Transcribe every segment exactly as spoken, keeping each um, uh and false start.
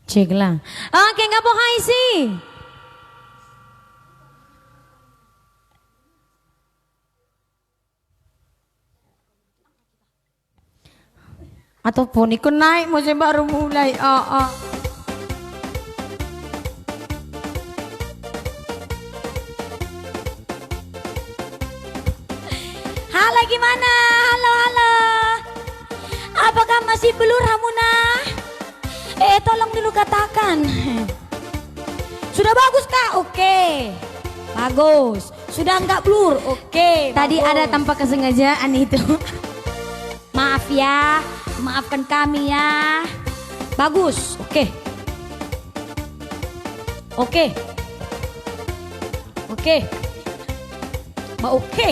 Cek lah. Oke, nggak mau hai sih. Ataupun ikut naik mau saya baru mulai. Oh, oh. Halo, gimana? Halo, halo. Apakah masih blur hamuna? Eh, tolong dulu katakan. Sudah bagus kah? Oke. Bagus. Sudah nggak blur? Oke. Tadi ada tanpa kesengajaan itu. Maaf ya. Maafkan kami ya. Bagus. Oke. Oke. Oke. Ma oke.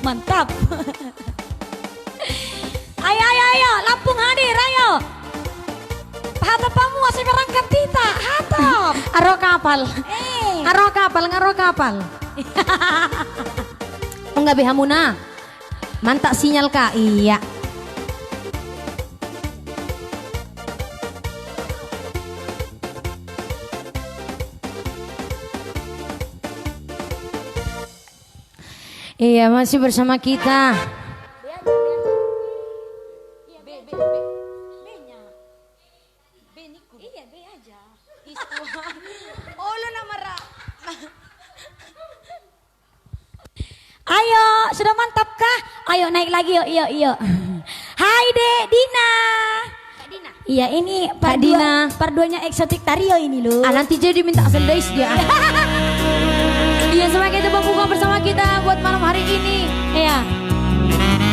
Mantap. Ayo, ayo, ayo, Lampung hadir, ayo. Hatop hamu asa berangkat hita, hatop. Aro kapal. Eh. Aro kapal, aro kapal. Unang be hamuna. Mantap sinyal ka, iya. Iya, masih bersama kita. Ayo, sudah mantap kah? Ayo naik lagi, yuk, yuk, yuk. Hai, Dek Dina. Iya, ini part dua, part duanya Exotic Tario ini, loh. Ah, nanti jadi minta sendais dia. Iya, sebagai tepuk pukul bersama kita buat malam hari ini. Iya.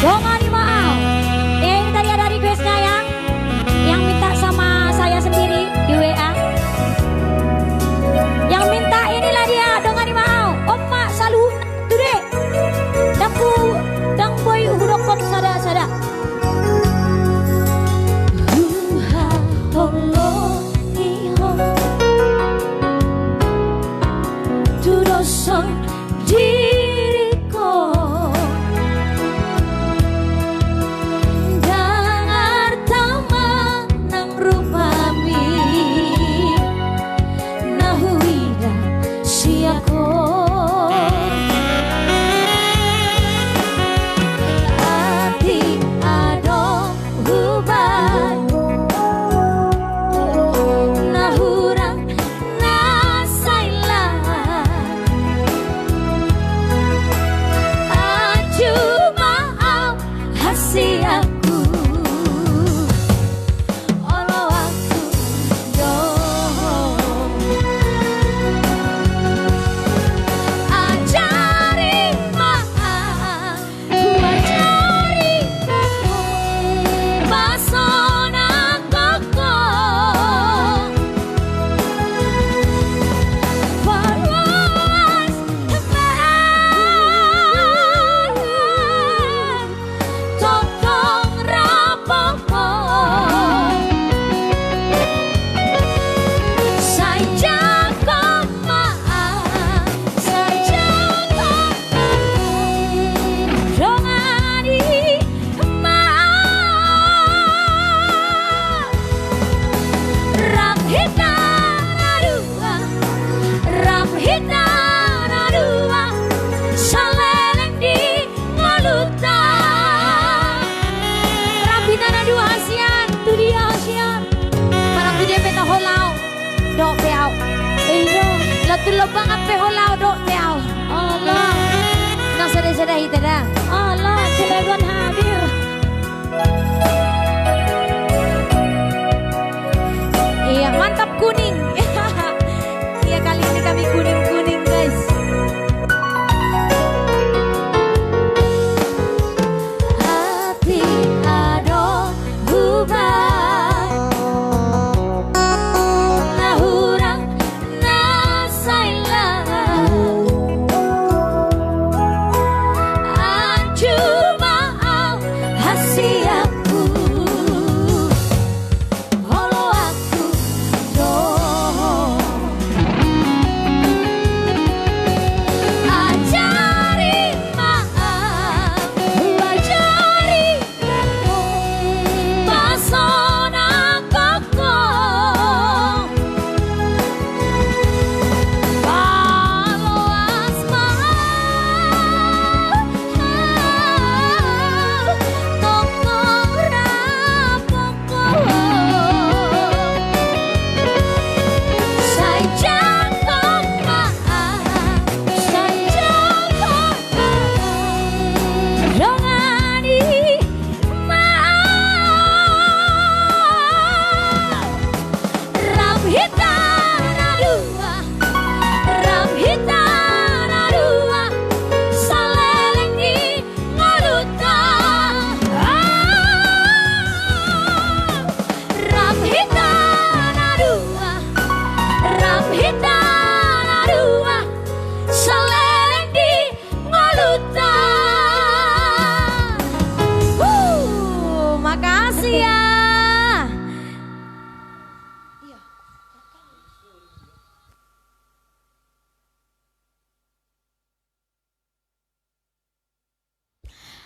Dongani ma au. Iya, ini tadi ada requestnya ya. Yang minta sama saya sendiri di W A. Yang minta inilah dia, Dongani ma au. Om ma saluhutna. Tude. Ndang hu, ndang boi hudokkon sada-sada. Huhaholongi ho tu dosa ni diringkon. Ndang arta manang rupami na huida sian ho. Atik adong hubahen na hurang na sai laho. Anju ma au hasianhu. Oloanhu do. Ajari ma au, huajari ma au. Basona gogo. Parluas ma au. Tongtong rapopo. Sai jangkon ma au, sai jangkon ma au. Dongani ma au. Rap hita na dua, rap hita na dua. Saleleng di ngolunta. Rap hita na dua hasian, tu dia hasian. Manang tu dia pe taho laho dohot pe au. Iyo. Laho tu lombangan pe ho laho dohot pe au. Allah. Nang sada-sada hita da. Allah, Cilegon hadir. Iya, mantap kuning. Iya, kali ini kami kuning-kuning, guys. Atik adong hubahen na hurang na sai laho. Anju ma au hasianhu. Oloanhu do. Ajari ma au, ajari ma au. Paso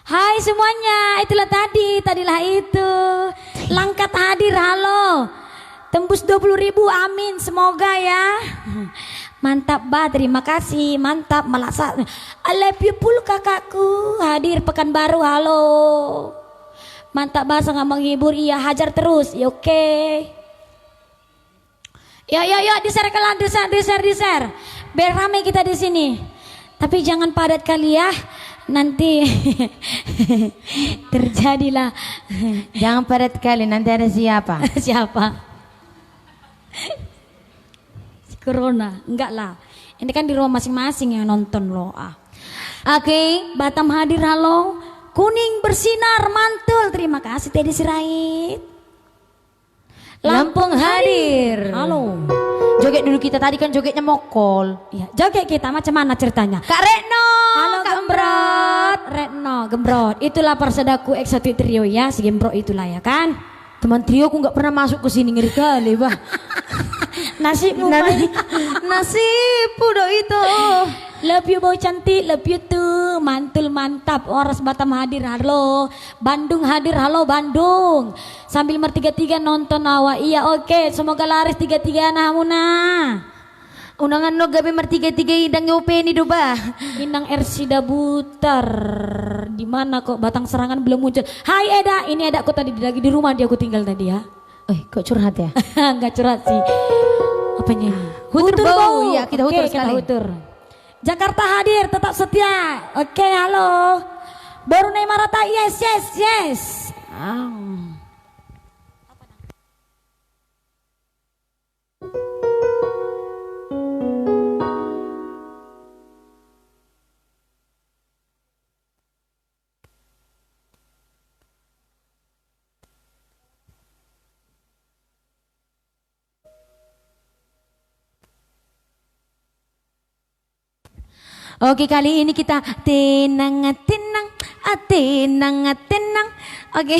Hai semuanya, itulah tadi, tadilah itu. Langkat hadir, halo. Tembus dua puluh ribu, amin, semoga ya. Mantap, Bah, terima kasih, mantap, melasa. I love you full, kakakku, hadir Pekanbaru, halo. Mantap, Bah, sangat menghibur, iya, hajar terus, ya, oke. Yo, yo, yo, di-share, di-share, di-share, di-share. Biar ramai kita di sini. Tapi jangan padat kali ya. Nanti terjadilah. Jangan padat kali, nanti ada siapa? Siapa? Si Corona. Enggak lah. Ini kan di rumah masing-masing yang nonton loh. Ah. Oke, Batam hadir, halo. Kuning bersinar, mantul. Terima kasih, Teddy Sirait. Lampung hadir. Halo. Joget dulu kita, tadi kan jogetnya mokol. Iya, joget kita, macam mana ceritanya? Kak Retno, halo, Kak Gembrot. Gembrot. Retno, Gembrot. Itulah parsedaku Exotic Trio ya, si Gembrot itulah ya kan? Teman trioku nggak pernah masuk ke sini, ngeri kali, bah. Nasibmu, Bah. Nasibku do itu. Love you, Bau Cantik, love you too. Mantul, mantap. Horas Batam hadir, halo. Bandung hadir, halo, Bandung. Sambil martiga-tiga nonton ahu. Iya, oke. Semoga laris tiga-tigana hamuna. Unang annon gabe martiga-tiga i, ndang diopeni do, bah. Inang Ersida Butar. Di mana kok Batang Serangan belum muncul? Hai, Eda. Ini Eda, kok tadi lagi di rumah dia, aku tinggal tadi ya. Eh, kok curhat ya? Enggak curhat sih. Apanya ini? Hutur, hutur bau. Bau. Iya, kita hutur sekali. Oke, kita hutur. Jakarta hadir, tetap setia. Oke, halo. Boru na i marata, yes, yes, yes. Ah. Oke, kali ini kita tenang, tenang, ah, tenang, tenang. Oke.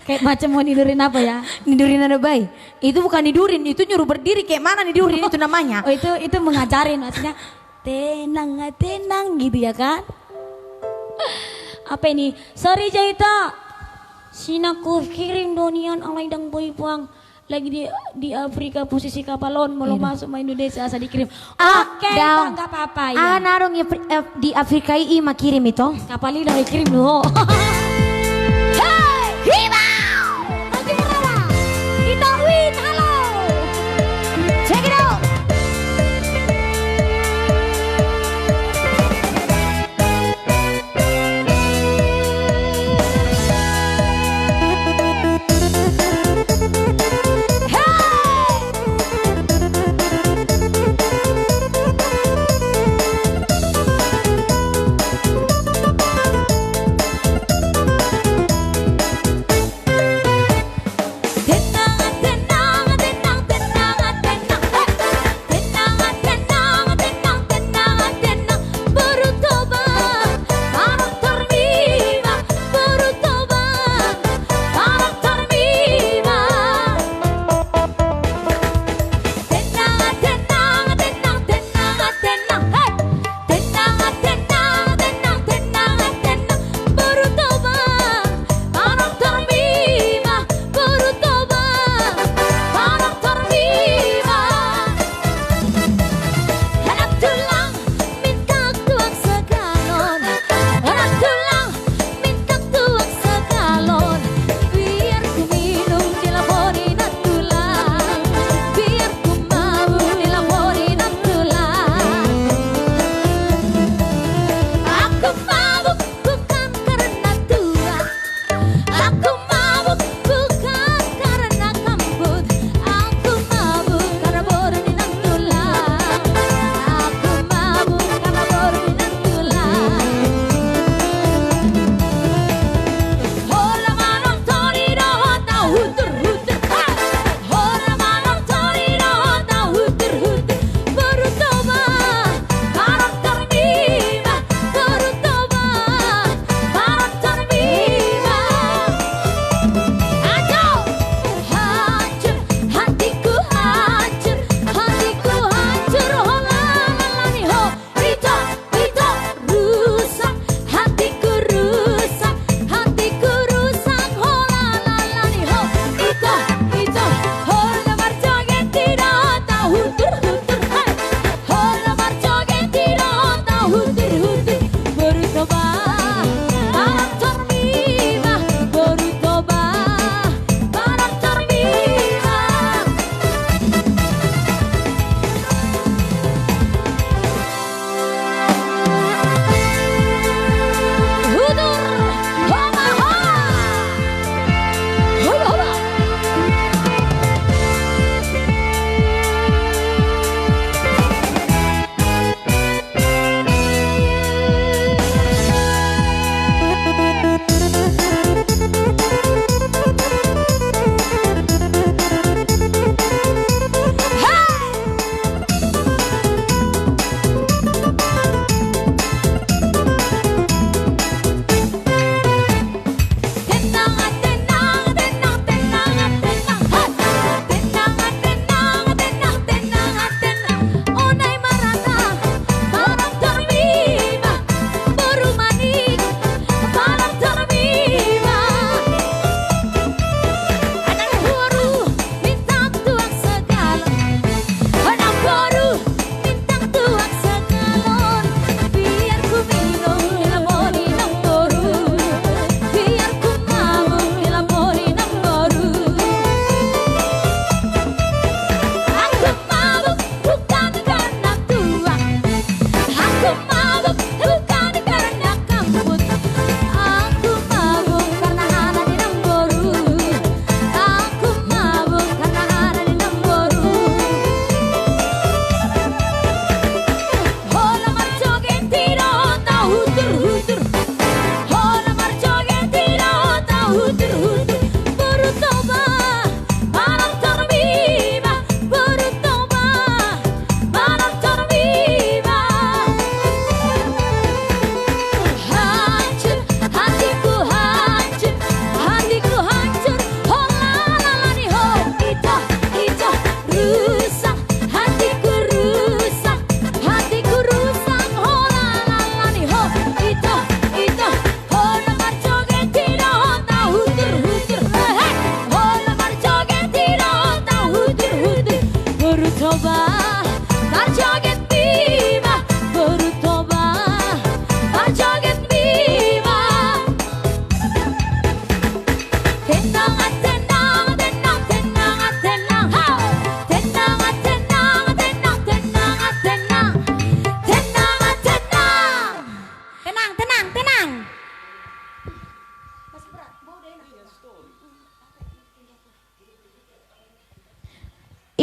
Kayak macam mau nidurin apa ya? Nidurin apa, Bay? Itu bukan nidurin, itu nyuruh berdiri. Kayak mana nidurin itu namanya? Oh, itu, itu mengajarin, maksudnya. Tenang, tenang gitu ya kan? Apa ini? Sorry, Jaito. Sina ku kirim do nian, alai ndang boi puang. Lagi di, di Afrika posisi kapal on, molo masuk ma Indonesia asa dikirim. Oke, Bang, nggak apa-apa ya. Aha na adong di Afri-, eh, di Afrika i, i ma kirim ito. Kapal i do dikirim do. Hei, Hibau! Tanjung Rawa. Ito Win, halo. Check it out.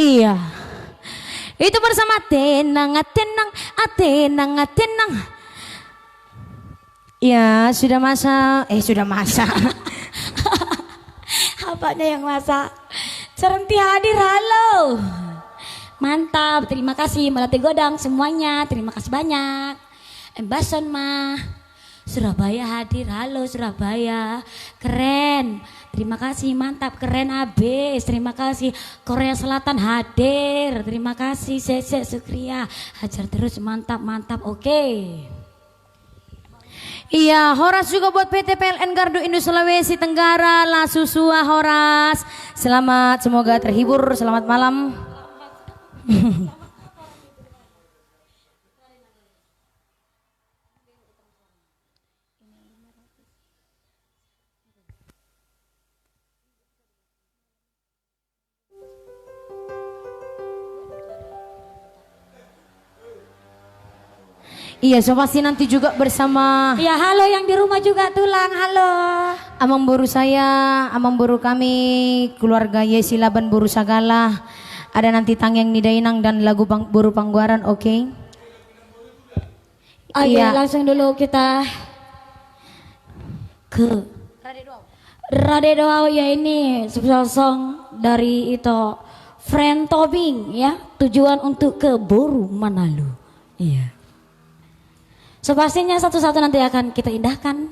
Iya. Itu bersama tenang, tenang, tenang, tenang. Ya, sudah masa, eh, sudah masa. Apanya yang masa? Serenti hadir, halo. Mantap, terima kasih Melati Godang semuanya. Terima kasih banyak. Embason mah. Surabaya hadir, halo Surabaya. Keren. Terima kasih, mantap, keren abis. Terima kasih. Korea Selatan hadir. Terima kasih, sese, sukria. Hajar terus, mantap, mantap. Oke. Iya, horas juga buat P T P L N Gardu Indo Sulawesi Tenggara, Lasusua, horas. Selamat, semoga terhibur. Selamat malam. Iya, so pasti nanti juga bersama. Iya, halo yang di rumah juga, Tulang, halo. Amangboru saya, amangboru kami, keluarga Yesi Laban Boru Sagala. Ada nanti Tangiang ni Dainang dan lagu pang-, Boru Panggoaran, oke? Oke, iya. Langsung dulu kita ke Rade Do Au. Rade Do Au, ya, ini special song dari ito Friend Tobing, ya, tujuan untuk ke Boru Manalu. Iya. So pastinya satu-satu nanti akan kita indahkan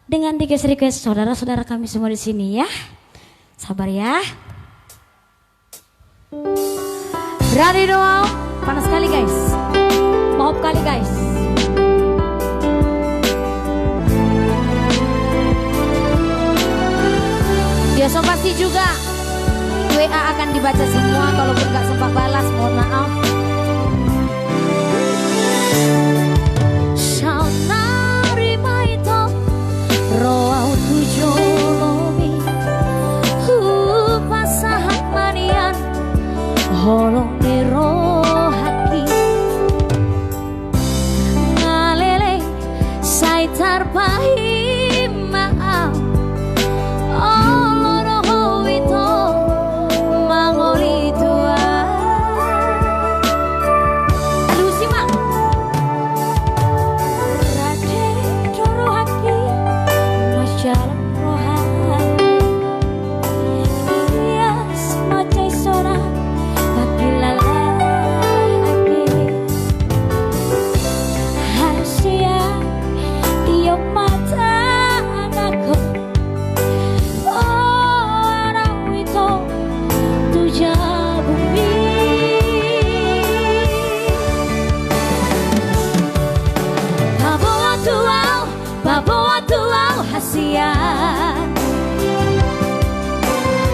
dengan request-request saudara-saudara kami semua di sini, ya. Sabar, ya. Rade Do Au, panas sekali, guys. Maaf kali, guys. Ya, so pasti juga W A akan dibaca semua, kalaupun nggak sempat balas, mohon maaf. Saonari ma ito ro au tu jolomi, hupasahat ma nian holong ni rohangki. Ngaleleng sai tarpaima au, olo do ho ito mangoli tu au. Alusi ma. Rade do rohangki, mansai jalo rohangki. Ias ma sai sonang, pangkilalahon. Hasian, tio mata anakku. Oh, arau ito tu jabumi. Paboa tu au, paboa tu au hasian.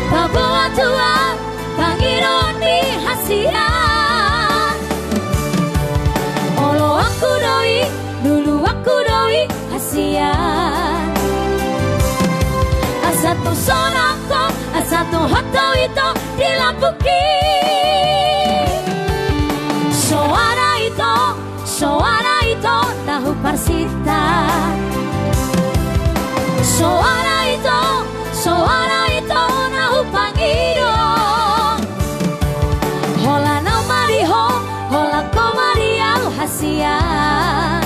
Paboa tu au pangidoan ni hasian. Oloanku do i, luluanku do i hasian. Asa tung sonang ho, asa tung hot ho ito di lambungki. Soara ito, soara ito na huparsinta. Soara ito, soara ito na hupangido. Holan au ma di ho, holan ho ma di au hasian.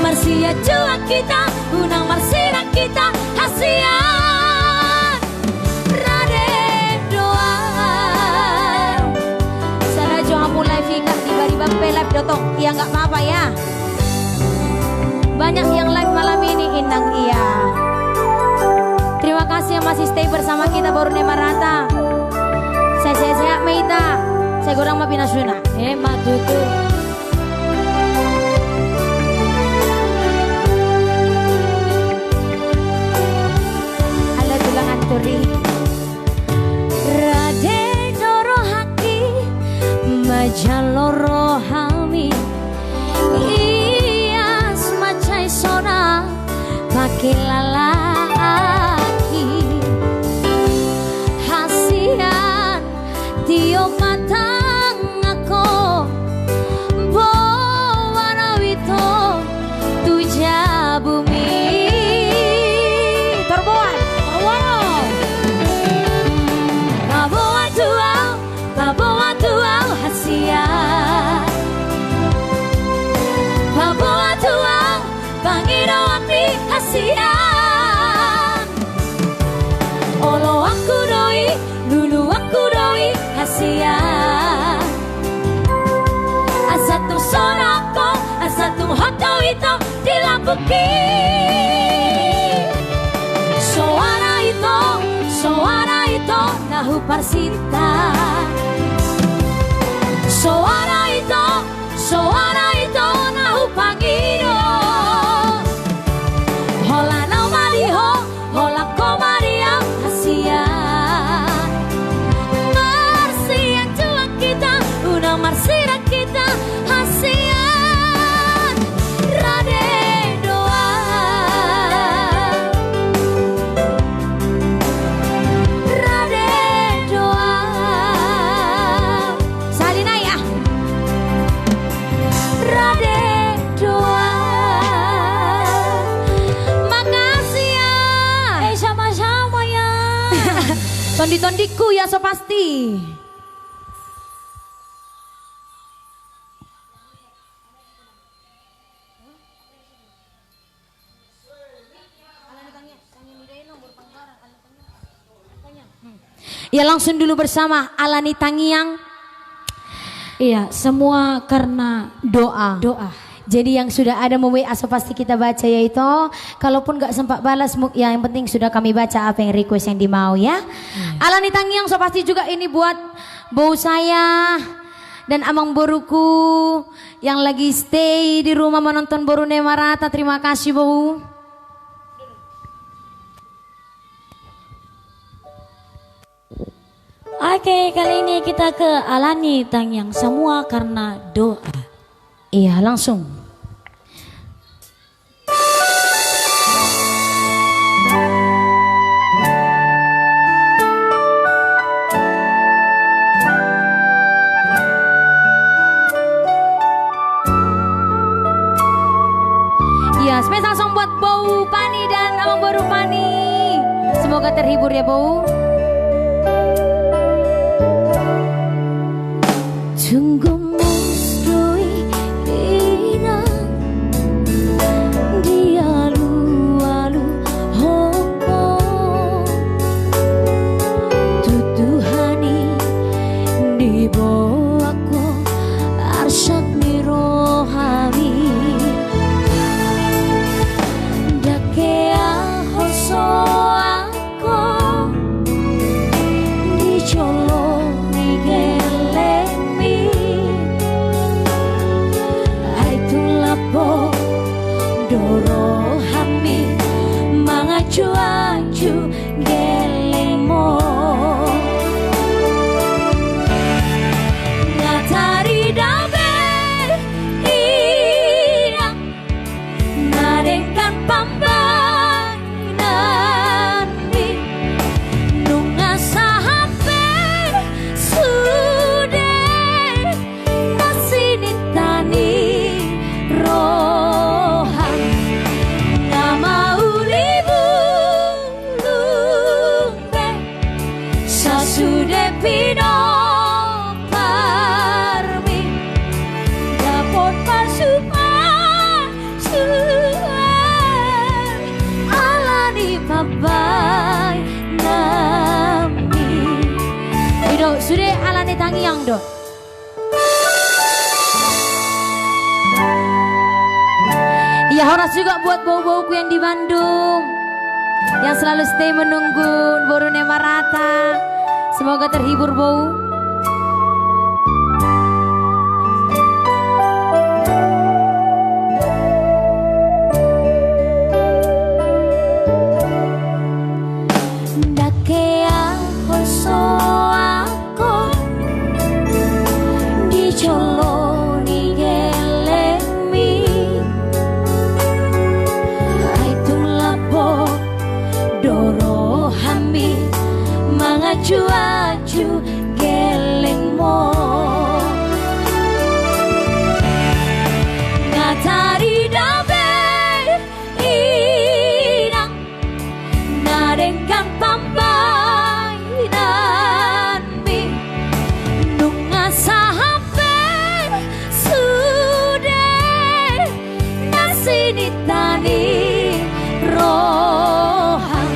Marsianjuan hita, unang marsinang hita hasian. Rade do au. Sada jo hamu live i, Kak, di Bariban pe live do tong. Iya, nggak apa-apa ya. Banyak yang live malam ini, Inang, iya. Terima kasih yang masih stay bersama kita, Boru Nemarata. Sehat-sehat ma hita. Sai godang ma pinasuna. Emma tutu. Halo, Tulang Anturi. Rade do rohangki, manjalo rohami. Ias ma sai sonang, pangkilalahon. Hasian, tio ma tanganku, boan au ito tu jabumi. Torboan, torboan. Paboa tu au, Ito di lambungki. Soara ito, soara ito na huparsinta. Soara ito, soara ito na hupangido. Holan au maliho, holan ho ma di au hasian. Marsian juak hita, unang marsiran hita hasian. Rade do au. Rade do au. Sahali nai ah. Rade do au. Makasih ya. Eh, sama-sama ya. Tondi-tondingku ya, so pasti. Ya, langsung dulu bersama, Ala ni Tangiang. Iya, semua karena doa. Doa. Jadi yang sudah ada memberi, aso pasti kita baca ya itu. Kalaupun nggak sempat balas, mu-, ya yang penting sudah kami baca apa yang request yang dimau ya. Iya. Ala ni Tangiang, so pasti juga ini buat bou saya dan amang boruku yang lagi stay di rumah menonton Boru Nemarata. Terima kasih, Bou. Oke, kali ini kita ke Ala ni Tangiang, semua karena doa. Iya, langsung. Ya, spesial song buat Bou Pani dan Amang Boru Pani. Semoga terhibur ya, Bou. Tung gomos do i inang di alualu hopo. Tutu hami diboan ho arsak ni rohami. Ndang hea holsoan ho di jolo ni gellengmi. Ai tung lambok do rohami manganju-anju gellengmu. Nga tarida be inang na denggan pambahenanmi, nunga sahat be sude na sininta ni roham. Nga mauli bulung be sasude pinompar mi, dapot pasupasu ala ni pambahenan mi. I do, sude Ala ni Tangiang do. Ya, horas juga buat bou-bouku yang di Bandung, yang selalu stay menunggu Boru Nemarata. Semoga terhibur, Bou. Ndang hea holsoan ho di jolo ni gellengmi. Ai tung lambok do rohami manganju-anju gellengmu. Nga tarida be inang na denggan pambahenanmi, nunga sahat be sude na sininta ni roham.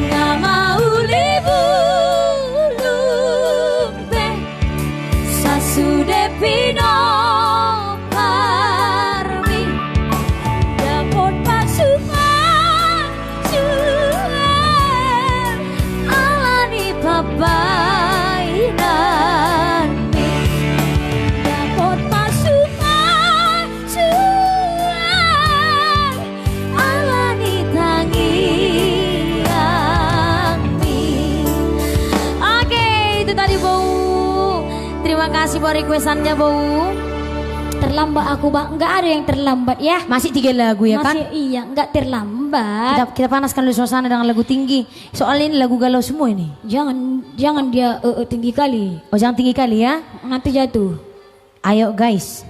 Nga mauli bulung be Kasih buat requestannya, Bou. Terlambat aku, Bang. Nggak ada yang terlambat, ya. Masih tiga lagu, ya, kan? Masih, iya, nggak terlambat. Kita, kita panaskan dulu suasana dengan lagu tinggi. Soalnya ini lagu galau semua ini. Jangan, jangan dia, eh, eh, tinggi kali. Oh, jangan tinggi kali, ya. Nanti jatuh. Ayo, guys.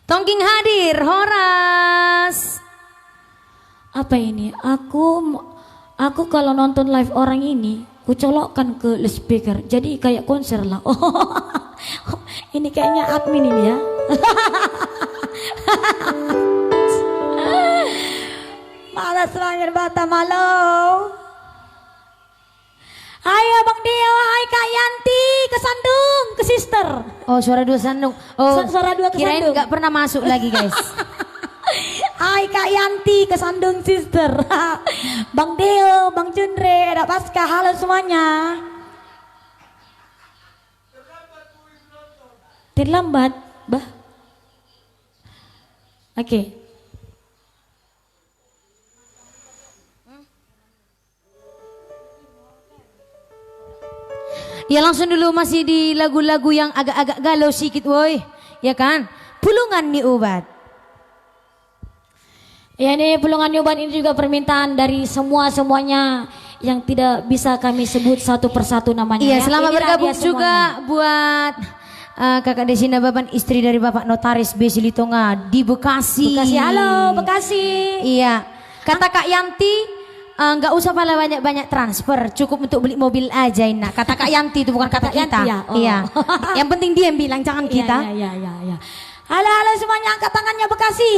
Tongking hadir, horas. Apa ini? Aku, aku kalau nonton live orang ini, kucolokkan ke loudspeaker. Jadi kayak konser lah. Ini kayaknya admin ini ya. Malas langit Batam, halo. Hai Abang Deo, hai Kak Yanti, ke Sandung, ke sister. Oh, suara dua Sandung. Oh, su-, suara dua ke kirain Sandung. Nggak pernah masuk lagi, guys. Hai Kak Yanti, ke Sandung, sister. Bang Deo, Bang Jundre, ada Paska, halo semuanya. Terlambat, bah. Oke. Ya, langsung dulu masih di lagu-lagu yang agak-agak galau sikit, woi. Ya kan? Pulungan ni Ubat. Ya, ini Pulungan ni Ubat ini juga permintaan dari semua-semuanya yang tidak bisa kami sebut satu persatu namanya, iya, ya. Selamat bergabung juga buat Eh, Kakak Desi Nababan, istri dari Bapak Notaris B. Silitonga di Bekasi. Bekasi, halo, Bekasi. Iya. Kata Kak Yanti, eh, nggak usah pala banyak-banyak transfer, cukup untuk beli mobil aja, Inna. Kata Kak Yanti itu, bukan kata kita. Kata Yanti, ya? Oh. Iya. Yang penting dia yang bilang, jangan kita. Iya, iya, iya, iya. Halo, halo semuanya, angkat tangannya Bekasi.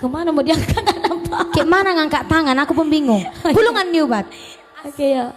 Kemana mau diangkat, apa? Kayak mana ngangkat tangan? Aku pun bingung. Pulungan ni Ubat. Oke, ya.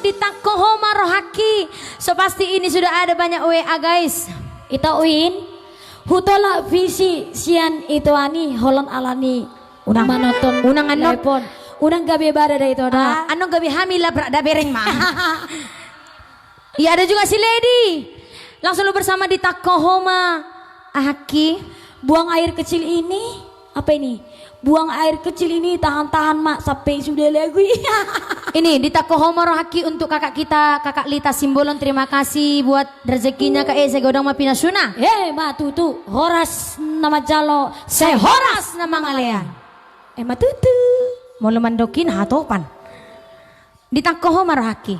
Ditangko ho ma rohangki. So pasti ini sudah ada banyak W A, guys. Ito Win, hutolak visi sian ito ani, holan alani unang, manonton, unang annon, unang gabe bada da ito da. Ah, annon gabe hami labrak da, bereng ma. Iya, ada juga si Lady. Langsung lu bersama ditangko ho ma, ahangki. Buang air kecil ini, apa ini? Buang air kecil ini, tahan-tahan ma sampai sudah lagu. Ini ditangko ho ma rohangki untuk kakak kita, Kakak Lita Simbolon. Terima kasih buat rezekinya, Kak, eh, sai godang ma pinasuna. Eh, ma tutu, horas na manjalo, sai horas na mangalean. Eh, ma tutu. Molo mandok i na hatopan. Ditangko ho ma rohangki.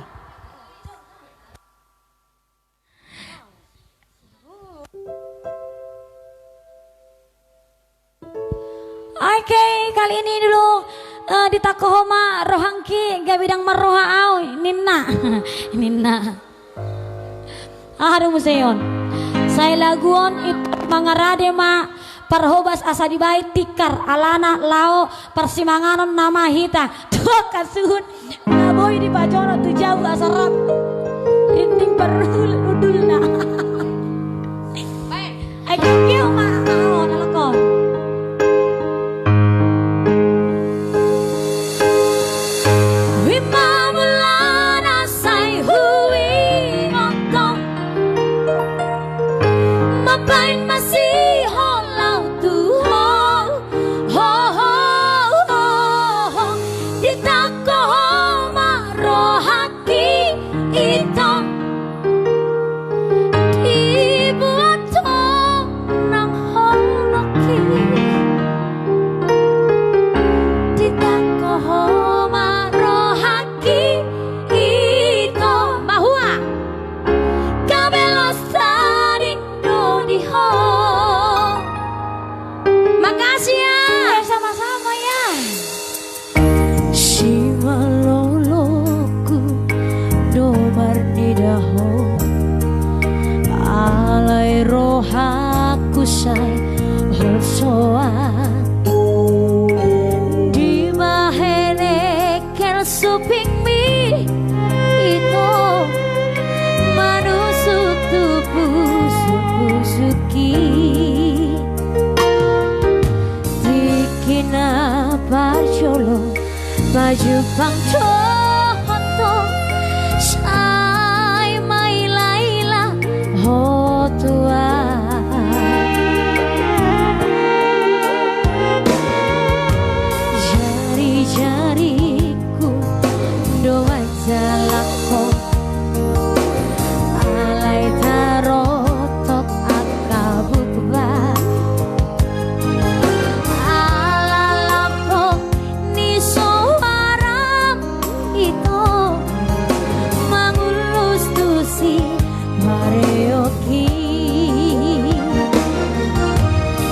Oke, kali ini dulu, eh, ditangko ho ma rohangki, gabe ndang marroha au, ninna. Ninna. Aha do muse on? Sai lagu on, ito mangarade ma parhobas asa dibaen tikar, alana laho parsimanganon nama hita. Tuak kasuhut. Na boi dipajonok tu jabu asa rap rinding parhundulna. Ai, keu, keu ma, ma, on, alak on. Ima mulana sai huingothon, mambaen masiholau tu ho. Ho, ho, ho, ho, ditangko ho ma rohangki, ito. Dibuat ho nang holongki. Ditangko ho ma rohangki, ito. Bahua. Gabe las tading do di ho. Makasih ya. Eh, sama-sama ya. Simaloloku do marnida ho, alai rohangku sai holsoan. Dibahen kel supingmi, ito, manusuk tu pusuk-pusukki. Tingki na parjolo pajumpang dohot ho, sai maila-ila ho tuak. Jari-jari ku do manjalakhon, alai tarotok angka bukba. Ala lambok ni soaram, ito, mangullus tusi pareoki.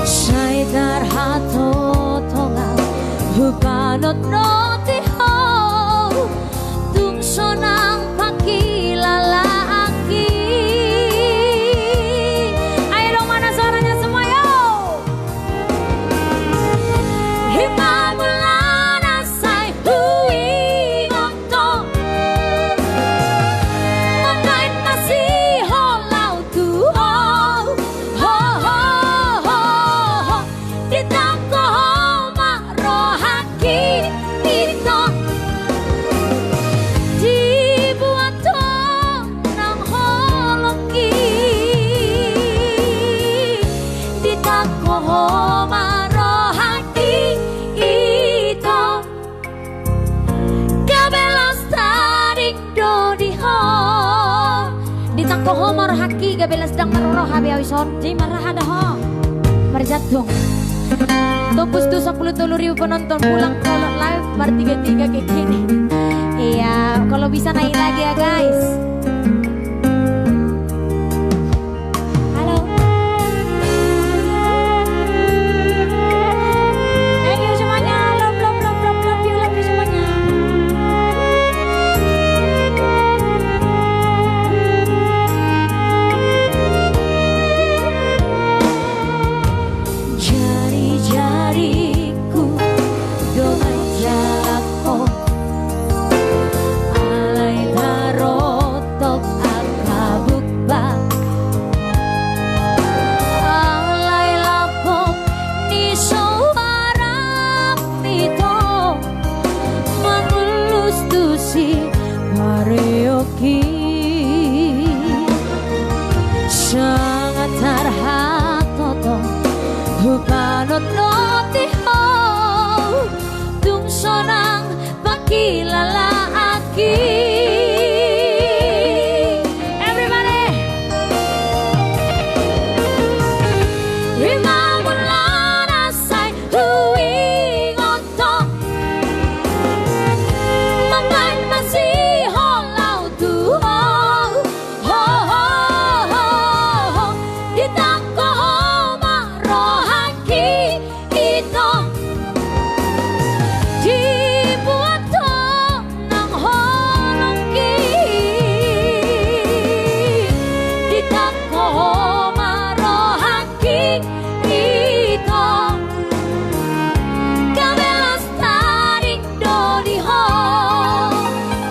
Sai tarhatotong au hupanotnoti ho, tung sonang pangkilalaanki. Ayo dong, mana suaranya semua, yo? Ima mulana sai huingothon, mambaen masiholau tu ho. Ho, ho, ho, ho. Ditangko ho ma rohangki, ito. Dibuat ho nang holongki. Ditangko ho ma rohangki, ito. Gabe las tading do di ho. Ditangko ho ma rohangki, gabe las, ndang marroha be au dison. Jadi marroha do ho. Marjantung. Tembus tu sampulu tolu ribu penonton, pulang kolot live martiga-tiga kayak gini. Iya, kalau bisa naik lagi ya, guys. Halo. Thank you semuanya. Love, love, love, love, love you, love you semuanya. Jari-jariku do manjalakhon, alai tar Sangat tarhatotong hupanotnoti ho, tung sonang pangkilalaanki. Everybody. Ima mula na sai huingot ho, mambahen masiholau tu ho. Ho, ho, ho, ho, ho. Ditangko ho ma rohangki, ito. Dibuat ho nang holongki. Ditangko ho ma rohangki, ito. Gabe las tading do di ho.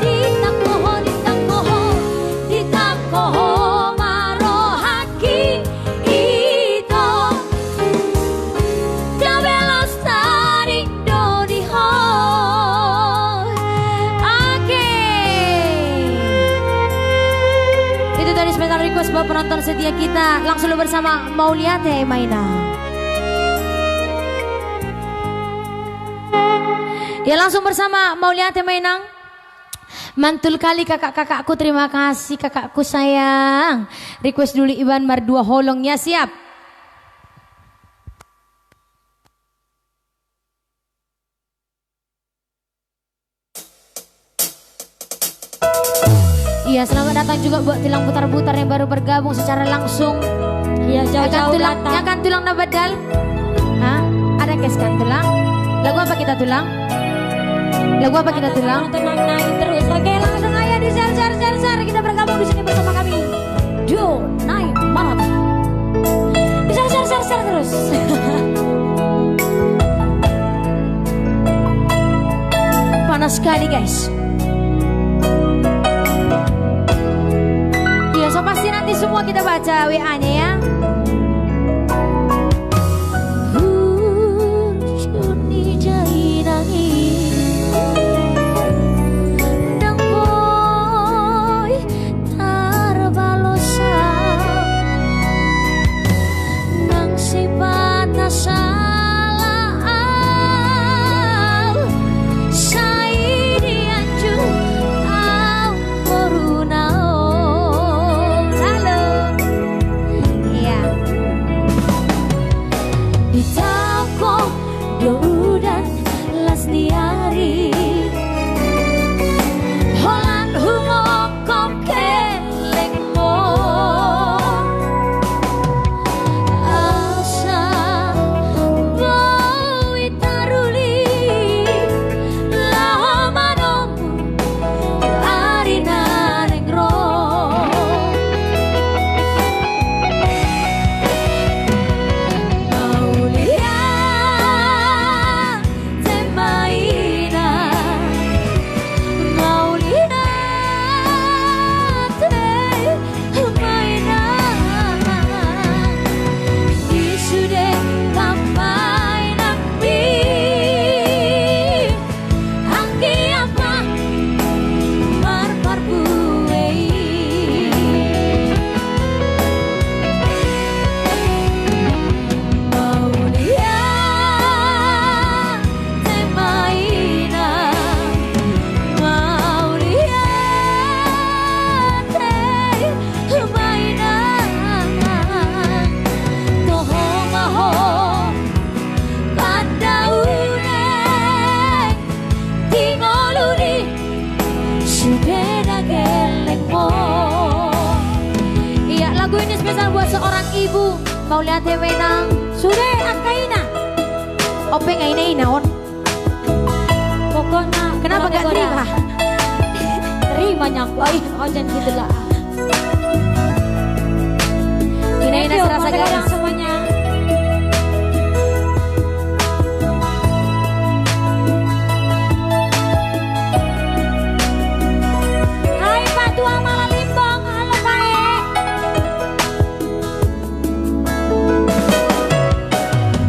Ditangko ho, ditangko ho, ditangko ho ma rohangki, ito. Gabe las tading do di ho. Oke. Itu tadi special request buat penonton setia kita. Langsung dulu bersama Mauliate ma inang. Ya, langsung bersama Mauliate ma inang. Mantul kali kakak-kakakku, terima kasih kakakku sayang. Request dulu Iban mardua holong ya, siap. Iya, selamat datang juga buat Tulang Butar-Butar yang baru bergabung secara langsung. Iya, jauh-jauh datang. Ya kan, Tulang na badal? Hah? Ada cash kan, Tulang? Lagu apa kita, Tulang? Lagu apa kita, Tulang? Tenang, naik terus. Oke, langsung aja di share, share, share, share. Kita bergabung di sini bersama kami. Duo Nai Malam. Bisa share, share, share terus. Panas sekali, guys. Ya, so pasti nanti semua kita baca W A-nya ya. Hurjuni jai nangin, ndang boi tarbalosan, nang sipata sala au, sai dianju au boruna on. Halo. Iya. Ditaon ho do udan las ni ari, holan humongkop kelengmu. Asa boi taruli laho manomu ari na naeng ro. Mauliate ma inang, mauliate ma inang, di sude pamainanmi. Anggiat ma marparbue i. Mauliate ma inang, mauliate ma inang, toho ma ho pandauneng di ngolu ni sude na gellengmu. Iya, lagu ini spesial buat seorang ibu. Mauliate ma inang. Sude angka ina. Ope nga ina-ina on. Pokokna kenapa nggak terima? Terima nyaku. Oi, oh, jangan gitu lah. Ina-ina serasa ganas. Semuanya. Hai Pak Tua Malalimbong, halo Pak E.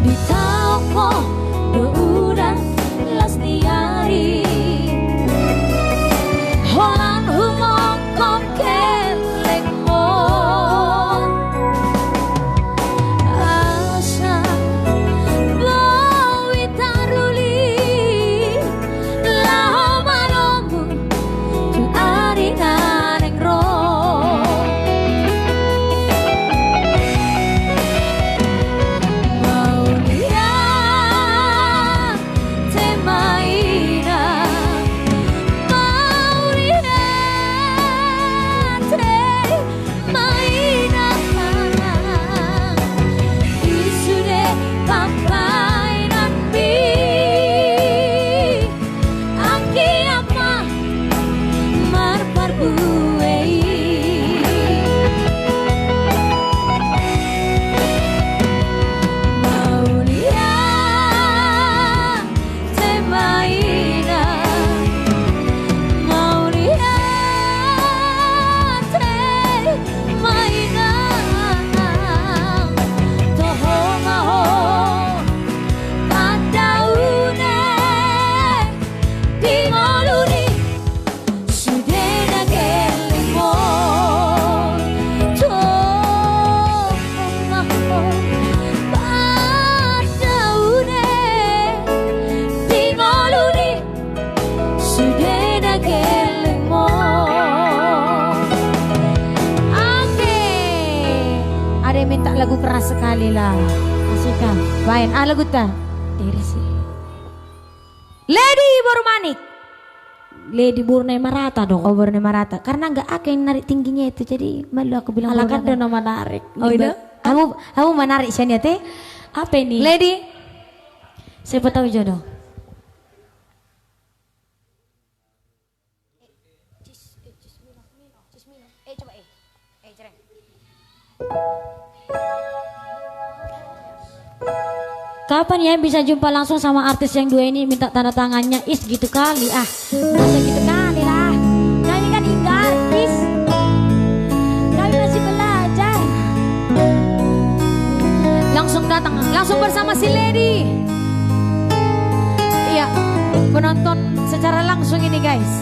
Ditaon ho do udan las ni ari, holan humongkop Lagu keras sekali lah. Asik ah. Baen, ah, laguta. Diri sih. Lady boru Manik. Lady boru Nai Marata do. Oh, boru Nai Marata. Karena nggak ada yang narik tingginya itu, jadi malu aku bilang. Ala boru kan Nai do Marata. Na manarik. Oh, iya. Kamu, kamu menarik sian ya, Teh? Apa ini? Lady. Siapa tahu jodoh. Kapan ya bisa jumpa langsung sama artis yang dua ini, minta tanda tangannya. Is, gitu kali ah. Masa gitu kali lah. Kami kan juga artis. Kami masih belajar. Langsung datang, langsung bersama si Lady. Iya, penonton secara langsung ini, guys.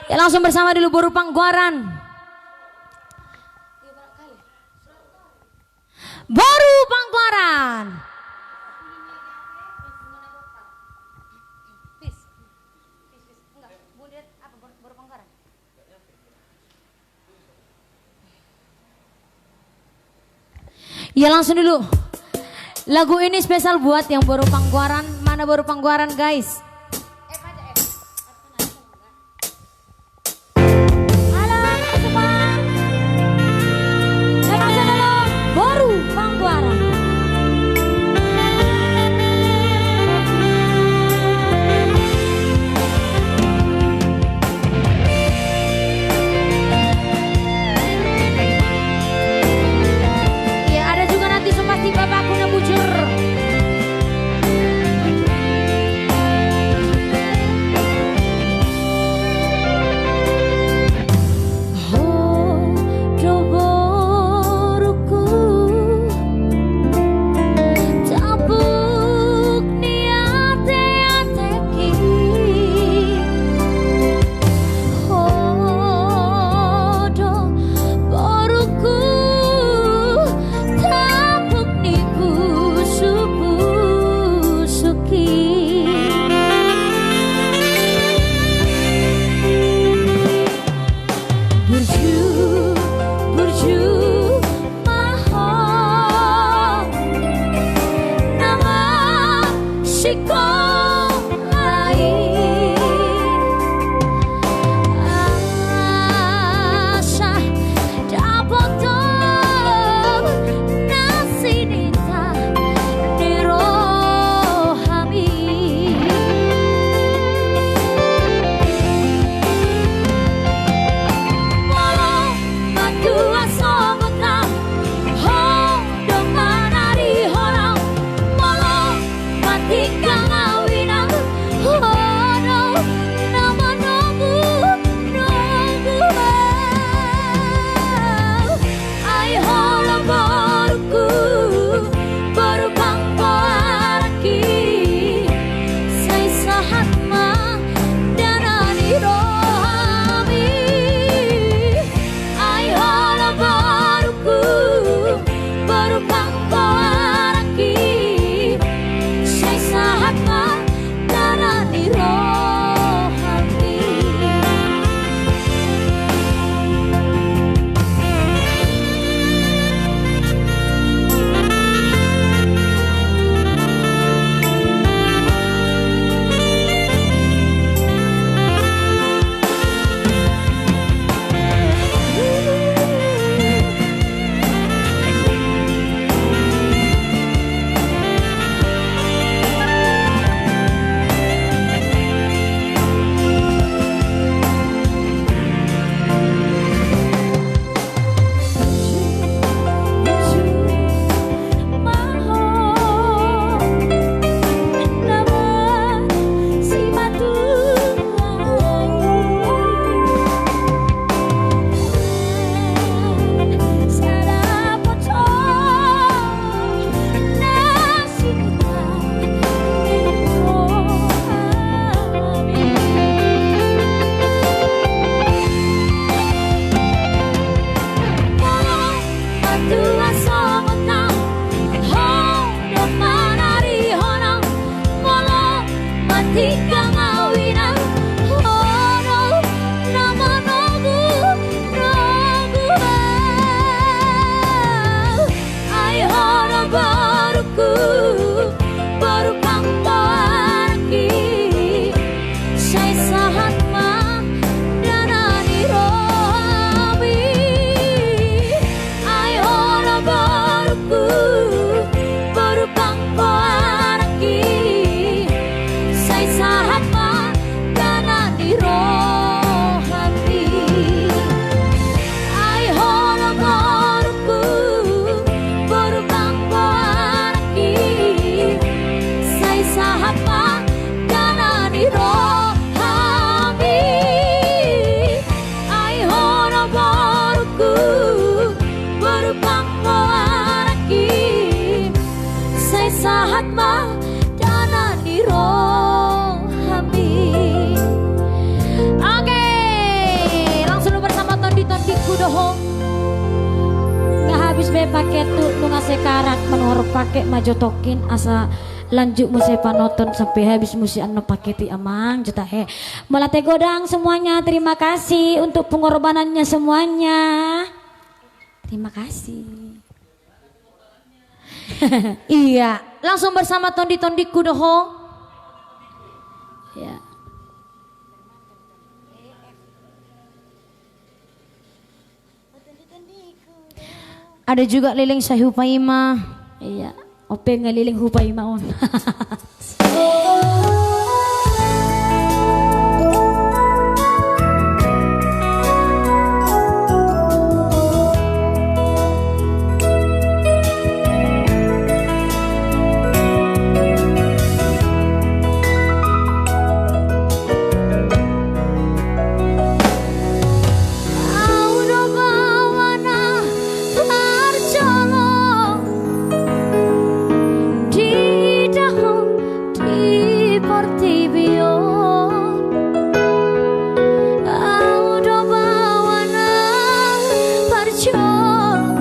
Ya, langsung bersama dulu Boru Panggoaran. Boru Panggoaran. Ya, langsung dulu. Lagu ini spesial buat yang Boru Panggoaran. Mana Boru Panggoaran, guys? Halo, Supa. Langsung dulu, Boru Panggoaran. Iya, ada juga nanti Supa si bapakku na bujur. Paket tu nunga sekarat, manuhor paket ma jo tongkin asa lanjut muse panonton sampe habis muse annon paket i amang jo tahe. Mauliate godang semuanya, terima kasih untuk pengorbanannya semuanya. Terima kasih. Iya, langsung bersama tondi-tondingku doho. Ya. Ada juga leleng sai hupaima. Iya, ope nga leleng hupaima on. Au do baoa na parjolo di dahona di portibi on. Au do baoa na parjolo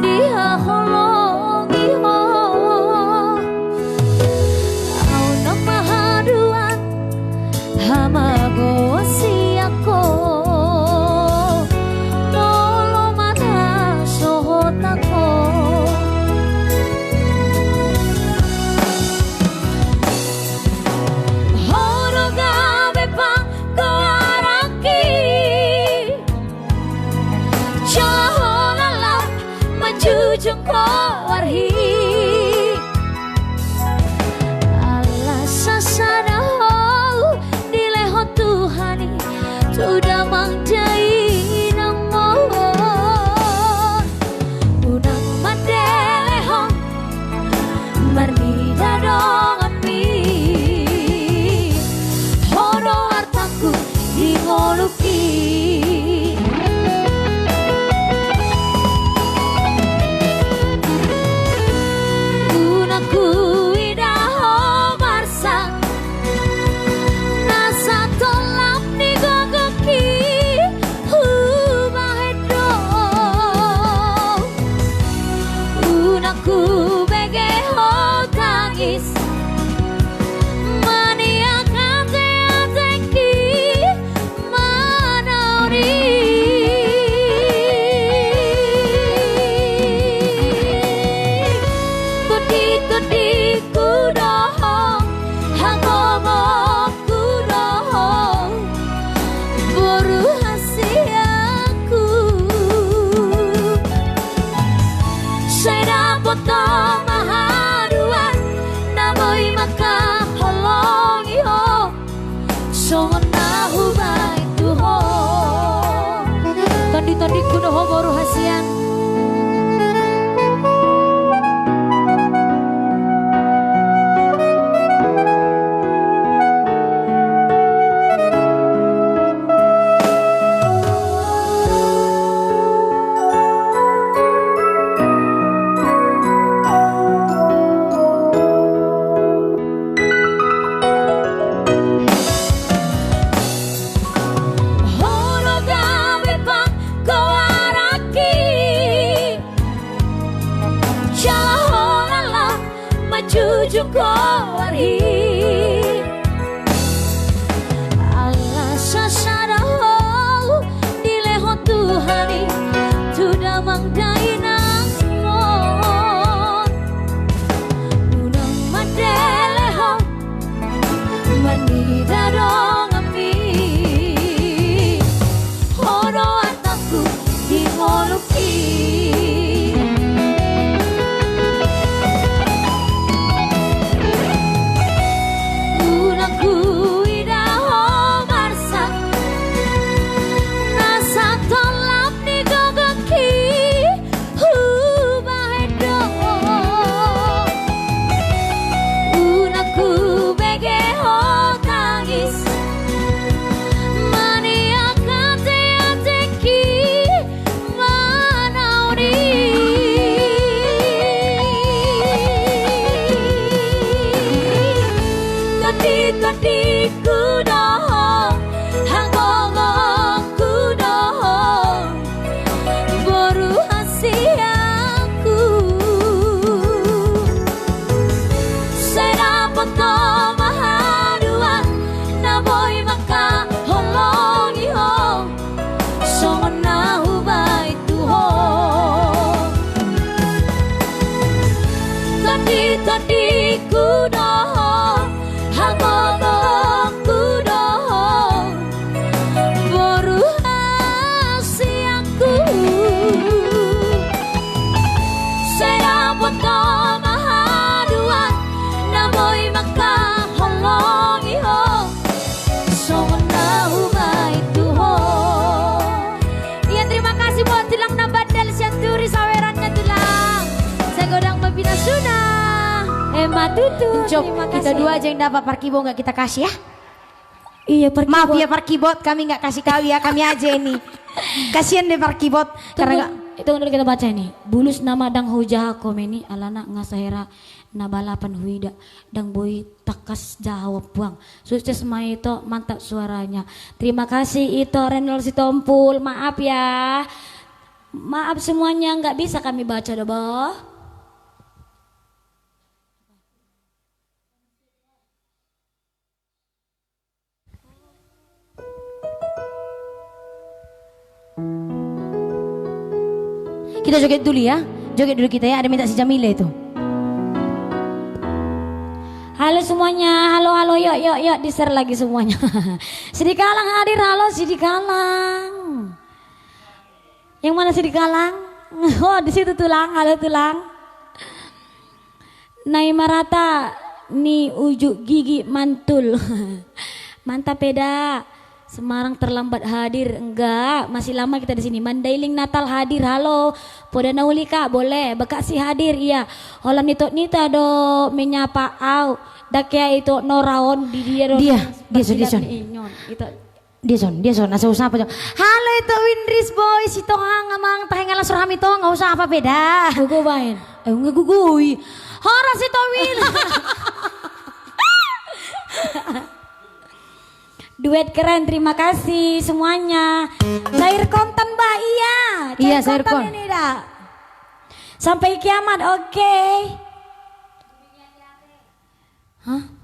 di haholongi ho. Au na mahaduan hamagoan sian ho, molo manasohot ho. Ho do gabe panggoaranki, jala ho lalap manjujung goarhi. Ala sasada ho dilehon Tuhan i tu damang dainang on. Unang mandele ho marnida donganmi, ho do artangku di ngolungki. Unang huida ho marsak, nasa tolap ni gogongki hubahen do. Unang hubege ho tangis maniak ateatengki manaon i. Tonditondingku do ho, hagomongku do ho, boru hasianku. Sai dapot ho ma haduan na boi mangkaholongi ho, songon na hubahen tu ho. Tonditondingku do ho boru hasian. Ho do gabe panggoaranki, jala ho lalap manjujung goarhi. Ala sasada ho dilehon Tuhan i tu damang dainang on. Unang mandele ho marnida donganmi, ho do artangku di ngolungki. Emma Tutu, terima kasih. Kita dua aja yang dapat parkibot, nggak kita kasih ya? Iya, parkibot. Maaf ya parkibot, kami nggak kasih kau ya, kami aja ini. Kasihan deh parkibot. Tunggu, karena nggak, tunggu dulu, kita baca ini. Bulus nama dang hujaha komen i, alana nga sahera na balapan huida, dang boi tangkas jaha au puang. Sukses ma ito, mantap suaranya. Terima kasih ito Renol Sitompul, maaf ya. Maaf semuanya, nggak bisa kami baca dobo. Kita joget dulu ya. Joget dulu kita ya. Ada minta si Jamila itu. Halo semuanya. Halo, halo. Yuk, yuk, yuk. Di-share lagi semuanya. Sidikalang hadir. Halo, Sidikalang. Yang mana Sidikalang? Oh, di situ Tulang. Halo, Tulang. Nai marata ni ujuk gigi mantul. Mantap, Eda. Semarang terlambat hadir. Enggak, masih lama kita di sini. Mandailing Natal hadir. Halo. Poda na uli, Kak, boleh. Bekasi hadir, iya. Holan ito nita do menyapa au. Dang hea ito nora on di dia do. Dia, dia, dia, dia. Ito. Dia son, dia son, asa usapa jo. Halo, ito Winris boy, Sitohang amang, tahe nga las roham ito, nga usapa pe da. Gogo baen. Eh, nga gogo i. Horas ito Win. Duet keren, terima kasih semuanya. Cair kontan, Mbak, iya. Iya, cair kontan ini, dak. Sampai kiamat, oke. Hah?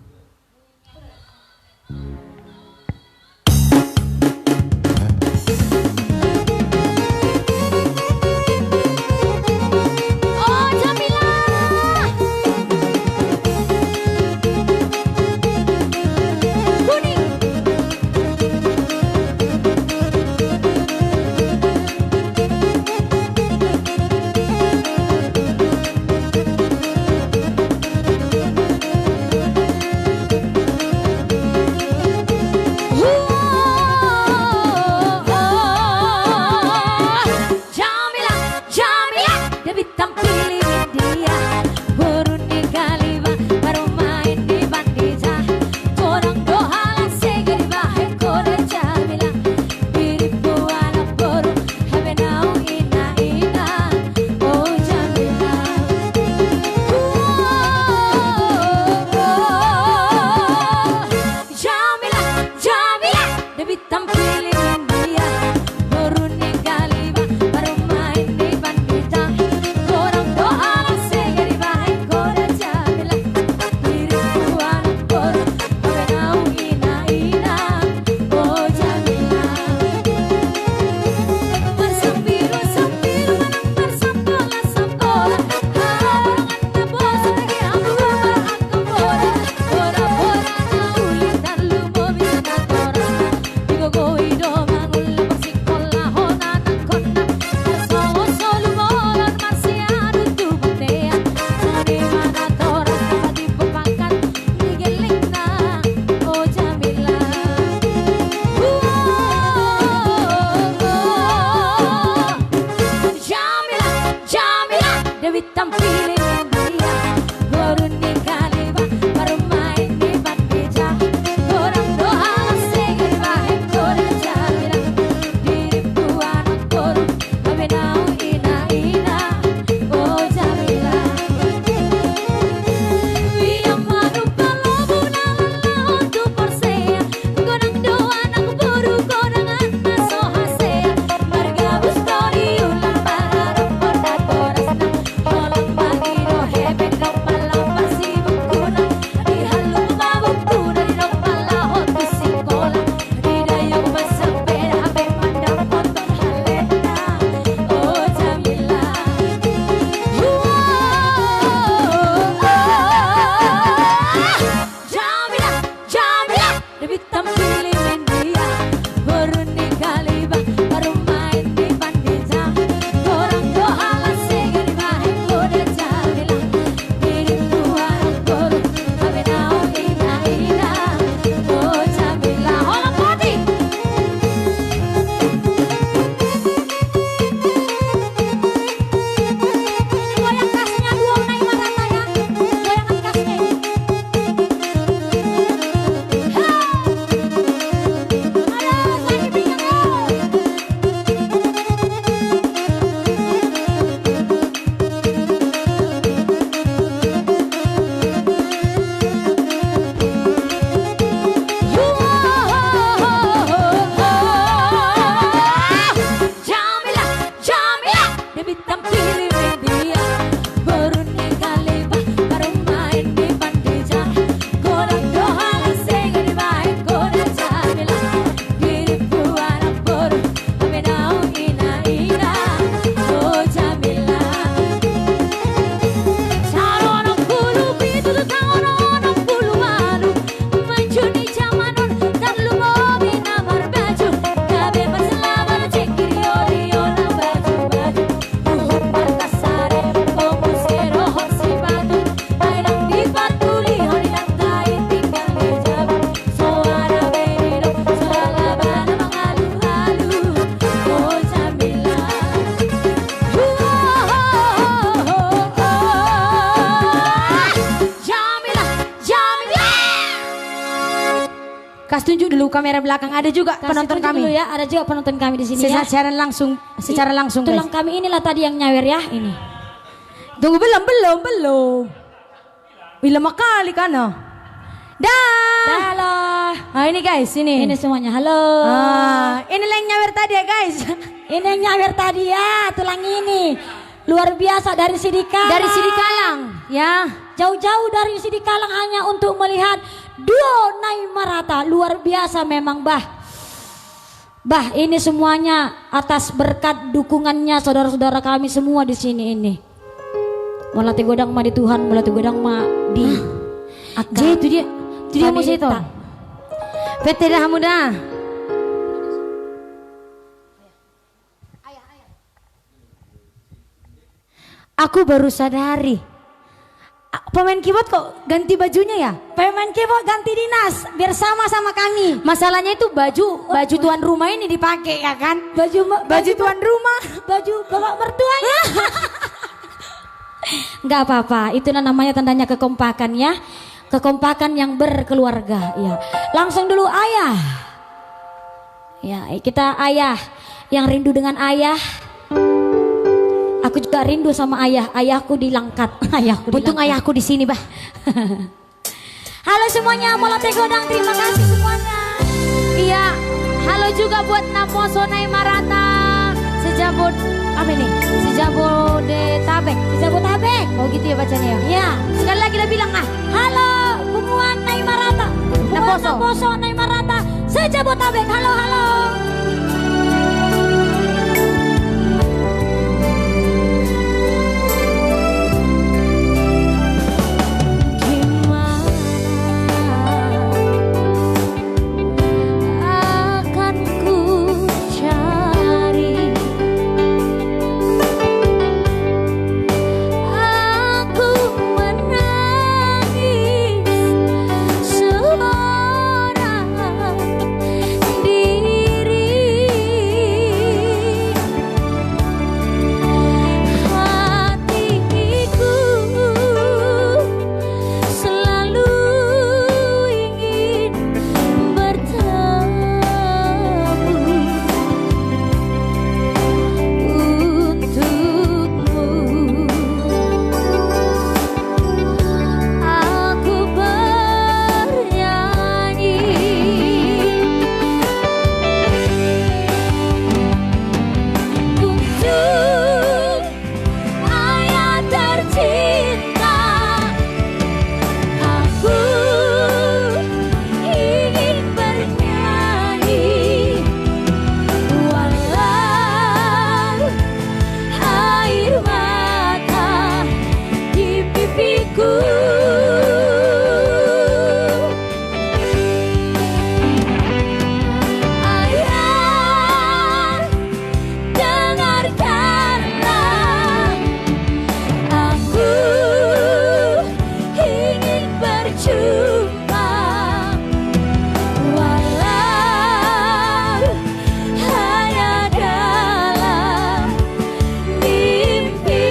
dulu kamera belakang, ada juga penonton kami. Ada juga penonton kami di sini, ya. Siaran langsung, secara langsung, guys. Tulang kami inilah tadi yang nyawer, ya, ini. Tunggu, belum, belum, belum. Wih, lama kali kan, oh. Dah. Dah lah. Ah, ini, guys, ini. Ini semuanya. Halo. Ah, ini yang nyawer tadi, ya, guys. Ini yang nyawer tadi, ya, tulang ini. Luar biasa dari Sidikalang. Dari Sidikalang, ya. Jauh-jauh dari Sidikalang hanya untuk melihat duo Nai Marata. Luar biasa memang, bah. Bah, ini semuanya atas berkat dukungannya saudara-saudara kami semua di sini ini. Mauliate godang ma di Tuhan, mauliate godang ma di angka. Jadi itu dia, itu dia musik itu. P T dah hamu dah. Aku baru sadari. A, pemain keyboard kok ganti bajunya ya? Pemain keyboard ganti dinas, bersama-sama kami. Masalahnya itu baju, baju tuan rumah ini dipakai, ya kan? Baju me-, baju tuan rumah. Baju bapak mertuanya. Nggak apa-apa, itulah namanya tandanya kekompakan ya. Kekompakan yang berkeluarga, ya. Langsung dulu ayah. Ya, kita ayah yang rindu dengan ayah. Aku juga rindu sama ayah. Ayahku di Langkat. Ayahku di Langkat. Untung ayahku di sini, bah. Halo semuanya, mauliate godang, terima kasih semuanya. Iya, halo juga buat naposo Nai Marata. Sejabod-, apa ini? Sejabodetabek. Sejabotabek. Oh, gitu ya bacanya ya? Iya. Sekali lagi lah bilang, ah. Halo, punguan Nai Marata. Punguan naposo. Naposo Nai Marata. Sejabotabek. Halo, halo. Gimana akan ku cari. Aku menangis seorang diri. Hatiku selalu ingin bertemu untukmu. Aku bernyanyi untuk ayah tercinta, aku ingin bernyanyi, walau air mata di pipiku. Ayah, dengarkanlah, aku ingin berjumpa, walau hanya dalam mimpi.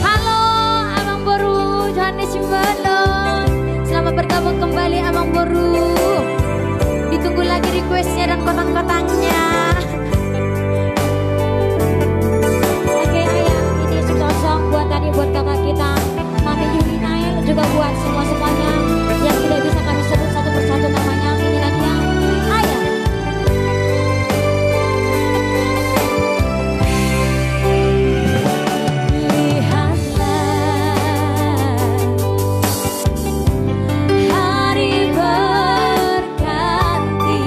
Halo, Amang Boru Johannes Simbolon. Selamat bergabung kembali, Amang Boru. Ditunggu lagi requestnya dan kotang-kotangnya. Oke, Ayah, ini sukses buat tadi, buat kakak kita, Mami Yuli Nail, juga buat semua-semuanya yang tidak bisa kami sebut satu persatu namanya. Inilah dia, Ayah. Lihatlah, hari berganti.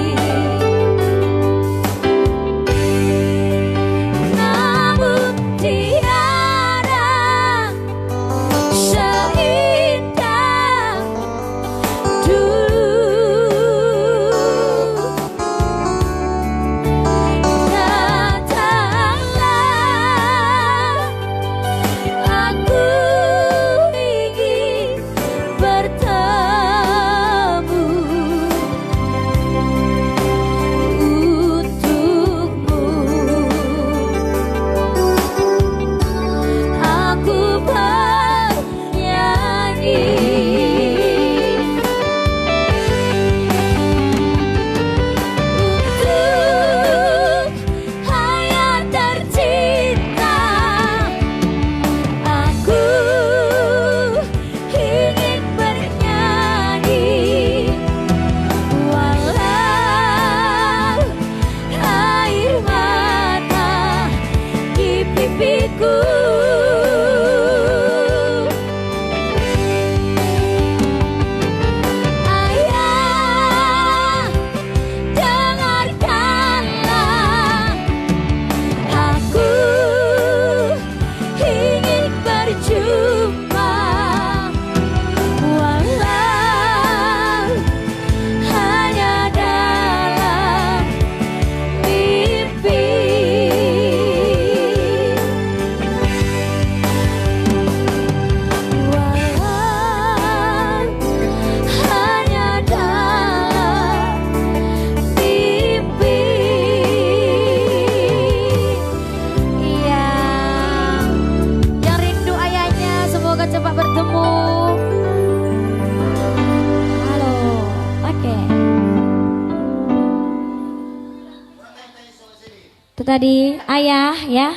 Tadi ayah, ya.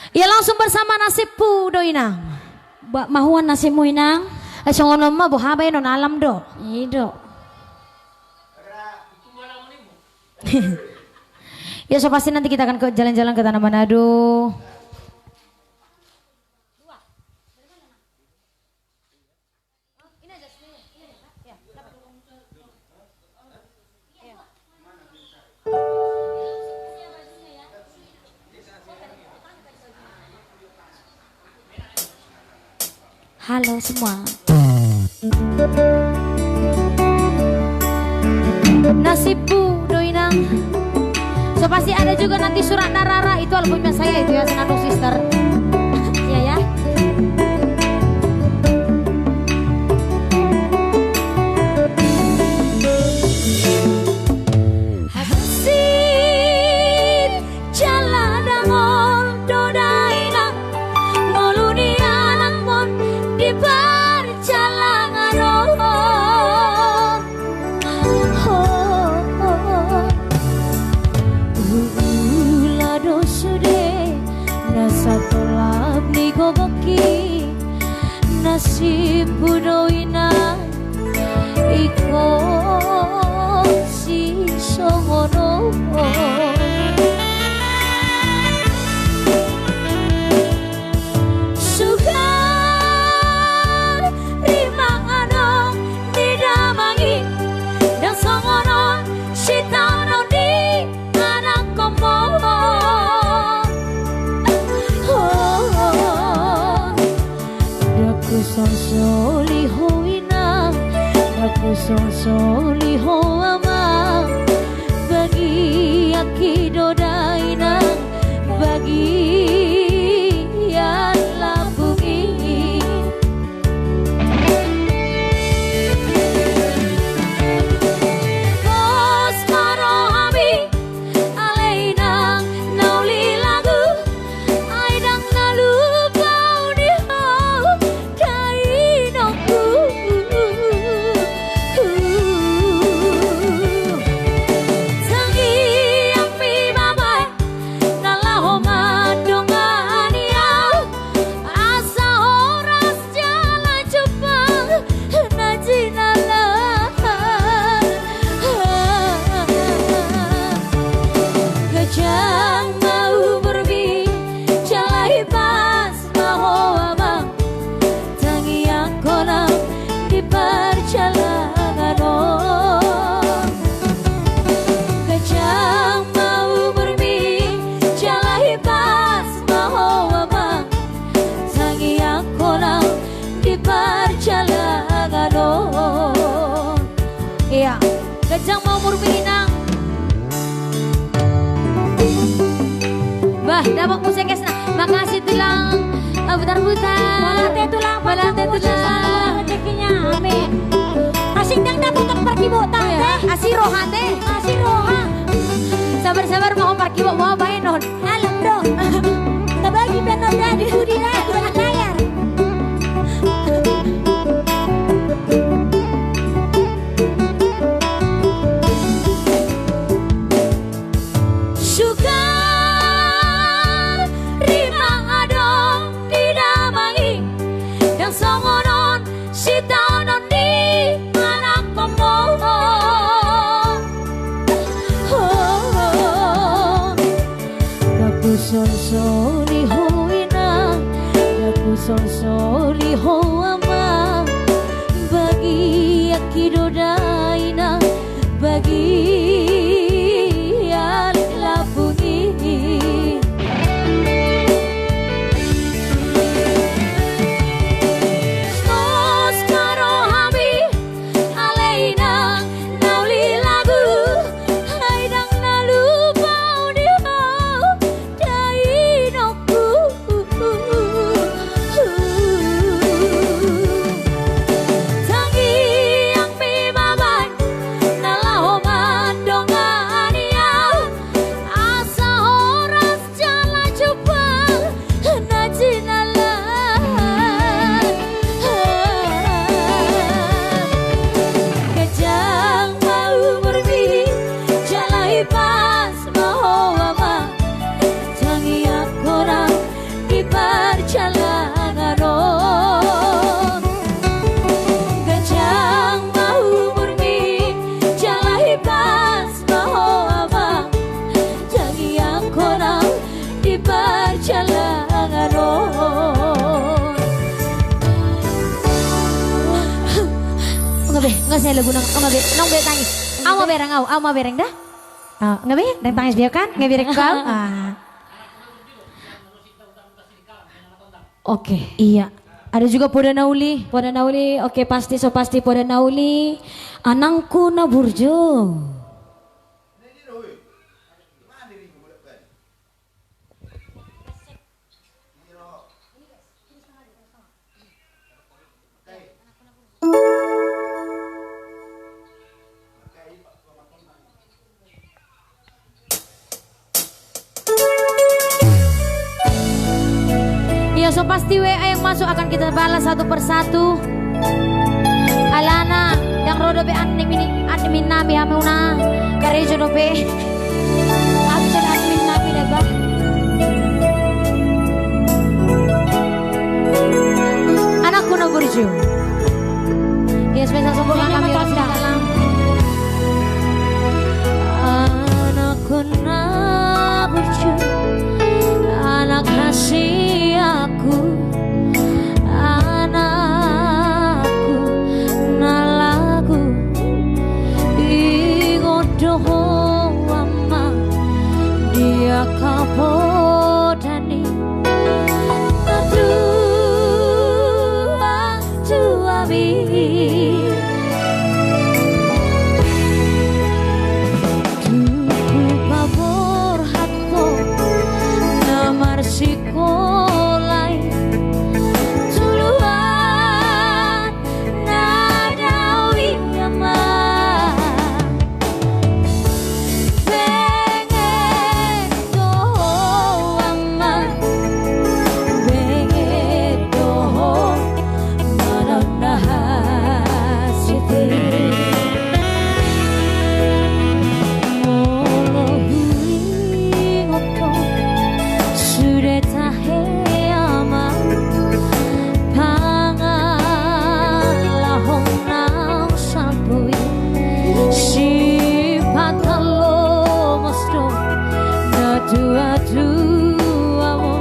Ya, langsung bersama Nasibku do inang. Ba, mahuan nasibmu inang? Eh, songon on ma, boha baenon, alam do. I do. Ya, so pasti nanti kita akan ke jalan-jalan ke Tanah Manado. Halo semua. Nasibku do inang. So pasti ada juga nanti surat na rara, itu albumnya saya itu ya, Senandung Sister. Iya ya. Hasil jala dangol do dainang, ngolu ni anakmon di parjalangan on. Ho, ho, ho. Ula do sude na satolap ni gogongki, nasibku do inang, ingkon sisongon on. Sugar, rima adong di damang i, ndang songon on sitaonon ni anakkonmon. Oh, oh, oh. Ndang husolsoli ho inang, ndang husolsoli ho amang, bagianki do dainang, bagian lambungki. Pos ma rohami, ale inang na uli lagu, ai ndang na lupa ni ho dainangku. Tangiangmi ma baen na laho mandongani au, asa horas jala jumpang na jinalan. Ganjang ma umurmi jala hipas ma ho amang, tangiangkon au di parjalangan on. Ganjang ma umurmi jala hipas ma ho amang, tangiangkon au di parjalangan on. Iya, ganjang ma umurmi inang. Bah, dapot muse kesna. Makasih tulang. Ah, putar-putar. Mauliate tulang, mauliate tulang. Rezekinya, amin. Asing dang dapot parkibota, iya, teh. Asi roha, teh. Asi roha. Sabar-sabar, mau parkibo, mau baenon. Alam do. Tabagi pe non da di pudi da, di balik layar. Sugar, rima adong di damang i, ndang songon on sitaonon ni anakkonmon. Oh, oh, oh. Ndang husolsoli ho inang, ndang husolsoli ho amang, bagianki do dainang, bagian lambungki. Saya lagu nang, oh, nggak be-, nang be tangis. Au ma bereng, au, au ma bereng da. Ah, nggak be, nang tangis dia kan, nggak bereng kau. Ah. Oke. Iya. Ada juga Poda Nauli, Poda Nauli. Oke, pasti, so pasti Poda Nauli. Anakku na burju. Iya, so pasti W A yang masuk akan kita balas satu per satu. Alana, ndang ro dope admin, admin nami hamuna. Karejo dope. Absen admin nami da bah. Anakku na burju. Iya, spesial sambut nami. Anakku na burju, anak hasianku, anakku na lagu. Ingot do ho ama di angka poda ni natuatua mi. Tung hupaborhat ho na marsikola i, joloan na dao i ama. Benget do ho ama, benget do ho manang na hasiti. Molo huingot ho sude tahe ama, pangalahon na salpu i, sipata lomos do natuatuamu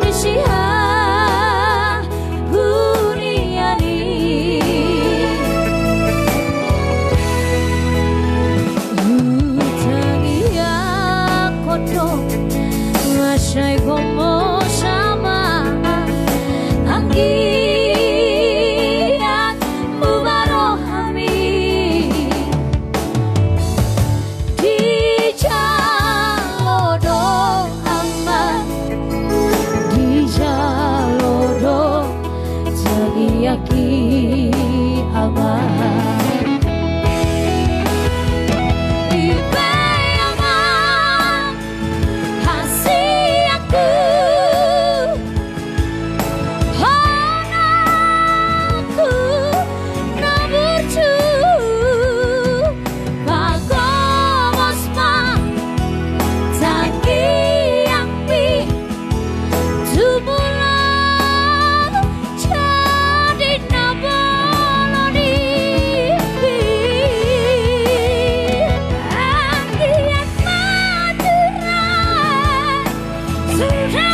di sihahunian i. Hutangiangkon do mansai gomos ama, anggiat muba rohami. Dijalo do ama, dijalo do tangiangki ama. I pe ama hasianku, anakku na burju, pagomos ma tangiangmi, tu molo jadi na bolon i. Anggiat ma tura sude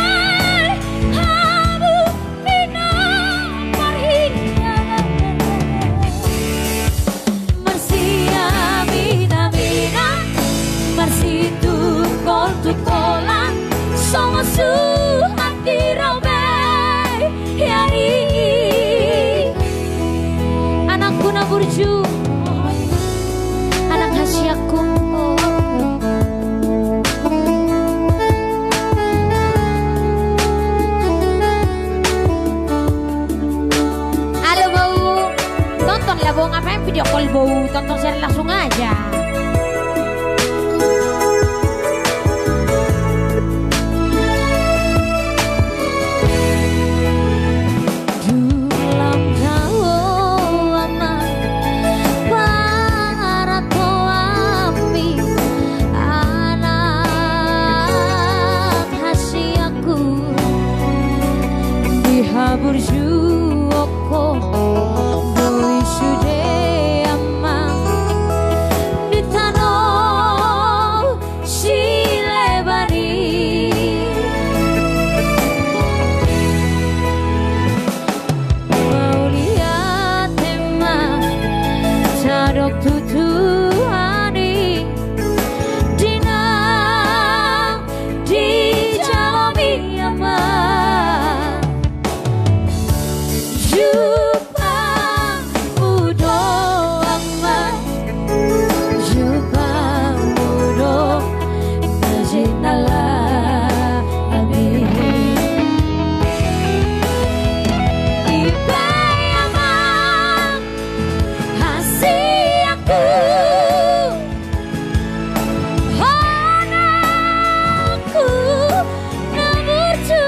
hamu pinompar hian. Marsiaminaminan, marsitungkoltungkolan, songon suhat di Robert. Anakku na burju. Anakku na burju. Anak hasianku. Halo, Bou. Tonton lah, Bou. Ngapain video call, Bou? Tonton siaran langsung aja. Dung lam dao ama, pangaratoanmi, anak hasianku, dihaburjuon ho boi sude ama. Jumpangmu do, Ama. Jumpangmu do na jinala hami. I pe, Ama, hasianku, honangku na burju,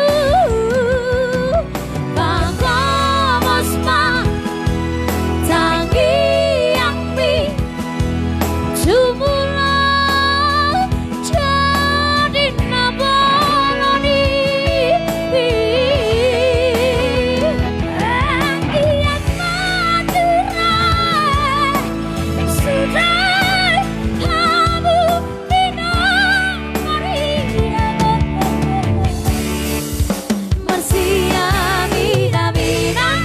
pagomos ma tangiangmi, jumolo jadi na bolon i. Ia na ture sude hamu di na Maria. Marsiaminaminan,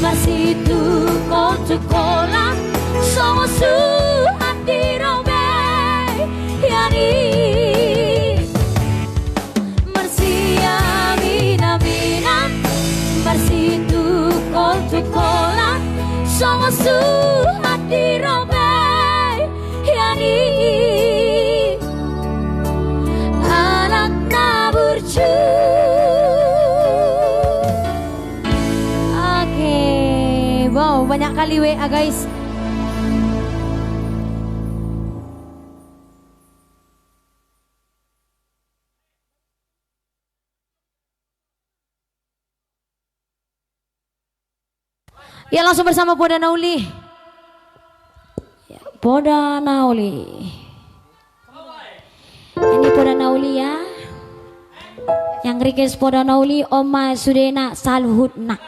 marsitungkoltungkolan, songon suhat di robean i. Marsiaminaminan, marsitungkoltungkolan, songon suhat di robean i. Anak na burju. Oke, wow, banyak kali W A, guys. Ya, langsung bersama Poda na Uli. Ya, Poda na Uli. Ini Poda na Uli, ya. Yang request Poda na Uli, on ma sudena saluhutna.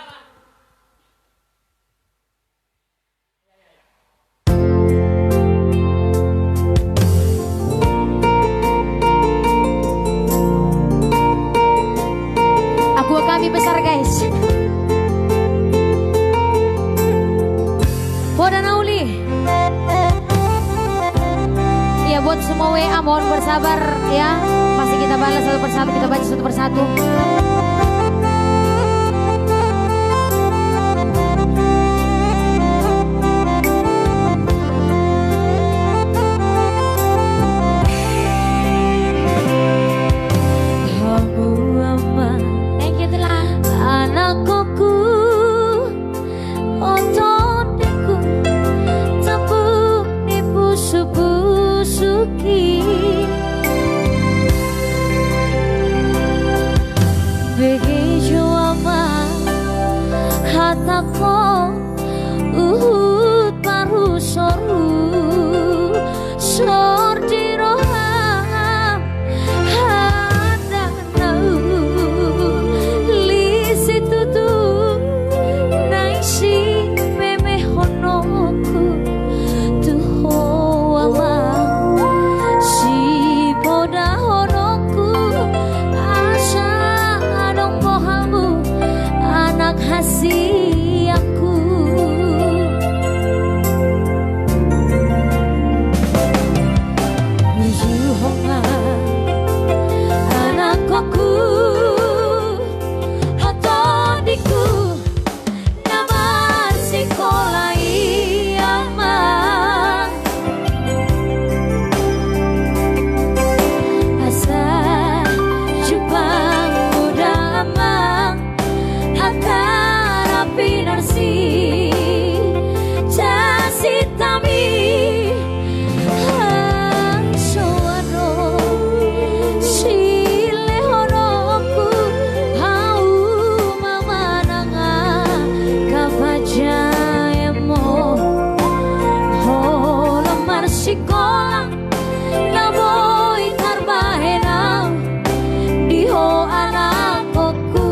Aqua kami besar, guys. Poda na Uli. Ya, buat semua W A mohon bersabar, ya. Masih kita balas satu persatu, kita baca satu persatu. Hamu, Ama. Thank you, Tulang. Anak koku, oto diku, tambuk ni pusuk-pusuk i. Begejo, Ama, hatangkon huhut parhusor-husor di roham, hata na uli situtu naeng sipemehononku tu ho, Ama, sipodahononku asa adong bohalmu, anak hasianku. Burju ho ma, anak koku, oto diku na marsikola i, Ama. Asa jumpangmu da, Ama, hata na pinarsinta-sintami. Ai so adong silehononku, hauma manang angka pajaemo, holan marsikola na boi tarbahen au di ho, anakkonku.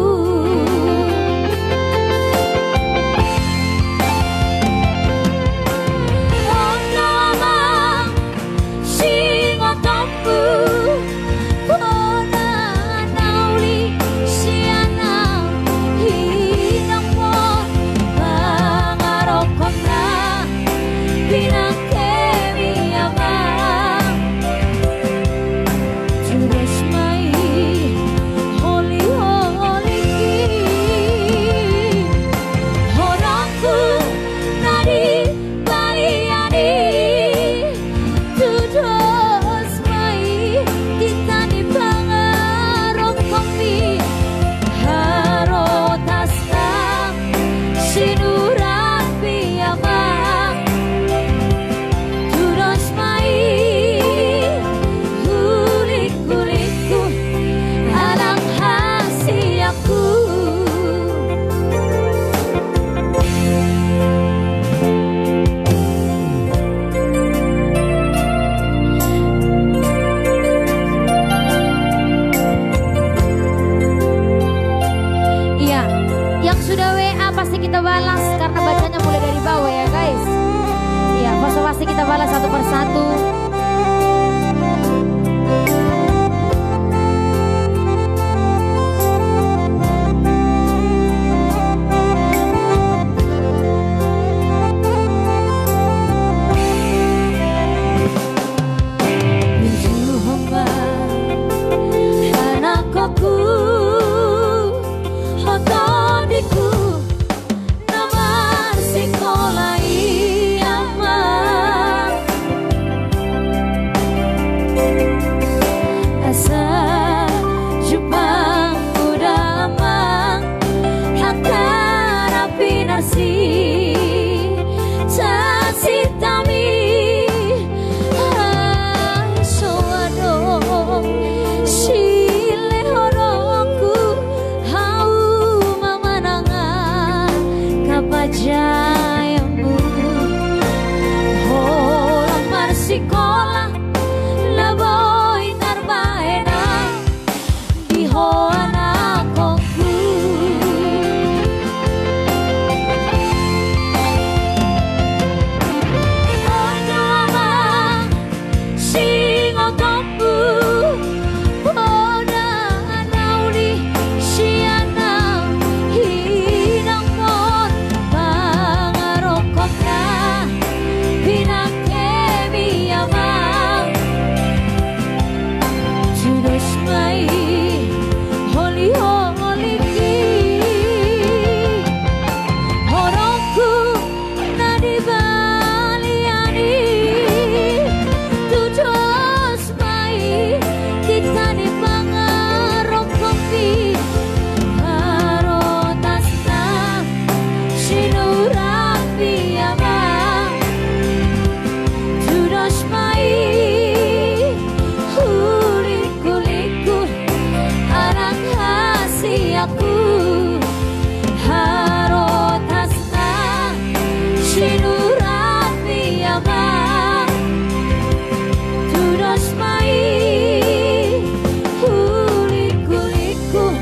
W A pasti kita balas karena bacanya mulai dari bawah ya, guys. Iya, pasti, pasti kita balas satu per satu. Anakku, ho tondiku, na marsikola i amang. Asa jumpang tu damang, antara pinarsi sasintami. Ai so adong silehononku, hau ma manang angka pajaeonmu. Holan marsikola na boi tarbahen au di ho anakhonhu. On do amang singotomhu, poda na uli sian na hinaholongan, pangarokot na pinangkemi amang. Tudos ma i holiholingki, horongku na di balian i. Tudos ma i hita ni pangarokotmi, harotasna sinuratmi amang. Tudos ma i hulingkul-lingkul anak hasianku, harotasna sinuratmi amang. Tudos ma i hulingkul-lingkul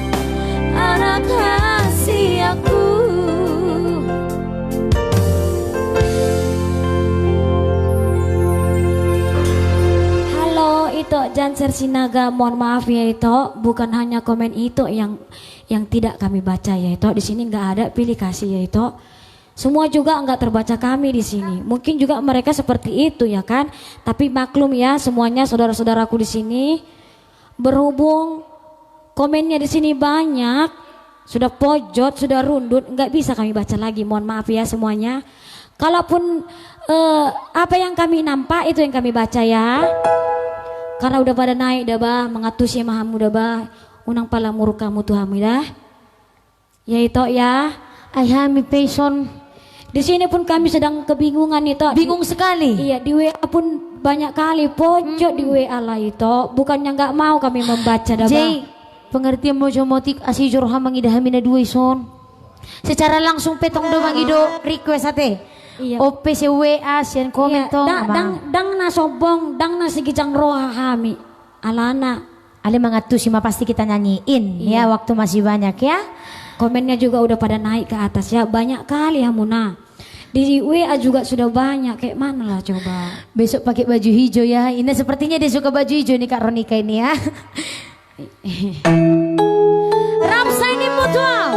anak hasianku. Halo, Ito Janser Sinaga, mohon maaf ya, Ito, bukan hanya komen Ito yang, yang tidak kami baca ya, Ito. Di sini nggak ada pilih kasih ya, Ito. Semua juga nggak terbaca kami di sini. Mungkin juga mereka seperti itu ya kan. Tapi maklum ya semuanya, saudara-saudaraku di sini. Berhubung komennya di sini banyak, sudah pojot, sudah rundut, nggak bisa kami baca lagi. Mohon maaf ya semuanya. Kalaupun, eh, apa yang kami nampak, itu yang kami baca ya. Karena udah pada naik dah bah, mangantusi ma hamu dah bah. Unang pala murka hamu tu hami dah. Ya, Ito, ya. Ai hami pe ison. Di sini pun kami sedang kebingungan, Ito. Bingung sekali. Iya, di W A pun banyak kali pojok di W A lah, Ito. Bukannya nggak mau kami membaca dah, Jadi, bah. Pengertian ma jo, Motik, asi jo roha mangida hami na dua ison. Secara langsung pe tong do mangido request ate. Iya. Ope sian W A, sian komen tong, dang, dang na sombong, dang na siginjang roha hami. Alana. Ale mangantusi ma pasti kita nyanyiin, ya, waktu masih banyak, ya. Komennya juga udah pada naik ke atas, ya. Banyak kali hamuna. Di W A juga sudah banyak, kayak mana lah coba. Besok pakai baju hijau, ya. Ini sepertinya dia suka baju hijau nih, Kak Ronika ini, ya. Rap sainimmu tuau.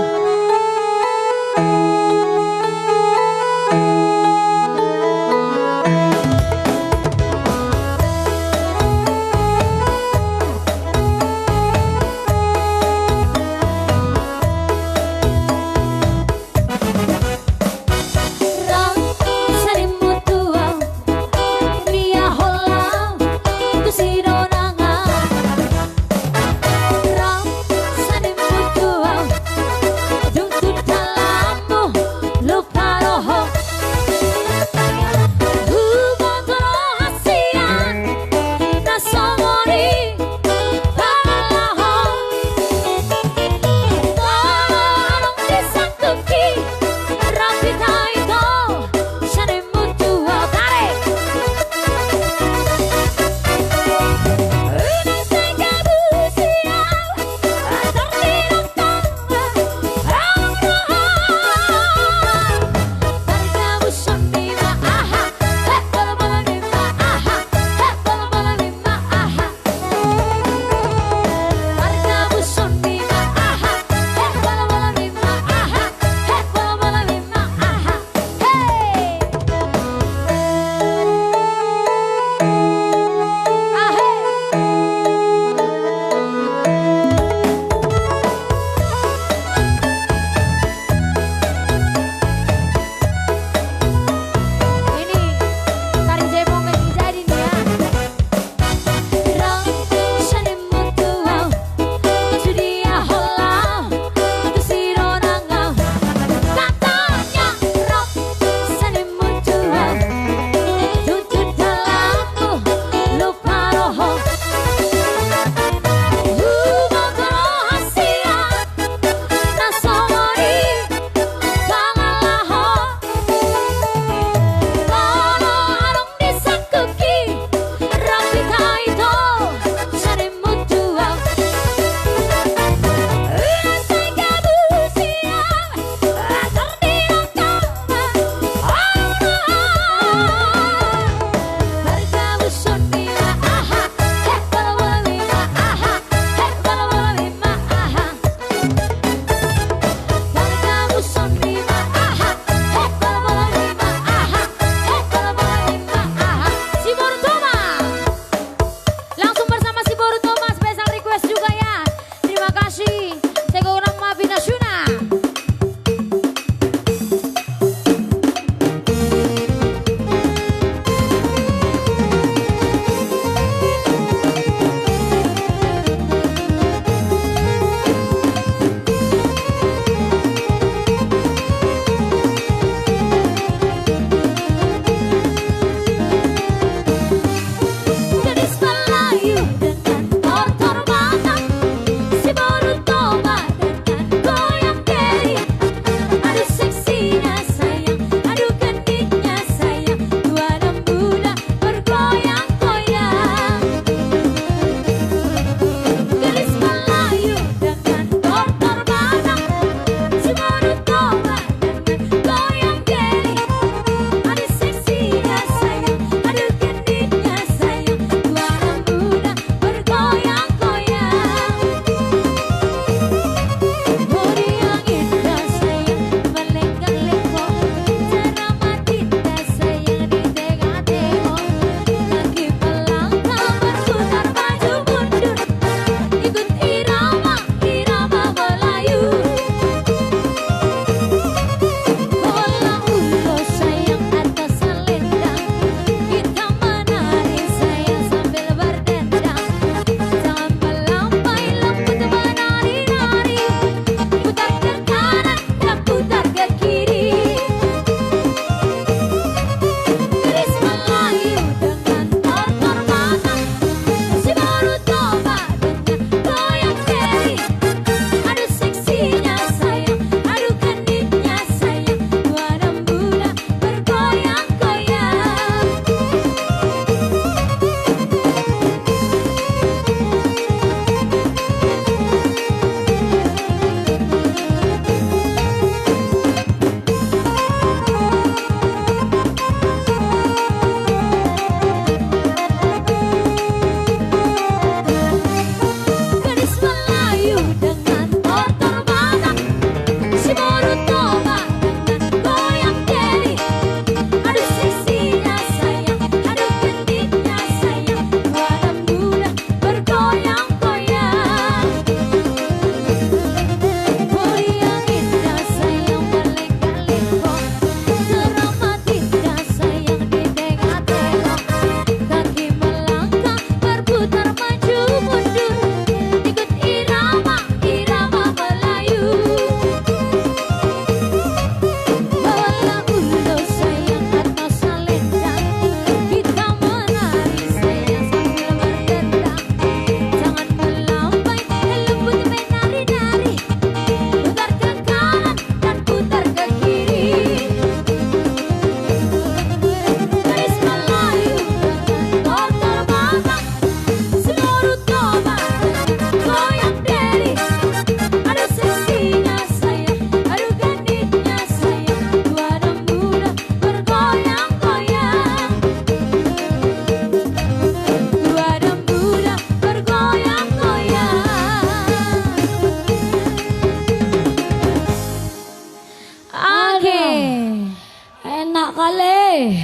Kale.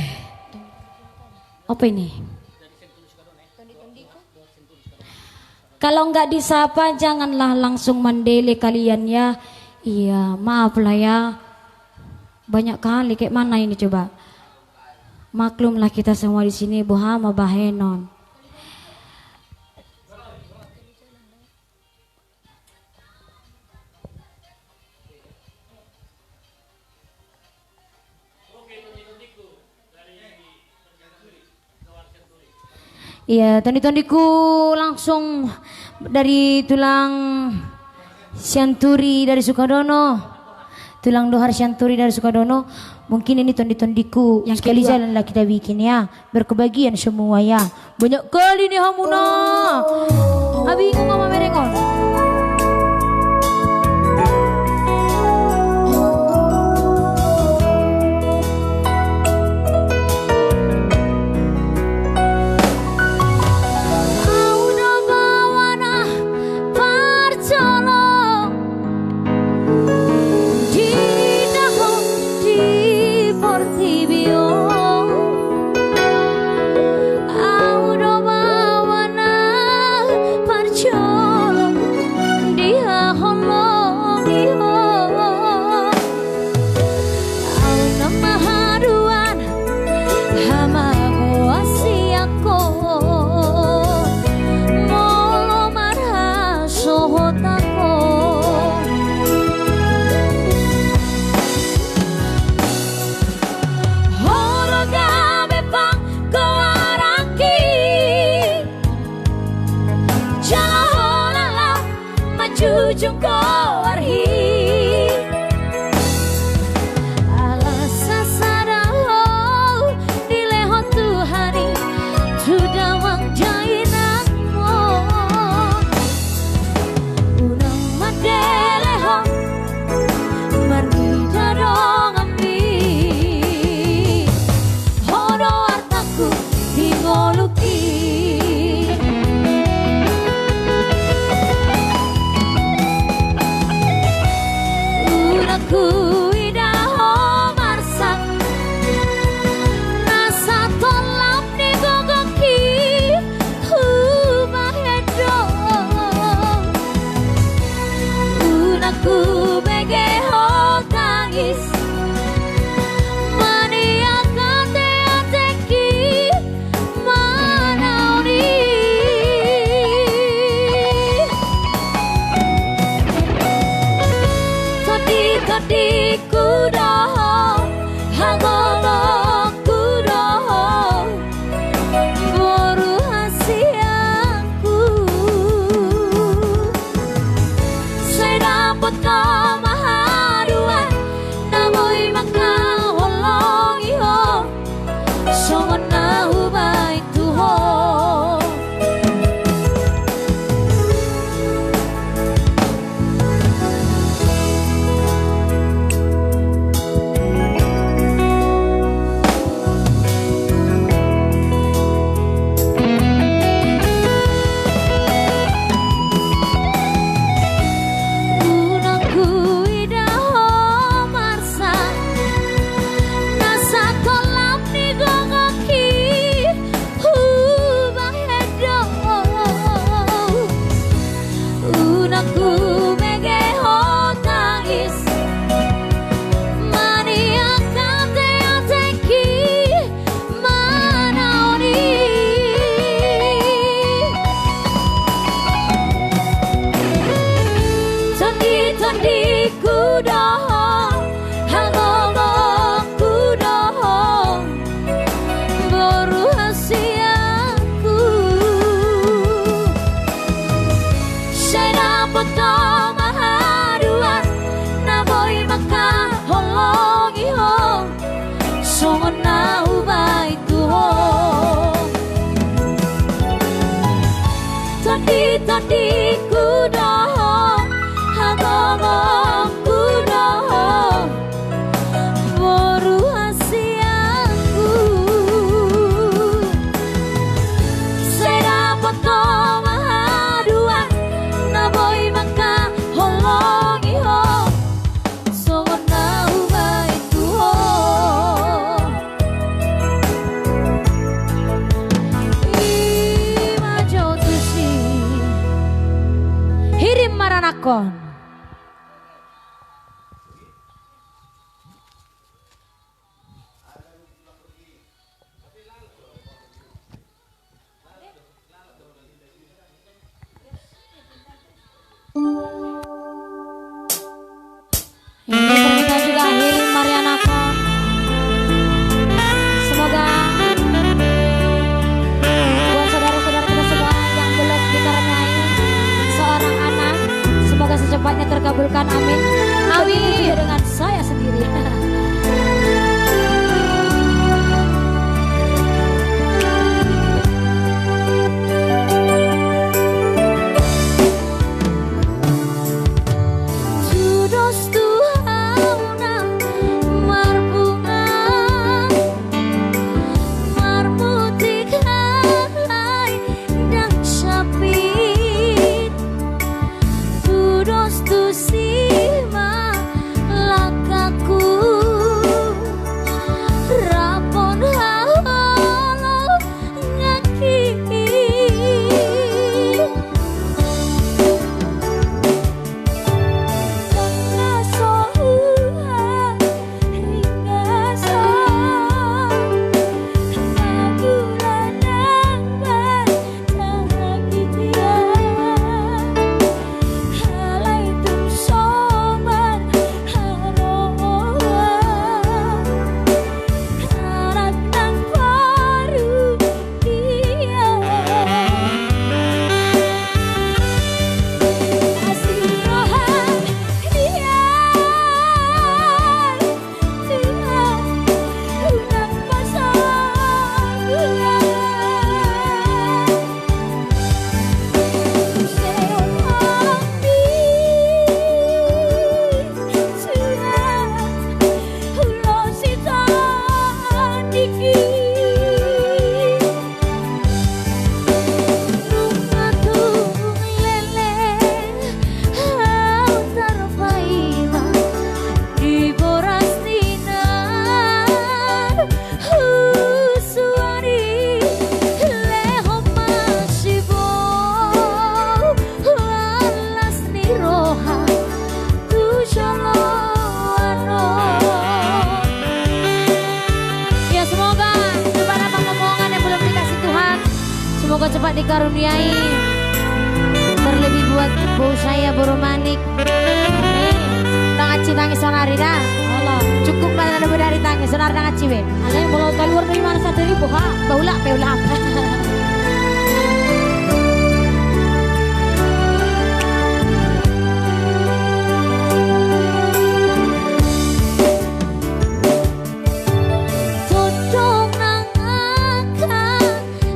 Apa ini? Kalau nggak disapa, janganlah langsung mandele kalian ya. Iya, maaf lah ya. Banyak kali, kayak mana ini coba? Maklumlah kita semua di sini, boha ma bahenon. Iya, tondi-tondiku langsung dari tulang Sianturi dari Sukadono. Tulang Dohar Sianturi dari Sukadono. Mungkin ini tondi-tondiku. Yang sekali kedua. Jalan lah kita bikin ya. Berkebagian semua ya. Banyak kali nih hamuna. Abingung sama merengon. Au do bawana parjolo di dahon di portibi on. Au do bawana parjolo Pon. Ini permintaan juga Healing Mariana Pon. Semoga buat saudara-saudara kita semua yang belum dikaruniai seorang anak, semoga secepatnya terkabulkan. Amin. Amin. Begitu juga dengan saya sendiri. Tudos tu hau na marbunga, marmutik halai ndang sapit. Tudos tusi ma langkangku, rap dohot holongki. Ndang na so hua ringas, na gula nang badan. Nunga tung leleng hau tarpaima di boras ni na husuan i, lehon ma sibou las ni roha tu joloan on. Ya, semoga cepat dapat omongan yang belum dikasih Tuhan. Semoga cepat dikaruniai. Terlebih buat bou saya, boru Manik. Amin. Ndang hansit tangis sonari da. Alah. Cukup ma na dapot dari tangis sonari, ndang hansit be. Alai molo kaluar do i mana satu ribu ha. Baulak pe, ulak. Tondong nang angka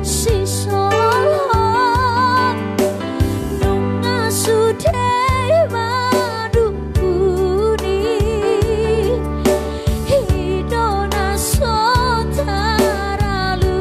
sisolhot, nunga sude madungkuni, i do na so taralusi.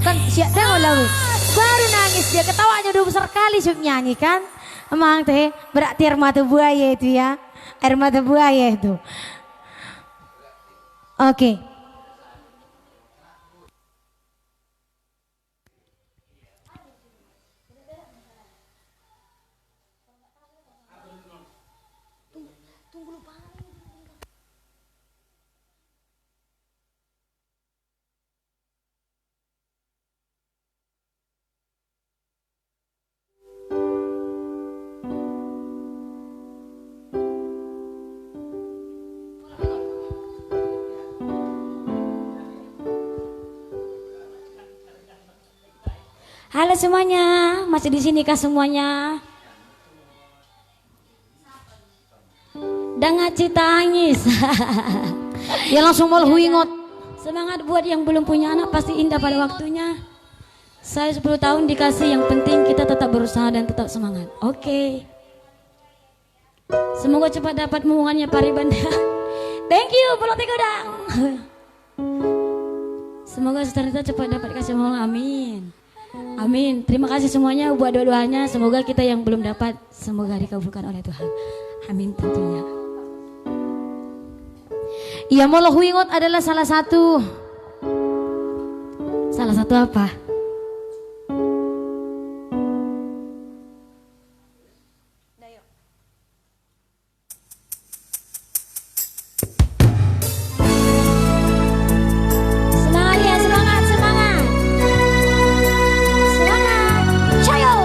Kan siap dang ulawi. Baru nangis dia, ketawanya dua besar kali, siap nyanyi kan. Emang teh, berarti air mata buaya itu ya. Air mata buaya itu. Oke. Halo semuanya, masih di sini kah semuanya? Dang aci tangis. Ya, langsung molo huingot. Semangat buat yang belum punya anak, pasti indah pada waktunya. Saya sepuluh tahun dikasih, yang penting kita tetap berusaha dan tetap semangat. Oke. Semoga cepat dapat momongannya Pariban. Thank you, Pulau Tigodang. Semoga Suster Rita cepat dapat kasih momongan. Amin. Amin. Terima kasih semuanya buat doa-doanya. Semoga kita yang belum dapat, semoga dikabulkan oleh Tuhan. Amin tentunya. Ia molo huingot adalah salah satu. Salah satu apa? Semangat ya, semangat, semangat. Semangat. Cayo.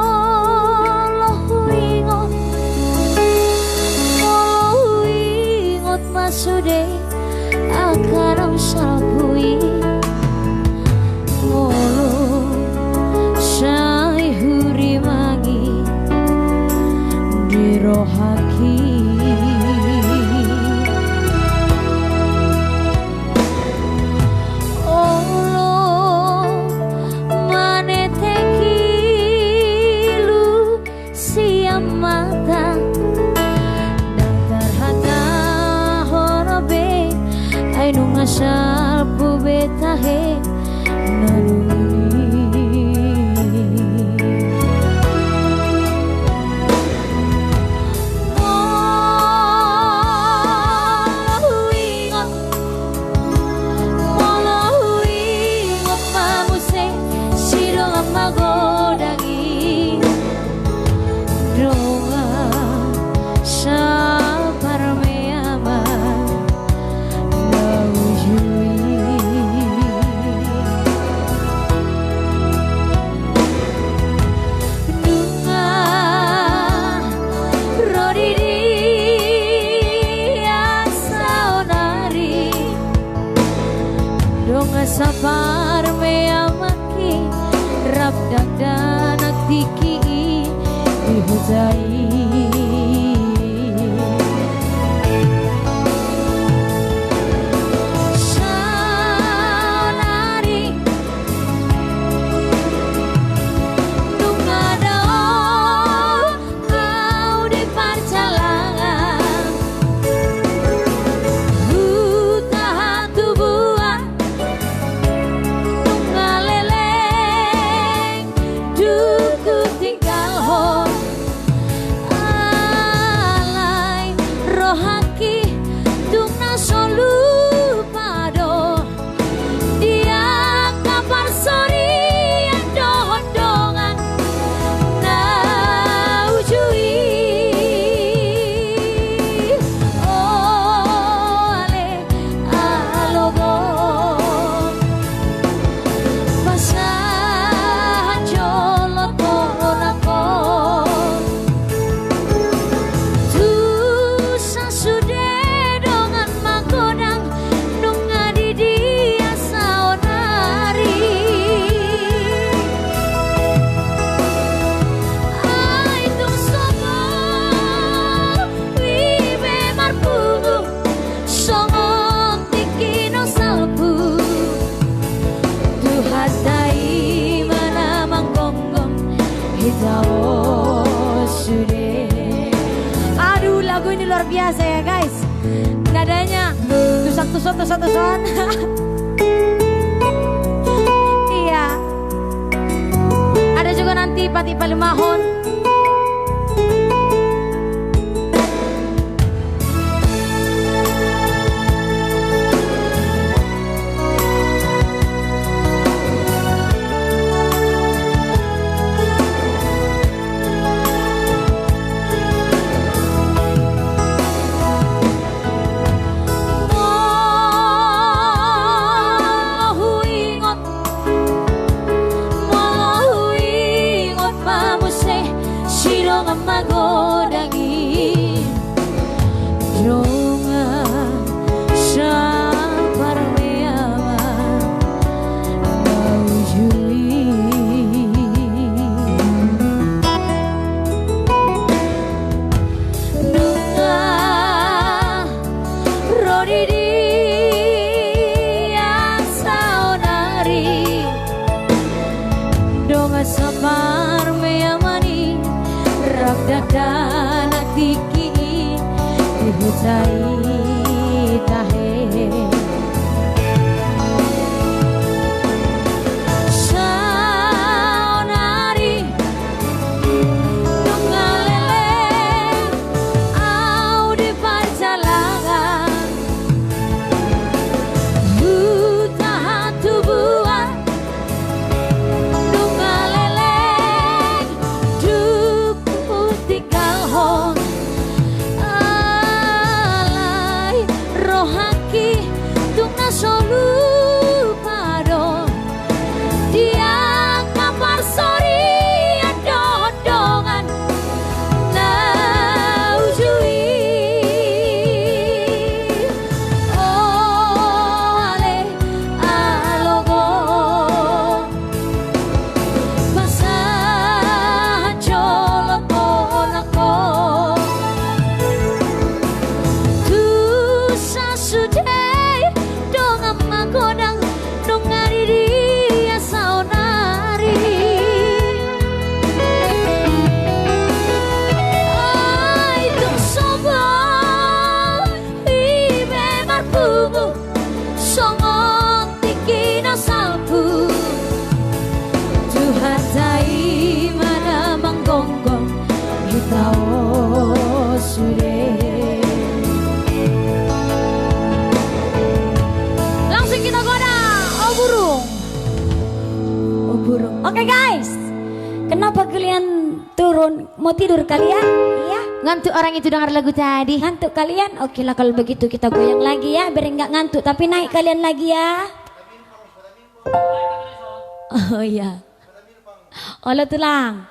Molo huingot, molo huingot ma sude angka na salpu i. Molo sai hurimangi di rohangki. Olo manetek ilu sian mata, ndang tarhatahon be, ai nunga salpu be tahe na dungani. Molo huingot, molo huingot ma muse sidongan magodang i. Dongan saparmeaman na uju i. Nunga ro di dia saonari dongan saparmeamanki rap dakdanak tingki i di huta i. Saonari nunga dao au di parjalangan, huta hatubuan nunga leleng dung hutinggalhon. Luar biasa ya, guys. Nadanya tusak-tusuk, tusak-tusukan. Iya. Ada juga nanti pati palemahon. Molo huingot, molo huingot ma muse si dongan magodang i. Dongan saparmeaman na uju i. Nunga ro di dia saonari dongan saparmeaman i, rap dakdanak tingki i di huta i tahe. Saonari nunga leleng au di parjalangan, huta hatubuan nunga leleng dung hutinggalhon. Alai rohangki tung na so lupa do di angka parsorian dohot dongan na uju i. O ale alogo, pasahat jolo tonangko tu sasude dongan magodang nunga di dia saonari. Ai tung so boi be marpungu songon tingki na salpu, Tuhanta i ma na manggonggong hita on sude. Langsung kita goda, O Burung. O Burung. Oke, guys. Kenapa kalian turun? Mau tidur kalian? Iya. Ngantuk orang itu dengar lagu tadi. Ngantuk kalian? Oke lah, kalau begitu kita goyang lagi ya, biar nggak ngantuk, tapi naik kalian lagi ya. Oh iya. Olo tulang.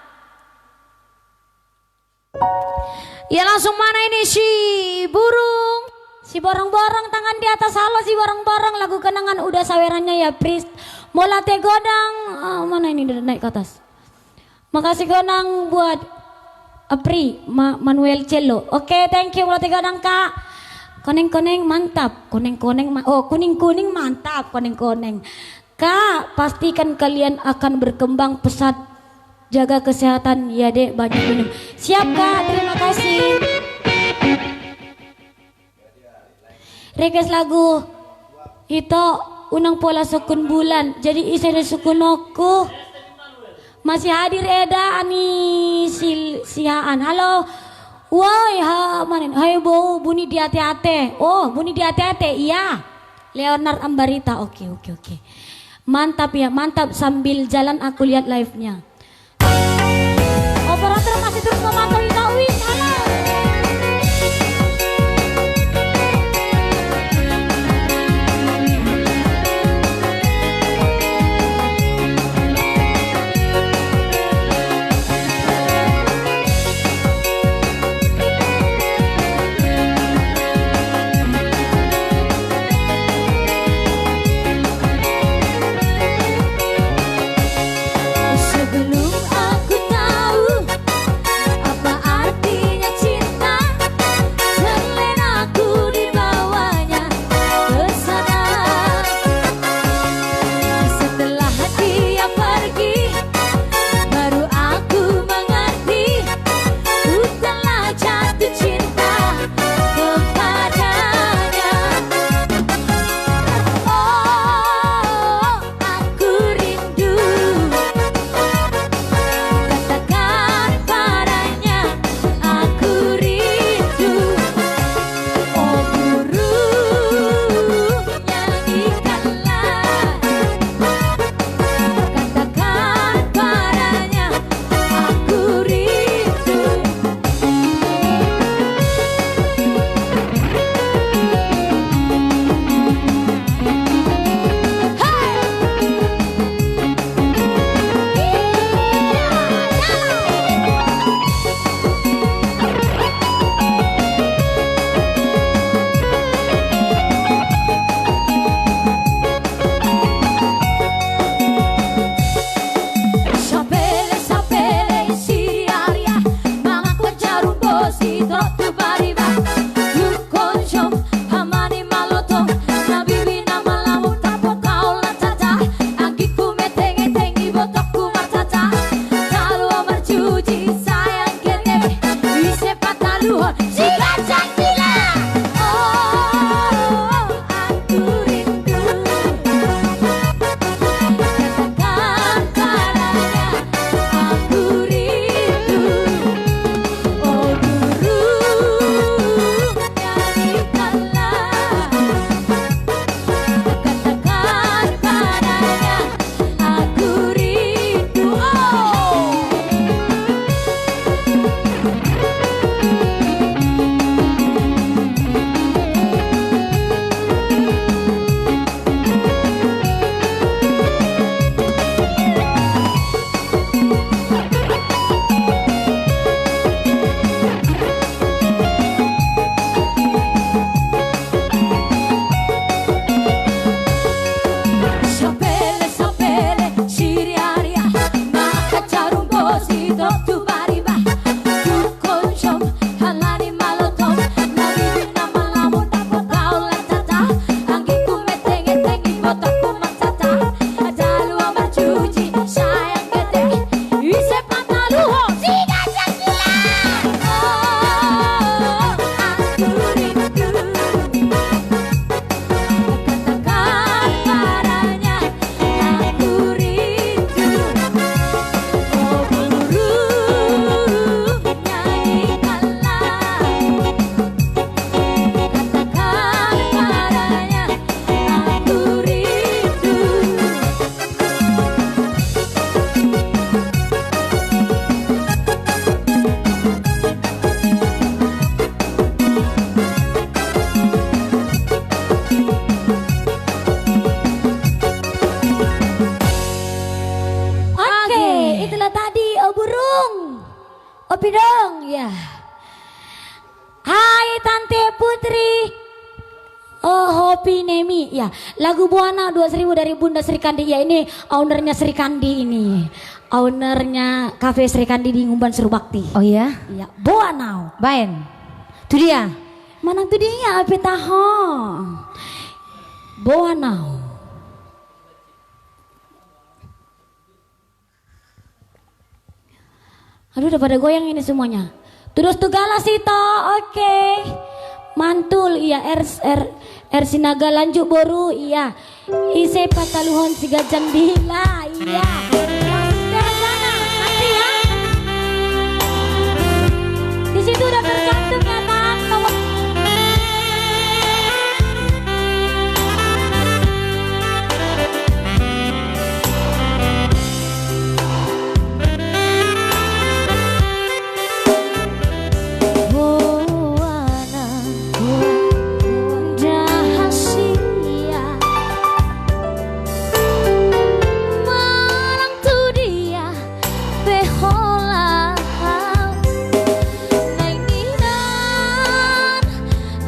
Ya, langsung mana ini si Burung? Si Borong-borong, tangan di atas, halo si Borong-borong, lagu kenangan udah sawerannya ya, please. Mau late godang, eh, mana ini, udah naik ke atas. Makasih godang buat Apri, Ma-, Manuel Cello. Oke, thank you, mau late godang, Kak. Koneng-koneng, mantap. Koneng-koneng, ma-, oh, kuning-kuning, mantap. Koneng-koneng. Kak, pastikan kalian akan berkembang pesat. Jaga kesehatan ya, Dek, banyak minum. Siap, Kak, terima kasih. Request lagu Ito, unang pola sungkun bulan, jadi ise do sungkunonku. Masih hadir Eda, Ani Sil-, Sihaan. Halo. Woi, ha, mana ini? Hai, Bo, bunyi di ate-ate. Oh, bunyi di ate-ate, iya. Leonard Ambarita, oke, oke, oke. Mantap ya, mantap. Sambil jalan aku lihat live-nya. Operator masih terus memantau kita, wis, halo. Sebelum aku tahu apa Tri. Oh, Hopi Nemi. Ya, lagu Boanau dua ribu dari Bunda Srikandi. Ya, ini ownernya Srikandi ini. Ownernya Cafe Srikandi di Ngumban Surbakti. Oh iya? Iya, Boanau. Baen. Tu dia. Manang tu dia, ape taho. Boanau. Aduh, udah pada goyang ini semuanya. Tudos tu galas ito, oke. Mantul, iya, R, R, R Sinaga lanjut boru, iya. Ise pataluhon si ganjang dila, iya. Masuk ke sana, nanti ya. Di situ udah tercantum ya, Tan, nomor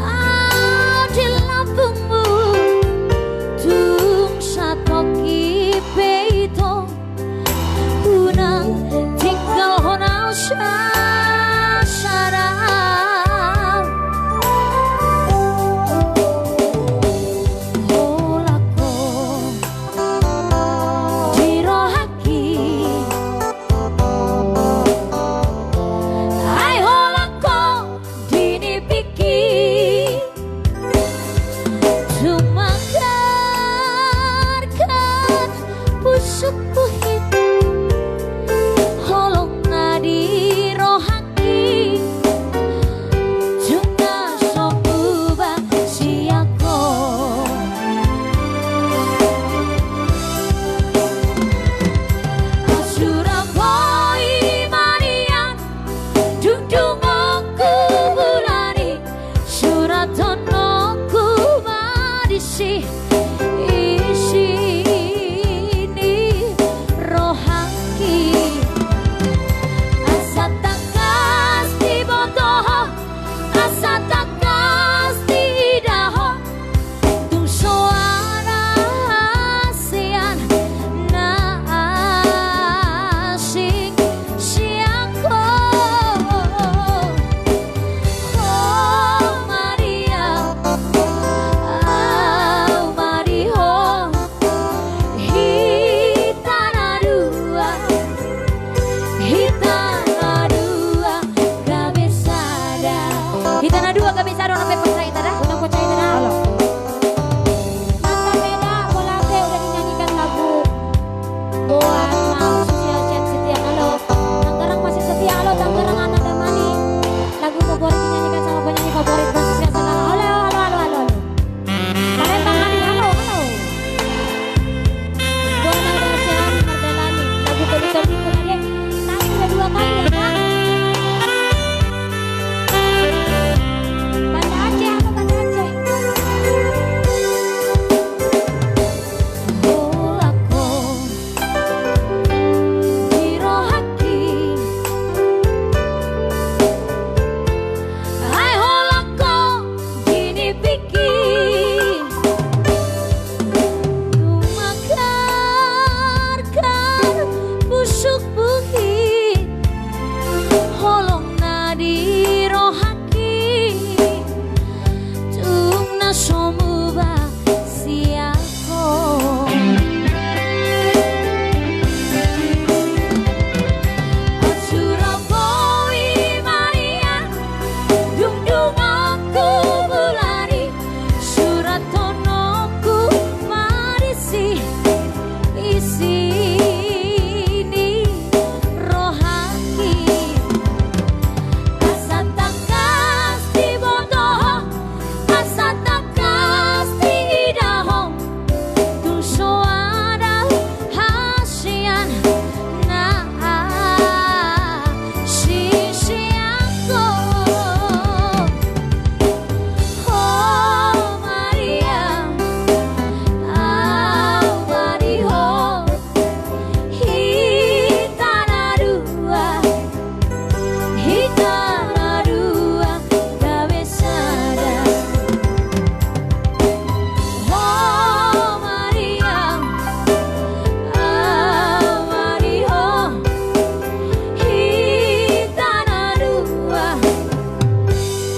Au di lambungmu, tung satongkin pe ito, unang tinggalhon au sasada. Holan ho di rohangki. Ai holan ho di nipingki, tung manggargar pusukku hian, holong na di rohangki, tung na so hububa sian ho. Sura boi ma nian, dung dungonku bulan i, sura tononku ma disi, isi ni rohangki. Asa tangkas diboto ho, asa tangkas diida ho, tung so adong sian na asing sian ho. Ho ma di au, au ma di ho. Hita na dua, hita na dua gabe sada. Hita na dua gabe sada, unang pe porsai hita da. Unang porsai hita da. Halo. Mantap, Eda, bola te udah dinyanyikan lagu Boanau, susi Ocean Setia. Halo. Tanggerang masih setia, halo, Tanggerang anak damani. Lagu favorit dinyanyikan sama penyanyi favorit, Bang Sisya Sagala. Halo, halo, halo, halo, halo. Palembang tadi, halo, halo. Buana Dasean Mardalani, lagu Pemikiran Minggu tadi. Tadi udah dua kali ya, Kak. Banda Aceh,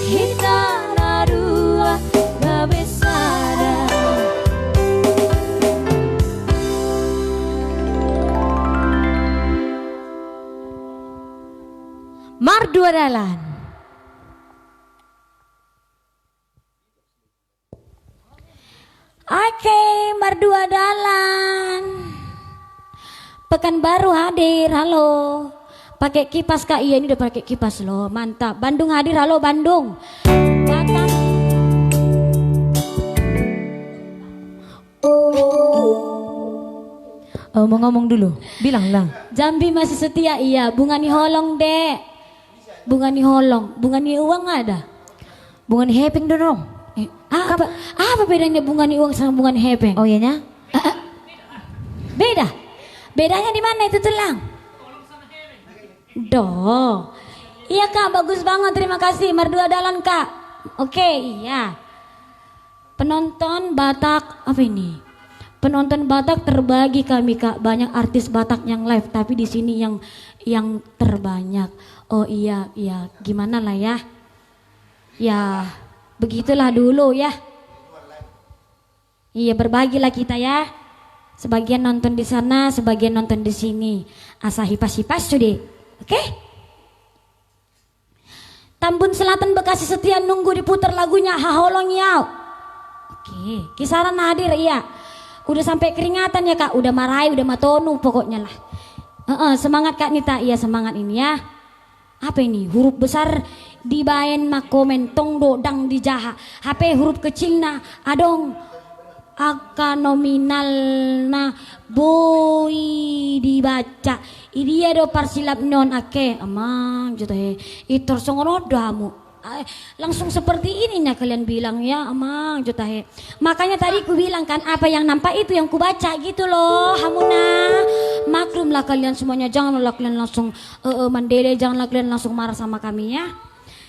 Hita na dua gabe sada. Mardua Dalan. Oke, Mardua Dalan. Pekanbaru hadir, halo. Pakai kipas kah? Iya, ini udah pakai kipas loh. Mantap. Bandung hadir, halo Bandung. Batam. Oh, mau ngomong dulu. Bilang lah. Jambi masih setia, iya. Bunga ni holong, Dek. Bunga ni holong. Bunga ni uang ada? Bunga ni hepeng do dong. Eh, apa, apa bedanya bunga ni uang sama bunga ni hepeng? Oh, iyanya? Eh, eh. Beda. Bedanya di mana itu, Tulang? Doh. Iya, Kak, bagus banget. Terima kasih. Mardua Dalan, Kak. Oke, iya. Penonton Batak, apa ini? Penonton Batak terbagi kami, Kak. Banyak artis Batak yang live, tapi di sini yang, yang terbanyak. Oh iya, iya. Gimana lah ya? Ya, begitulah dulu ya. Iya, berbagilah kita ya. Sebagian nonton di sana, sebagian nonton di sini. Asa hipas-hipas sude. Oke? Tambun Selatan, Bekasi setia nunggu diputar lagunya Haholongi Au. Oke, Kisaran hadir, iya. Udah sampai keringatan ya, Kak. Udah marai, udah matonu pokoknya lah. Heeh, semangat, Kak Nita. Iya, semangat ini ya. Apa ini? Huruf besar dibaen mangkomen, tong do ndang dijaha. Hape huruf kecilna adong angka nominalna boi dibaca. Idia do parsilapna on, angke? Amang jo tahe. Itor songon on do hamu. Eh, langsung seperti ininya kalian bilang ya, Amang jo tahe. Makanya tadi kubilang kan, apa yang nampak itu yang kubaca gitu loh, hamuna. Maklumlah kalian semuanya, janganlah kalian langsung, eh, eh, mandele, janganlah kalian langsung marah sama kami ya.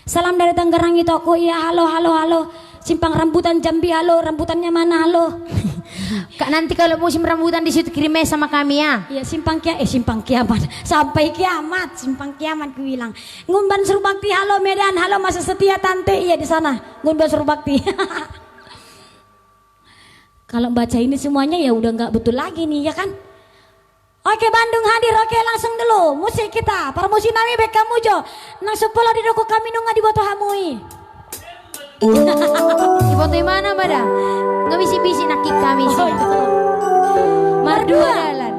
Salam dari Tangerang, Itokku, iya, halo, halo, halo. Simpang Rambutan Jambi, halo, rambutannya mana, halo? Kak, nanti kalau musim rambutan di situ kirim aja sama kami ya. Iya, Simpang Kia-, eh, Simpang Kiamat. Sampai kiamat, Simpang Kiamat kubilang. Ngumban Surbakti, halo Medan, halo masa setia tante, iya di sana. Ngumban Surbakti. Kalau baca ini semuanya ya udah nggak betul lagi nih, ya kan? Oke, Bandung hadir. Oke, langsung dulu musik kita. Parmusi nami, baen hamu jo. Nang so pola didok hami nunga diboto hamu i. Diboto i mana, Mada? Nggak bisi-bisi nangkin kami sih. Oh, iya. Mardua. Mardua Dalan.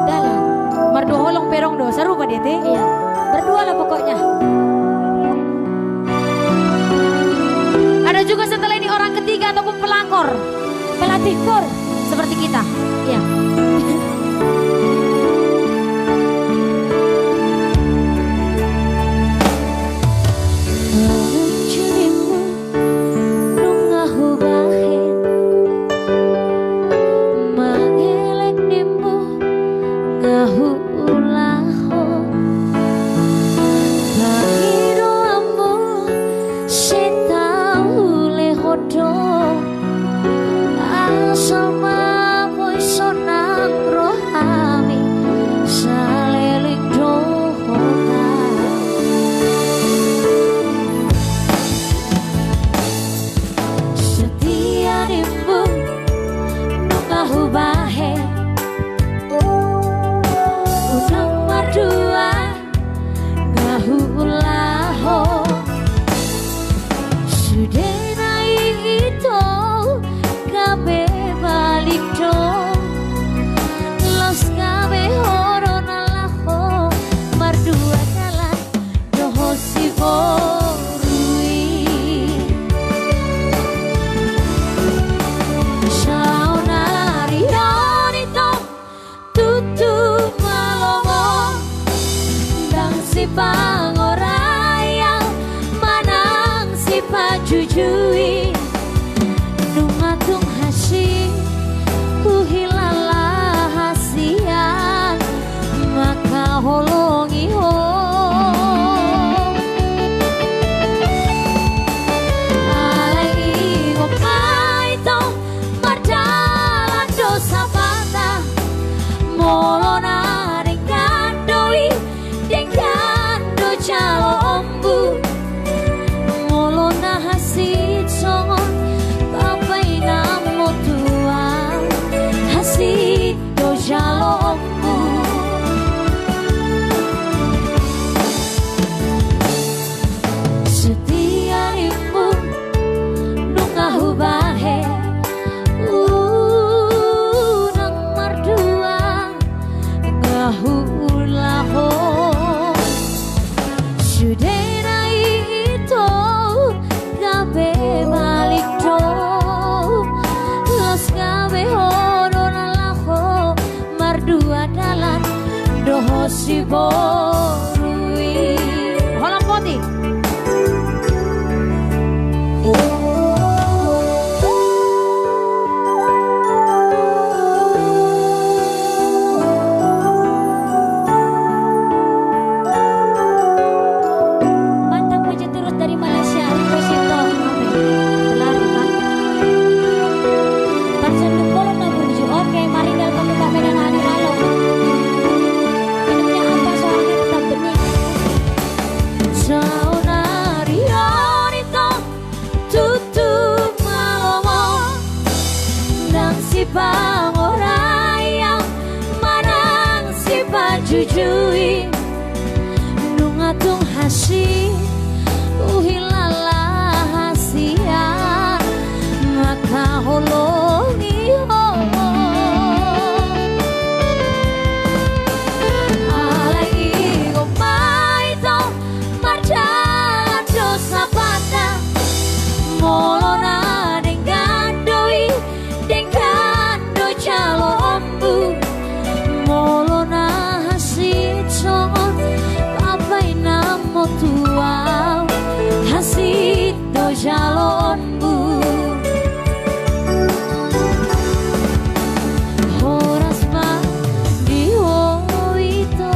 Dalan. Mardua Holong pe adong do, sarupa dia te. Iya. Berdua lah pokoknya. Ada juga setelah ini orang ketiga ataupun pelakor. Pelatih kor. Seperti kita. Iya. Nunga hubahen mangelek nimmu nga huulahon. Pangidoanmu sitaulehon do, asa ma boi sonang rohami saleleng dohot. Setia nimmu nunga hubahen, unang mardua nga huulahon. Sude na i ito gabe balik do, laos gabe ho do na laho Mardua Dalan dohot si boru i. Saonari on ito tutu malomo, ndang sipangoraian manang sipajuju. Siborui. Holan poti. Mantap, maju terus dari Malaysia, Riko Sinto. Oke. Berlari, Pak. Parsonduk bolon na burju. Oke, maringan patukak medan ani malo. Hidupnya apa, suaranya tetap bening. Saonari on ito tutu malomo nang sipangoraian manang sipajujui. Nunga tung hansit huhilala hasian mangkaholongi ho. Alai i gomai to marjalan do sapata. Molo na denggan do i, denggan do jaloonmu. Molo na hansit songon bapa inangmu tu au, hansit do jaloonmu. Horas ma di ho ito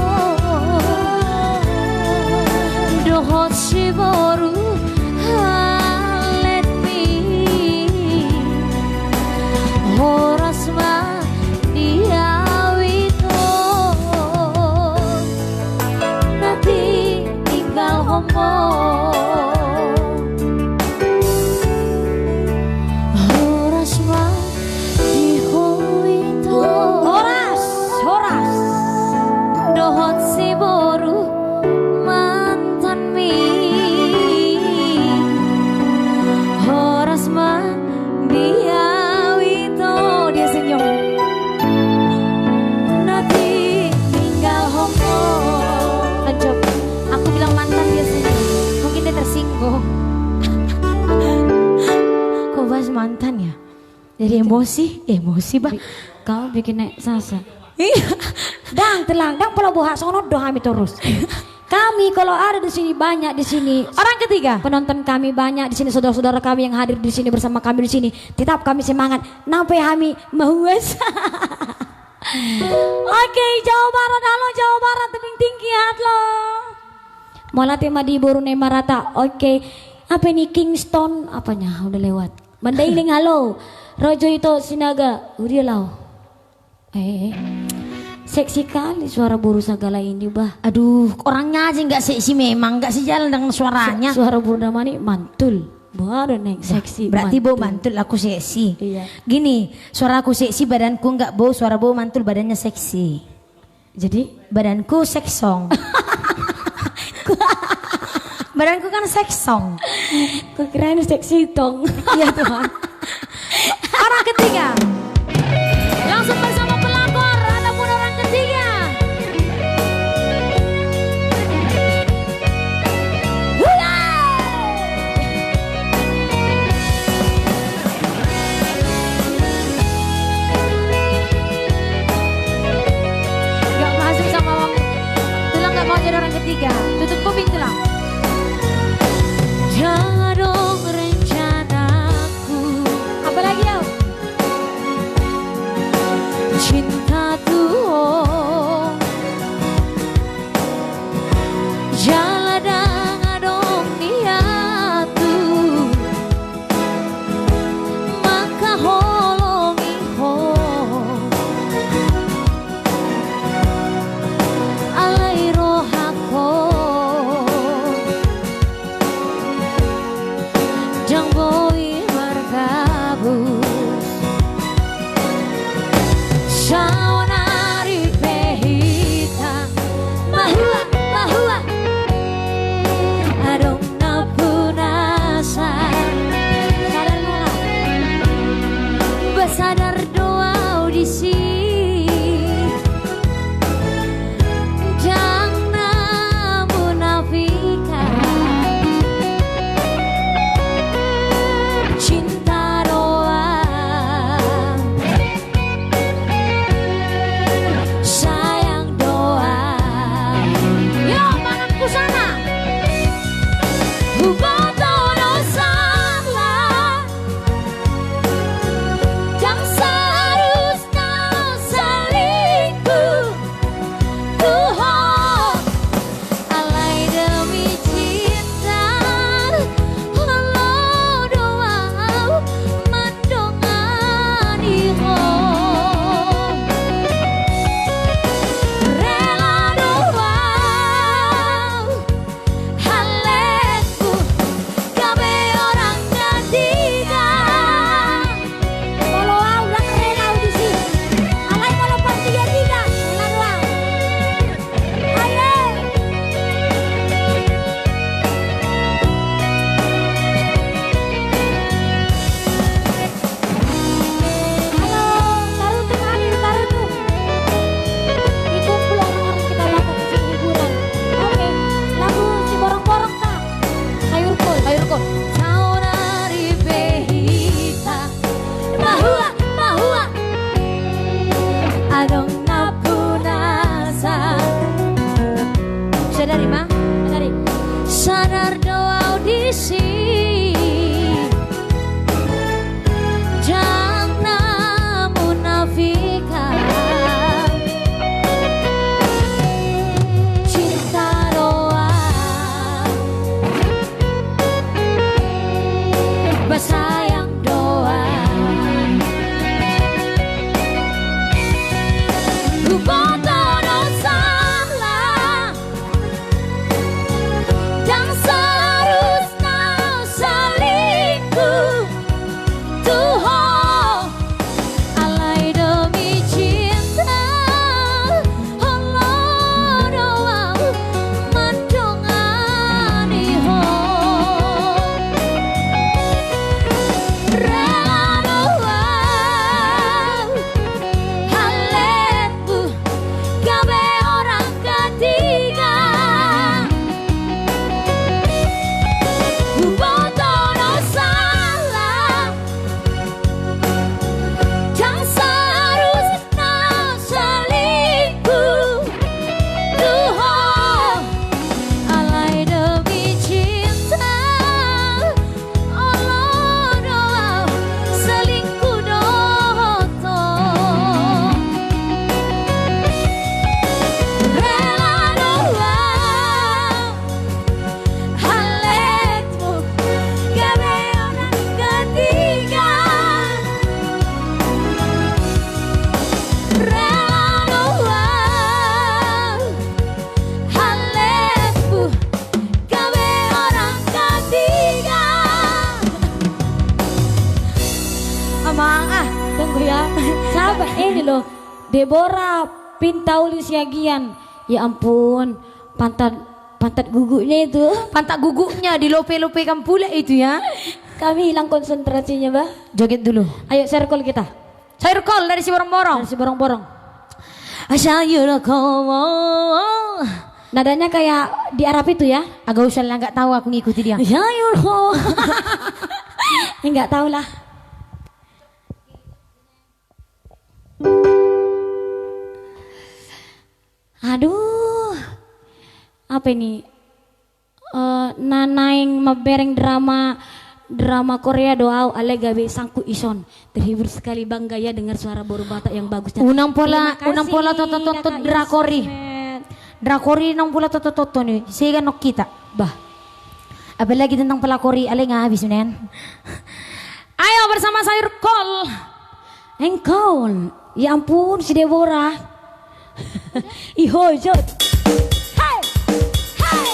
dohot siboru haletmi. Horas ma di au ito na tininggalhon ho. Horas ma di ho ito. Horas, horas. Dohot siboru mantanmi. Horas ma di au ito, dia senyum, na tininggalhon ho. Lanjut. Aku bilang mantan, dia senyum. Mungkin dia tersinggung. Kok bahas mantan ya? Jadi emosi, emosi, bah. Kau bikin naik sasa. Iya. Dang, telang, dang pola boha, songon on do hami torus. Kami kalau ada di sini, banyak di sini. Orang ketiga. Penonton kami banyak di sini, saudara-saudara kami yang hadir di sini bersama kami di sini. Tetap kami semangat. Nang pe hami mahuas. Oke, Jawa Barat, halo Jawa Barat, tebing tinggi, halo. Mauliate ma di boru na marhata. Oke. Apa ini, Kingston? Apanya? Udah lewat. Mandailing, halo. Rojo Ito Sinaga, udah lau. Eh, eh, eh. Seksi kali suara boru Sagala ini, bah. Aduh, orangnya aja nggak seksi memang, nggak sejalan dengan suaranya. Su-, suara boru Damani mantul. Baru naik seksi, berarti mantul. Bau mantul, aku seksi. Iya. Gini, suara aku seksi, badanku nggak bau, suara bau mantul, badannya seksi. Jadi? Badanku seksong. Badanku kan seksong. Kukirain seksi tong. Iya, Tuhan. Orang ketiga. Langsung bersama pelakor, ataupun orang ketiga. Hula! Nggak masuk sama waktu. Tulang nggak mau jadi orang ketiga. Tutup kuping, Tulang. Dang adong rencanaku. Apa lagi, Au? Ini loh, Deborah Pintauli Siagian. Ya ampun, pantat, pantat guguknya itu. Pantat guguknya dilope-lopekan pula itu ya. Kami hilang konsentrasinya, bah. Joget dulu. Ayo, circle kita. Sayur kol dari Siborong-borong. Dari Siborong-borong. Sayur kol. Nadanya kayak di Arab itu ya? Agak usah lah, nggak tahu aku ngikuti dia. Sayur kol. Nggak tahu lah. Aduh, apa ini? Eh, na naeng mambereng drama, drama Korea do au, alai gabe sangkut ison. Terhibur sekali, bangga ya dengar suara boru Batak yang bagus dan unang pola, terima kasih, unang pola toto-toto kakak drakor i. Yusmet. Drakor i unang pola toto-toto ni, sega nok kita. Bah. Apalagi tentang pelakor i, alai nga habis, men. Ayo bersama sayur kol. Engkol. Ya ampun, si Deborah. Ihojot. Hai. Hai.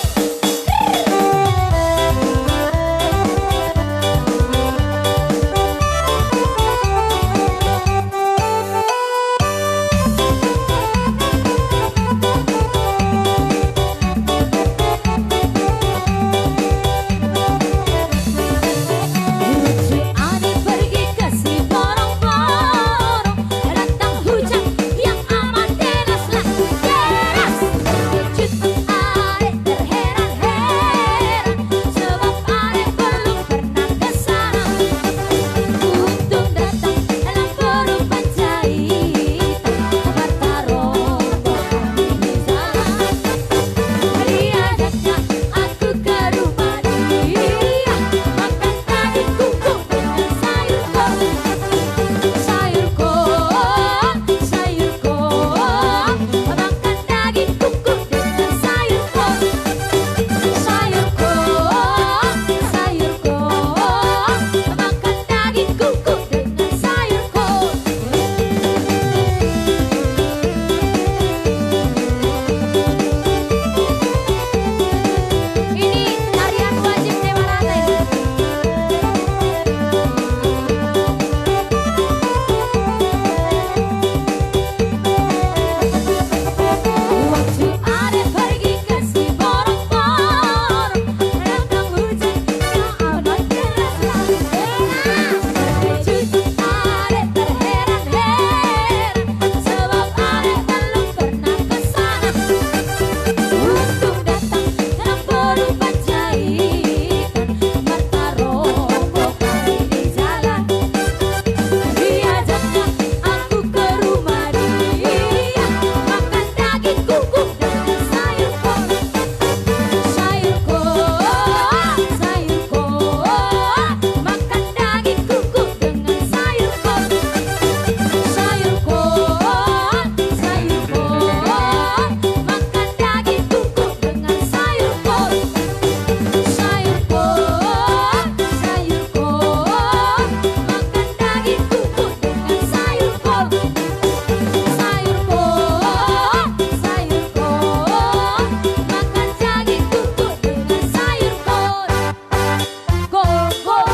Kol, kol,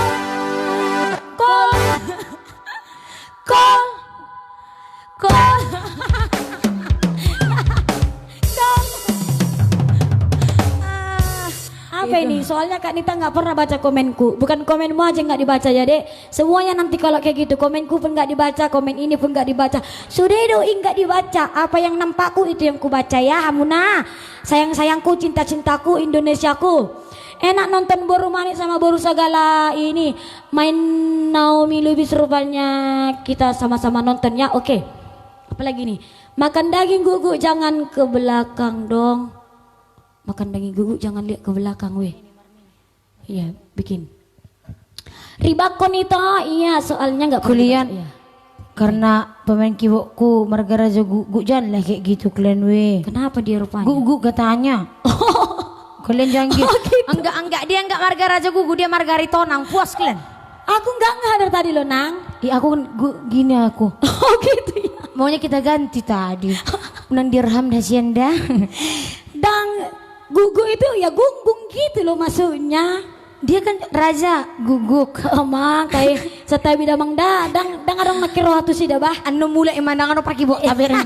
kol. Kol. Kol. Ah, apa ini? Soalnya Kak Nita nggak pernah baca komenku. Bukan komenmu aja nggak dibaca ya, Dek. Semuanya nanti kalau kayak gitu, komenku pun nggak dibaca, komen ini pun nggak dibaca. Sudah do i nggak dibaca. Apa yang nampakku itu yang kubaca ya, hamuna. Sayang-sayangku, cinta-cintaku, Indonesiaku. Enak nonton boru manik sama boru segala ini. Main Naomi Lubis rupanya, kita sama-sama nonton ya. Oke. Apalagi nih? Makan daging guguk jangan ke belakang dong. Makan daging guguk jangan lihat ke belakang weh. Iya, bikin. Ribakkon ito, iya, soalnya nggak pernah kuliah. Iya. Karena pemain keyboardku marga Raja Guguk, jangan lah kayak gitu kalian weh. Kenapa dia rupanya? Guguk katanya. Kalian jangan gitu. Oh, gitu. Enggak, enggak, dia enggak marga Raja Guguk, dia marga Aritonang. Puas kalian? Aku enggak ngeh dari tadi loh, Nang. Ih, aku gu-, gini aku. Oh, gitu ya. Maunya kita ganti tadi. Nang dirham dah sian dah. Dang, guguk itu ya gunggung gitu loh maksudnya. Dia kan raja guguk. Amang, kai, santabi damang da, ndang, ndang adong nangkin roha tusi da bah. Annon mulak i ma, ndang adong parkibot, tabereng.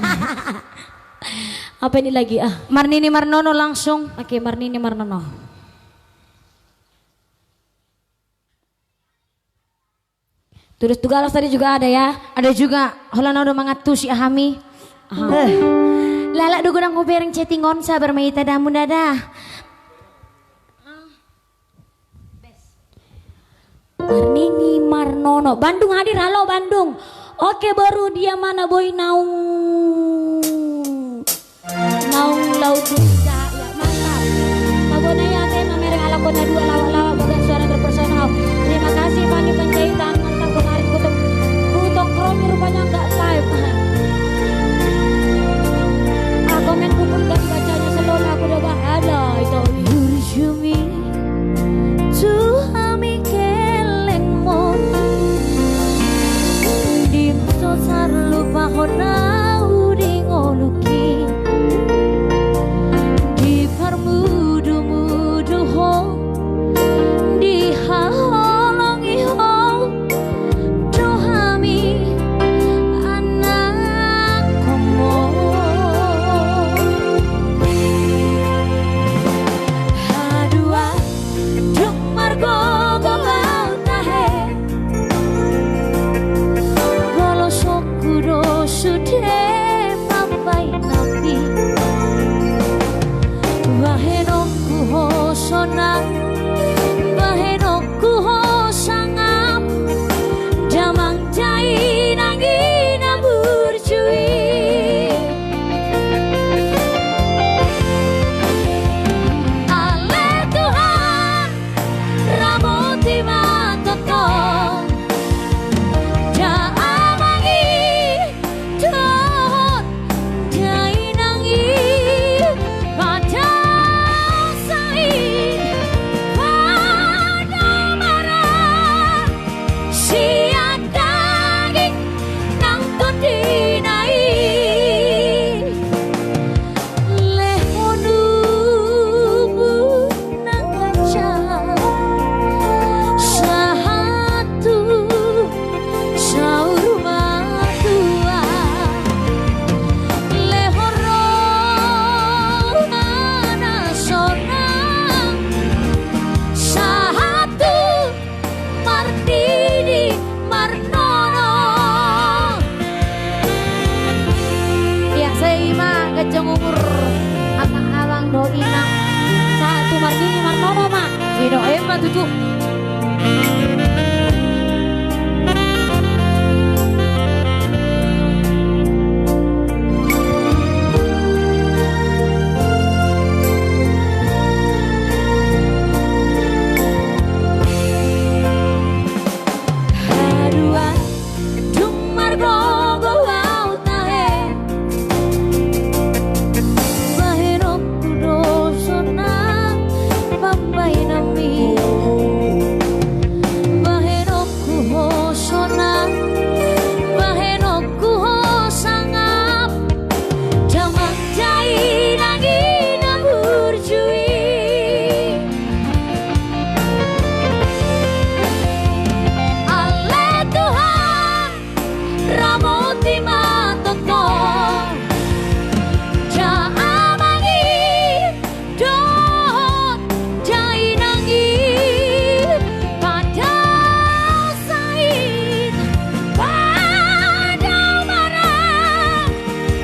Apa ini lagi, ah? Marnini Marnono langsung. Oke, Marnini Marnono. Tulis tu galas tadi juga ada ya. Ada juga, holan na do mangantusi hami. Aha. Eh. Lalap do godang hubereng chatting on, sabar ma hita da, muna da. Marnini Marnono. Bandung hadir, halo Bandung. Oke, boru dia mana boy naung Naung laut di Cahaya, mantap. Pabonai ate mamereng alak kota dua lawak-lawak bagas suara terpesona. Terima kasih Fani Panjaitan, mantap kemarin kutong kutong kromi rupanya nggak live. Ah, komenku pun nggak dibacanya, selalu aku udah bahala itu. Burjumi tu hami kelengmon, dim so tarlupahon au di ngolungki. Di parmudumudu ho, di haholongi ho, do hami anak komo. Haduan dung margogo au tahe, bolosonku do sude pambahenanmi. Bahenonku ho sonang, bahenonku ho sangap, damang dainang i na burju i. Ale Tuhan, ramoti ma toto da amang i dohot dainang i, padaosahit, padaomara sian daging nang tondina i. Lehon ubu na ganjang sahat tu saur matua, lehon roha na sonang sahat tu Marnini Marnono. Ia, sai ma ganjang umur amang, amang dohot inang. Sahat tu Marnini Marnono ma. I do, emma tutu. Haduan dung margogo au tahe, bahenonku do sonang pambahenanmi. Bahenonku ho sonang, bahenonku ho sangap, damang dainang i na burju i. Ale Tuhan, ramoti ma toto da amang i dohot dainang i, padaosahit, padaomara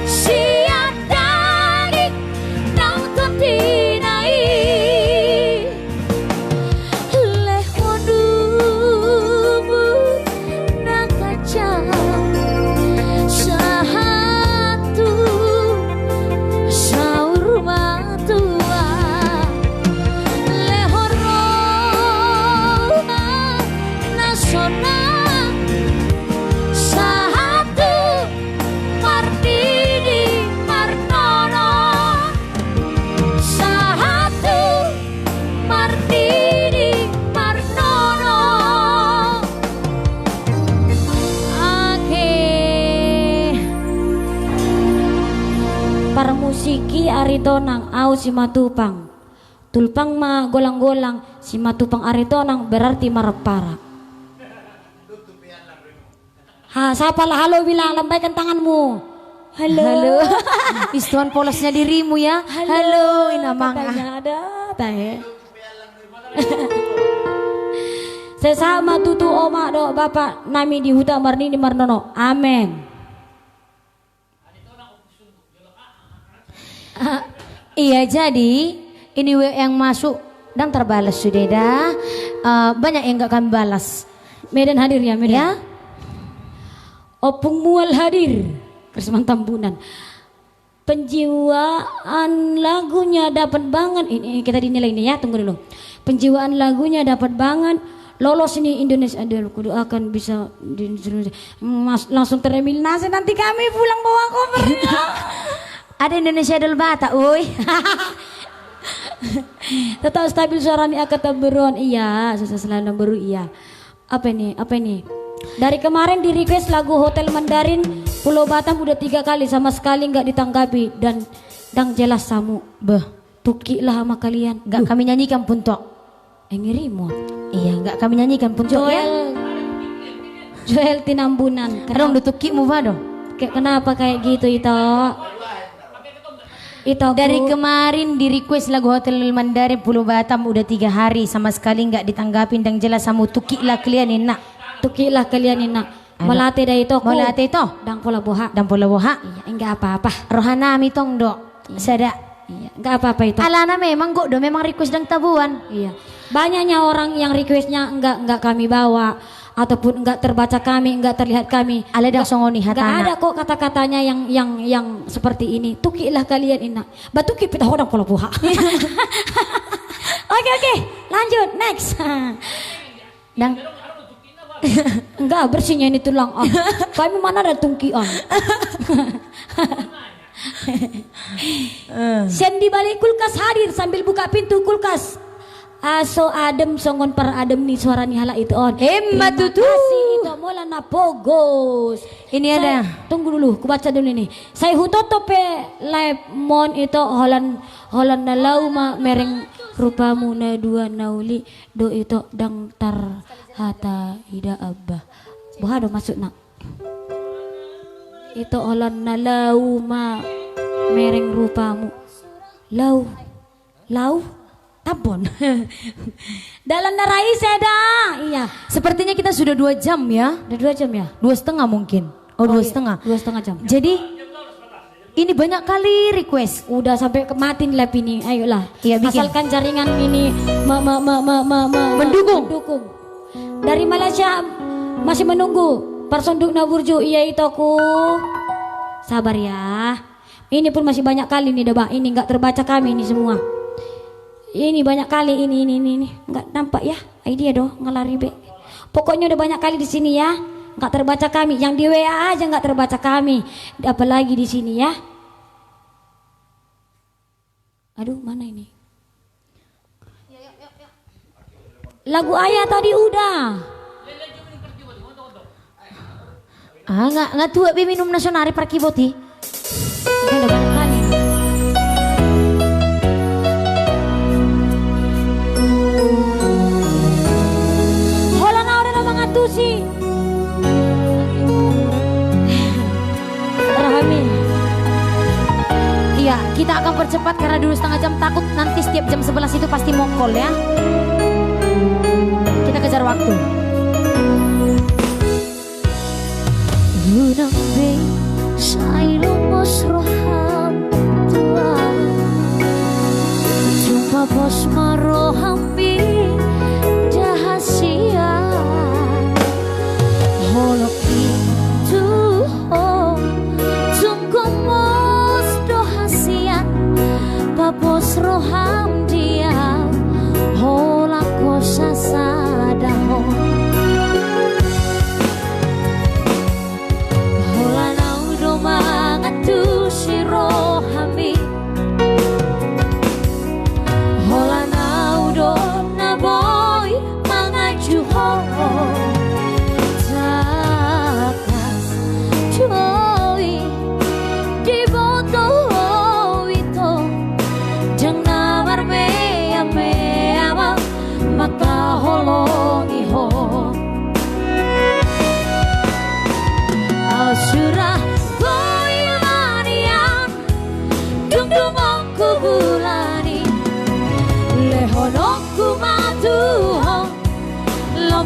sian daging nang tondina i. Lehon ubu na ganjang sahat tu saur matua, lehon roha na sonang sahat tu Marnini Marnono. Sahat tu Marnini Marnono. Ake. Parmusik i Aritonang, au Simatupang. Tulpang ma golang-golang, simatupang aritonang berarti marampara. Ha, sapa lah, halo, bilang, lambaikan tanganmu. Halo. Halo. Istuan polosnya dirimu ya. Halo, halo, ina manga. Katanya ada, tahe. Sesa ma tutu, oma dohot bapa nami di huta marnini marnono. Amen. Iya, jadi ini W A yang masuk dan terbalas sudah dah. Eh, banyak yang nggak kami balas. Medan hadir ya, Medan. Ya. Ompung Mual hadir. Krisman Tambunan. Penjiwaan lagunya dapat banget. Ini, ini kita dinilai ini ya, tunggu dulu. Penjiwaan lagunya dapat banget. Lolos ini Indonesia Idol, kudoakan bisa di Indonesia. Mas, langsung tereliminasi nanti kami pulang bawa kopernya. Ada Indonesia Idol Batak, woi. Tetap stabil suara ni angka Tamboruan. Iya, sukses selalu Tamboru, iya. Apa ini? Apa ini? Dari kemarin di request lagu Hotel Mandarin Pulau Batam udah tiga kali, sama sekali nggak ditanggapi dan dang jelas samu. Beh. Tungki lah sama kalian. Nggak kami nyanyikan pun, Tok. Eh, ngirimu. Iya, nggak kami nyanyikan pun, Tok, ya. Joel. Joel Tinambunan. Kenapa? Adong do tungkimu, Bado. Kayak kenapa kayak gitu, Ito? Ito, dari kemarin di request lagu Hotel Mandarin Pulau Batam udah tiga hari, sama sekali nggak ditanggapi, dang jelas samu, tungki lah kalian, inna. Tungki lah kalian, inna. Mauliate da, Ito. Mauliate, Ito. Dang pola boha. Dang pola boha. Iya, enggak apa-apa. Rohanami tong do. Iya. Sada. Iya, enggak apa-apa, Ito. Alana memang gok do, memang request dang taboan. Iya. Banyaknya orang yang requestnya enggak, enggak kami bawa ataupun enggak terbaca kami, enggak terlihat kami. Alai dang songon i hatana. Enggak ada kok kata-katanya yang, yang, yang seperti ini. Tungki lah kalian, inna. Ba tungki pe tahe, dang pola boha. Oke, oke. Lanjut, next. Dang. Enggak, bersihnya ini tulang, ah. Kami mana ada tungkian. Eh. Sian di balik kulkas hadir sambil buka pintu kulkas. Aso adem songon paradem ni suara ni halak itu on. Emma tutu. Terima kasih, Ito, molo na pogos. Ini ada. Tunggu dulu, kubaca dulu ini. Sai hutoto pe live mon, Ito, holan, holan na lau ma mereng rupamu, na dua na uli do, Ito, dang tarhata ida abba. Boha do maksudna? Ito, holan na lau ma mereng rupamu. Lau. Lau. Tambon. Dalan na ra ise da. Iya. Sepertinya kita sudah dua jam ya. Udah dua jam ya? Dua setengah mungkin. Oh, dua setengah. Dua setengah jam. Jadi, ini banyak kali request. Udah sampai ke mati nih live ini. Ayolah. Iya, bikin. Asalkan jaringan ini me-, me-, mendukung. Mendukung. Dari Malaysia masih menunggu. Parsonduk na burju, iya, Itoku. Sabar ya. Ini pun masih banyak kali nih, Daba. Ini nggak terbaca kami ini semua. Ini banyak kali ini, ini, ini, ini. Nggak nampak ya? Ai dia do, ngalari be. Pokoknya udah banyak kali di sini ya. Nggak terbaca kami. Yang di W A aja nggak terbaca kami. Apalagi di sini ya. Aduh, mana ini? Lagu Ayah tadi udah. Ah, nga, nga tuat be minum na sonari parkibot i. Udah, udah banyak kali. Holan au do na mangantusi. Rohami. Iya, kita akan percepat karena dulu setengah jam, takut nanti setiap jam sebelas itu pasti mongkol ya. Kita kejar waktu. Unang be sai lungos roham tu ahu. Tung pos ma roham pinda hasian. Holong i tu ho, tung gomos do hasian, papos roham di ahu, holan ho sasada ho. Holan au do mangantusi rohami. Holan au do na boi manganju ho. Tangkas do i diboto ho, Ito, ndang na marmeam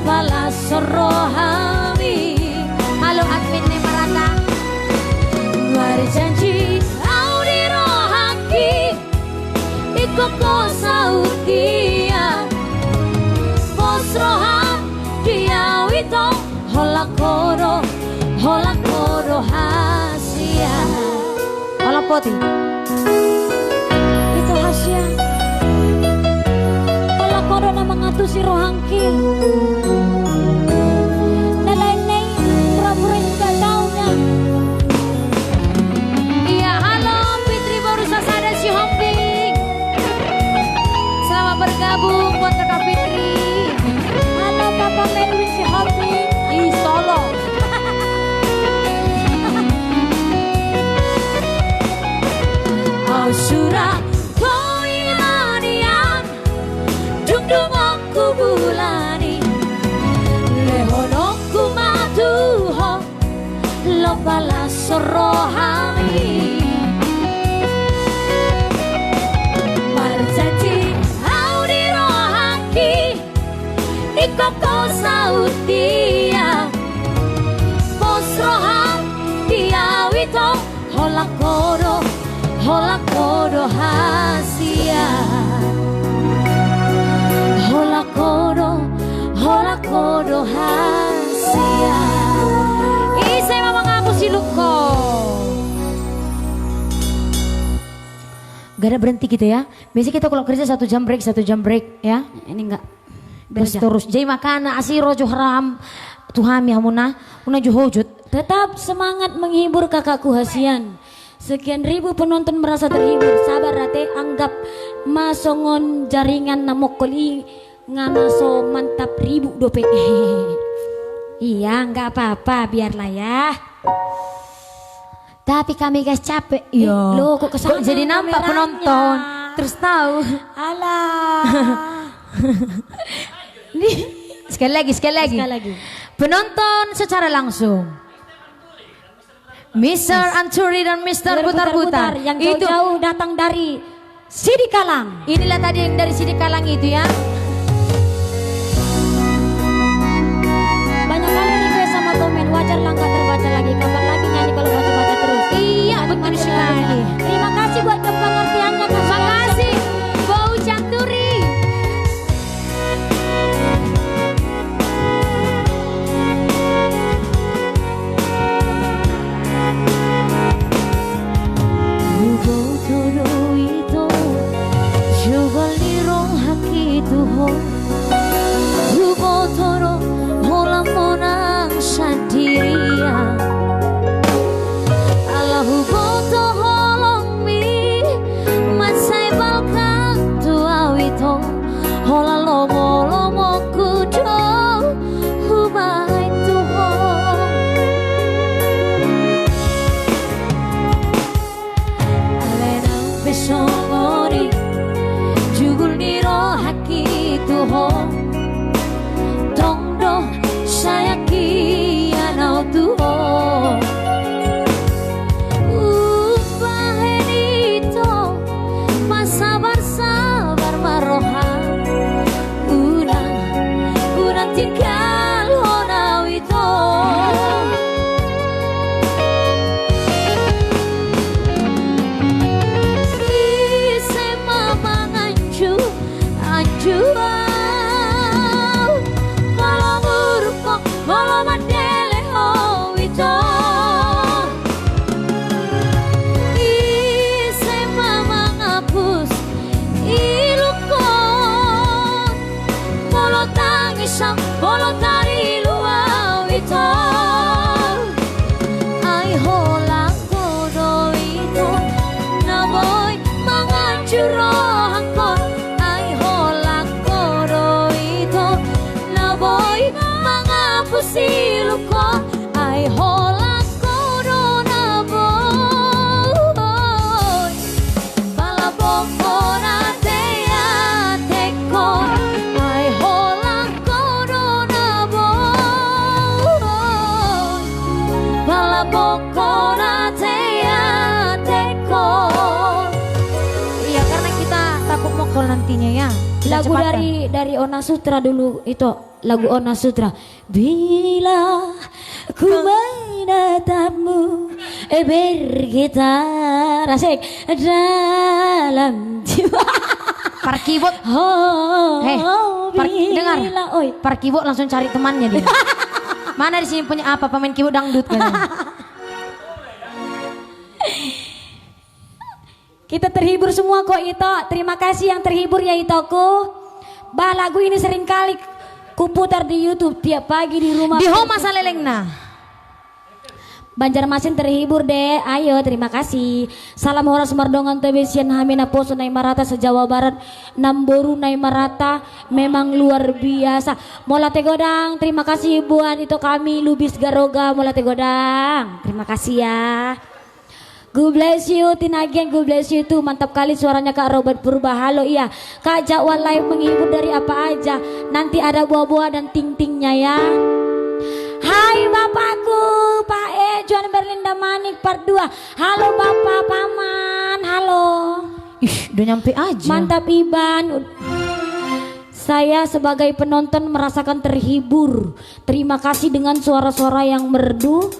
Palas rohami. Halo admin ni Marata. Marjanji au di rohangki, ingkon ho saut ia. Pos roham di au ito, holan ho do, holan ho do hasian. Holan poti. Ito hasian. Holan ho do na mangantusi rohangki. Na lain na i, pura-pura i, nggak tahu dah. Iya, halo Fitri, baru sasada Sihombing. Selamat bergabung buat Kakak Fitri. Halo Papa Melwin Sihombing. Ih, solo. Au sura ho inanian, dung dung on hubulani. Lehononku ma tu ho, laho palas rohami. Marjanji au di rohangki, ingkon ho saut ia. Pos roham di au ito, holan ho do, holan ho do hasian. Holan ho do, holan ho do hasian. Ise ma manghapus ilungkon. Gak ada berhenti gitu ya. Biasanya kita kalau kerja satu jam break, satu jam break ya. Ini enggak. Terus, terus. Jadi makana asi ro jo haram tu hami hamuna, unang jo hujut. Tetap semangat menghibur kakakku hasian. Sekian ribu penonton merasa terhibur. Sabar ate, anggap ma songon jaringan na mongkol i, nga na so mantap ribu dope. Iya, nggak apa-apa, biarlah ya. Tapi kami guys capek. Iya. Loh, kok kesana kameranya? Kok jadi nampak penonton? Terus tahu. Alah. Nih. Sekali lagi, sekali lagi. Sekali lagi. Penonton secara langsung. Mister Anturi dan Mister Butar-Butar. Yang jauh-jauh datang dari Sidikalang. Inilah tadi yang dari Sidikalang itu ya. Banyak kali request sama komen, wajar lah nggak terbaca lagi. Kapan lagi nyanyi kalau baca-baca terus? Iya, betul sekali. Terima kasih buat kepengertiannya, Kak. Makasih, Bau Canturi. Huboto do ito, jugol ni rohangki tu ho. Huboto do ho lam monang sandirian. Ala huboto holongmi, mansai balga tu au ito. Holan lomo-lomongku do hubaen tu ho. Alai nang pe songon i, jugul ni rohangki tu ho. Tong do sayang hian au tu ho. Umbahen ito, masabar-sabar ma roham. Unang, unang tinggalhon au ito. Ise ma manganju, anju au. Molo muruk ho, molo mandele ho ito. Ise ma manghapus ilungkon. Molo tangis au, molo tarilu au ito. Ai holan ho do ito, na boi manganju rohangkon. Ai holan ho do ito, na boi manghapus ilungkon. Ai holan ho do na boi. Pala bongkon ate-atengkon, ai holan ho do na boi. Pala bongkon ate-atengkon. Iya, karena kita takut mongkol nantinya, ya. Lagu dari, dari Ona Sutra dulu, Ito. Lagu Ona Sutra. Bila ku menatapmu, eh, bergetar. Asik. Dalam jiwa. Par keyboard. Oh, eh, par, dengar. Oi. Par keyboard langsung cari temannya dia. Mana di sini punya apa, pemain keyboard dangdut katanya. Kita terhibur semua kok, Ito. Terima kasih yang terhibur ya, Itoku. Bah, lagu ini sering kali kuputar di YouTube tiap pagi di rumah. Di homa salelengna. Banjarmasin terhibur deh. Ayo, terima kasih. Salam horas mardongan tobe sian hami naposo na i marata se-Jawa Barat. Namboru na i marata memang luar biasa. Mauliate godang, terima kasih buat Ito kami, Lubis Garoga. Mauliate godang. Terima kasih ya. God bless you, Tinagen, God bless you too. Mantap kali suaranya Kak Robert Purba. Halo, iya. Kak, jadwal live menghibur dari apa aja? Nanti ada boa-boa dan ting-tingnya ya. Hai bapakku, Pak E, Johan Berlinda Manik part dua. Halo Bapak, Paman, halo. Ih, udah nyampe aja. Mantap, Iban. Saya sebagai penonton merasakan terhibur. Terima kasih dengan suara-suara yang merdu.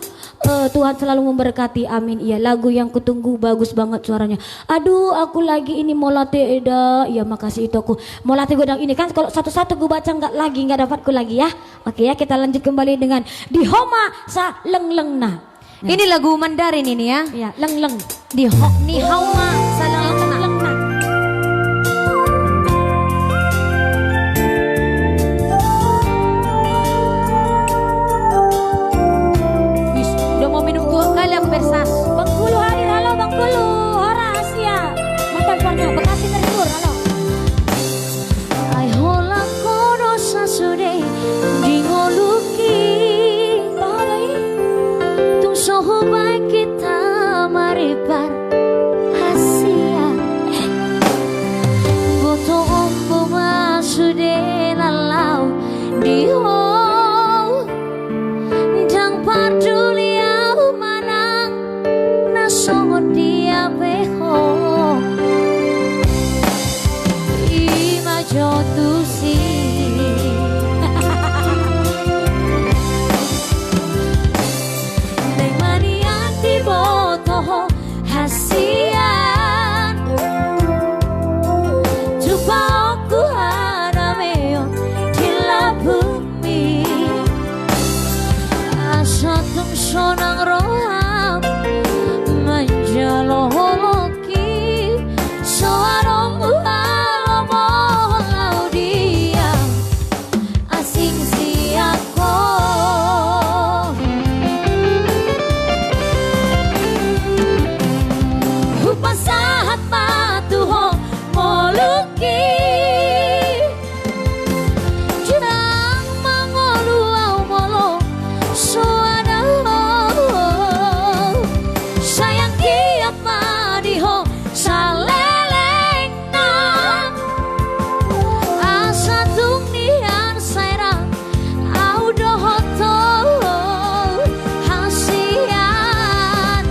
Eh, Tuhan selalu memberkati. Amin. Iya, lagu yang kutunggu, bagus banget suaranya. Aduh, aku lagi ini mauliate eda. Iya, makasih Itoku. Mauliate godang, ini kan kalau satu-satu ku baca nggak lagi, nggak dapatku lagi ya. Oke ya, kita lanjut kembali dengan Di Homa Salelengna. Ini lagu Mandarin ini ya. Iya, leng, leng. Di ho-, Ni Homa Salelengna. Wis, udah mau minum dua kali aku, Persas. Bengkulu hadir, halo Bengkulu. Horas, iya. Mantan Parna, Bekasi terhibur, halo. Ai holan ho do sasude di ngolungki. Tung so hubaen hita maripar hasian. Botoonmu ma sude na laho di ho. Ndang parduli ahu manang na songon dia pe ho. I ma jo tusi. Naeng ma nian diboto ho hasian. Tupa ho hadameon di lambung mi. Asa tung sonang roham manjalo holongki, so adong hualomo laho di au asing sian ho. Hupasahat ma tu ho ngolungki. Ndang mangolu au molo so adong ho. Sai anggiat ma di ho salelengna. Asa tung nian sai ra au dohot ho hasian.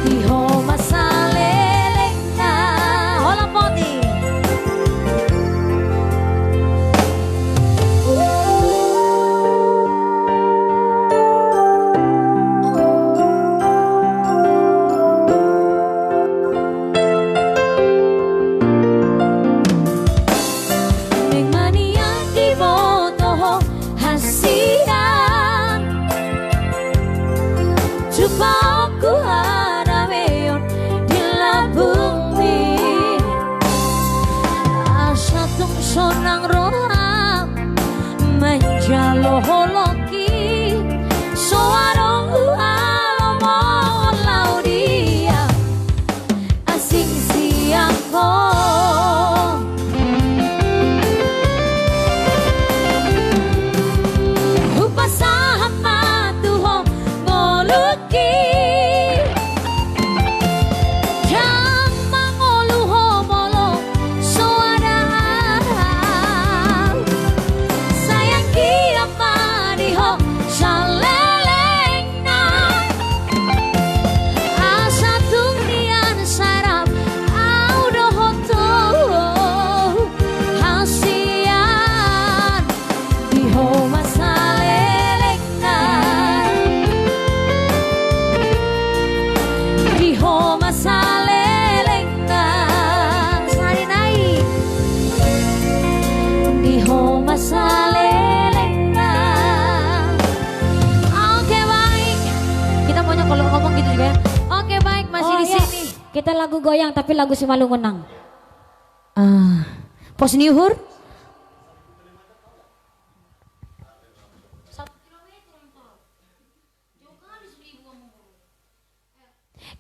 Di Homa Saleleng. Nah, holan poti. Naeng ma nian diboto ho hasian. Tupa ho hadameon di lambungmi. Asa tung sonang roham manjalo holongki, so adong hualomo laho di au asing sian ho. Hupasahat ma tu ho ngolungki. Ndang mangolu ho molo so adong au. Sai anggiat ma di ho Kita lagu goyang, tapi lagu Simalungun nang. Ah, pos ni uhur.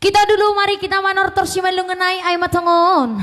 Kita dulu, mari kita manortor Simalungun nai, ai ma tongon.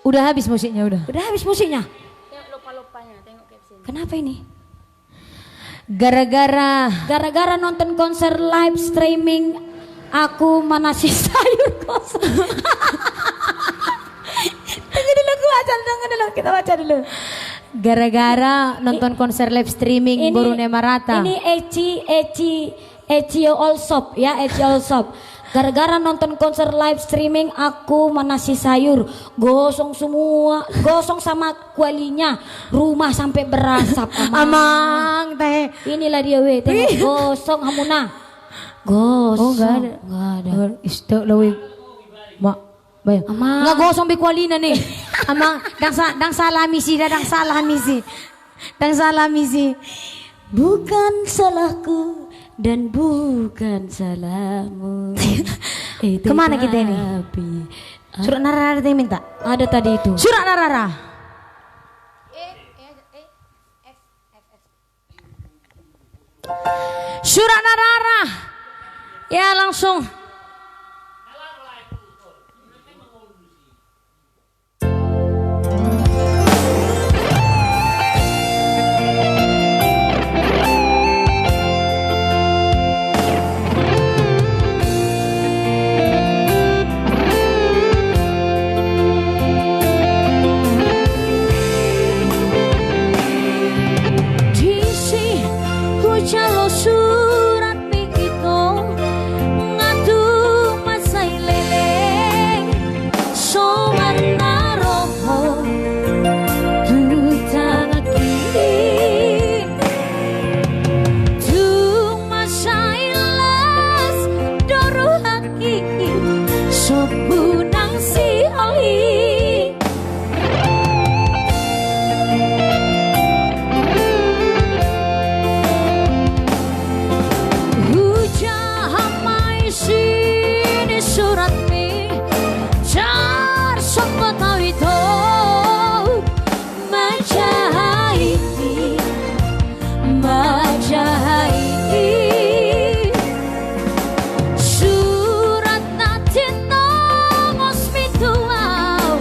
Udah habis musiknya, udah. Udah habis musiknya. Kenapa ini? Gara-gara, gara-gara nonton konser live streaming, aku manasi sayur kosong. Tunggu dulu, aku baca, tunggu dulu, kita baca dulu. Gara-gara nonton konser live streaming Boru Nemarata. Ini Eci, Eci, Eci All Shop, ya, Eci All Shop. Gara-gara nonton konser live streaming, aku manasi sayur. Gosong semua, gosong sama kualinya. Rumah sampai berasap, Amang. Amang, tahe. Inilah dia, weh, tengok. Gosong hamuna. Gosong. Oh, nggak ada. Nggak ada. Nggak ada. Istok lo, weh. Mak, bayang. Amang. Nggak gosong be kualina, nih. Amang, ndang sa-, ndang salah misi, ndang salah misi. Ndang salah misi. Bukan salahku dan bukan salahmu. Eh, kemana kita ini? Tetapi, ah. Surat na rara diminta. Ada tadi itu. Surat na rara. Surat na rara. Ya, langsung. Disi hujalo surat ni ito, nga tung mansai leleng songon na ro ho tu tanganki. Tung mansai las do rohangki, sombu nang sihol i. Hujaha ma isi ni suratmi, tarsonggot au ito. Manjaha i, manjaha i. Surat na tinongosmi tu au,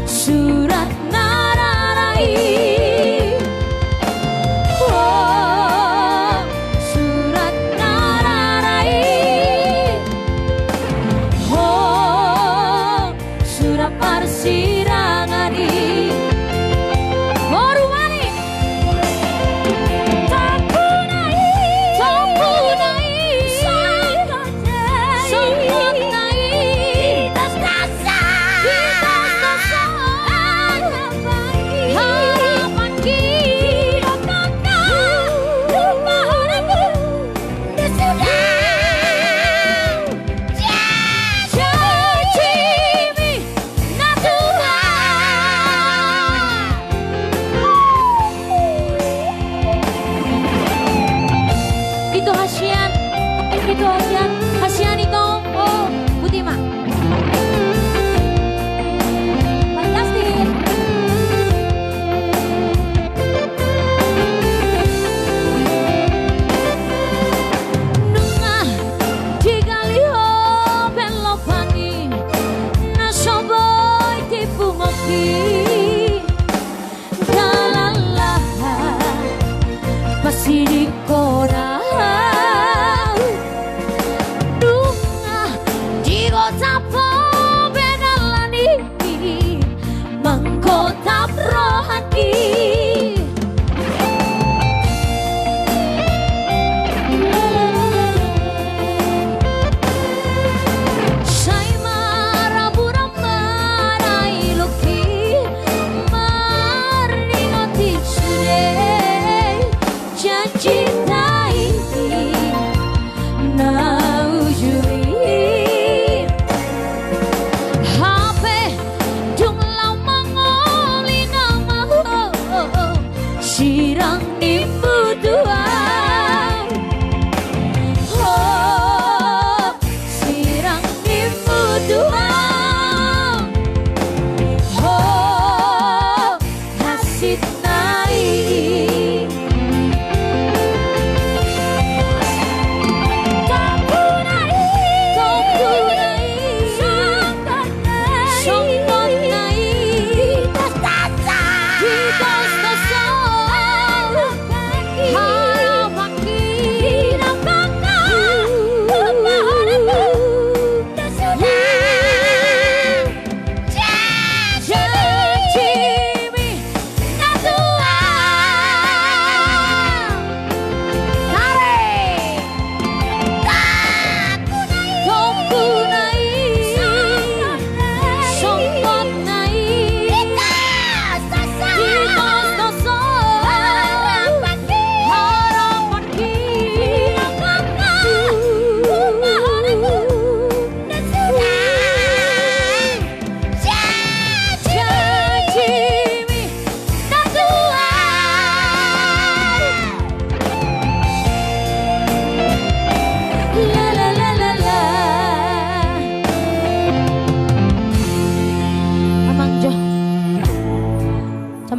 surat na rara i. Oh, surat na rara i. Oh, surat parsirangan i. Boru wali. Tompuna i. Tompuna i. Songkot na i. Songkot na i. Di tas dasa. Di tas dasa. Harapanki. Harapanki. Di tongtong. Di tongtong. Di suda. Janjimi na tua.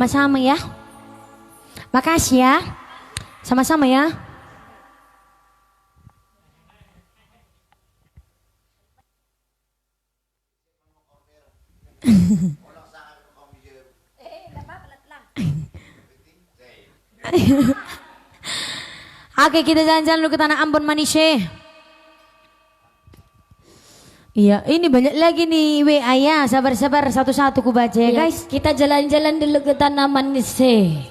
Sama-sama ya. Makasih ya. Sama-sama ya. Oke, kita jalan-jalan dulu ke Tanah Ambon, Manise. Iya, ini banyak lagi nih W A ya. Sabar-sabar, satu-satu ku baca ya, guys. Kita jalan-jalan dulu ke Tanah Manise.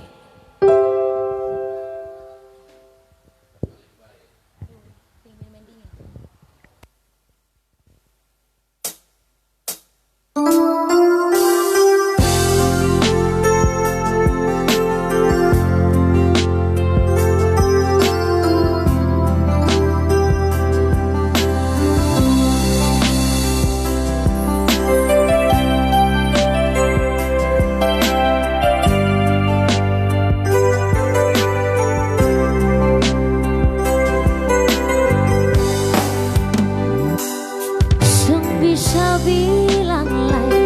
Seng bisa bilang lai,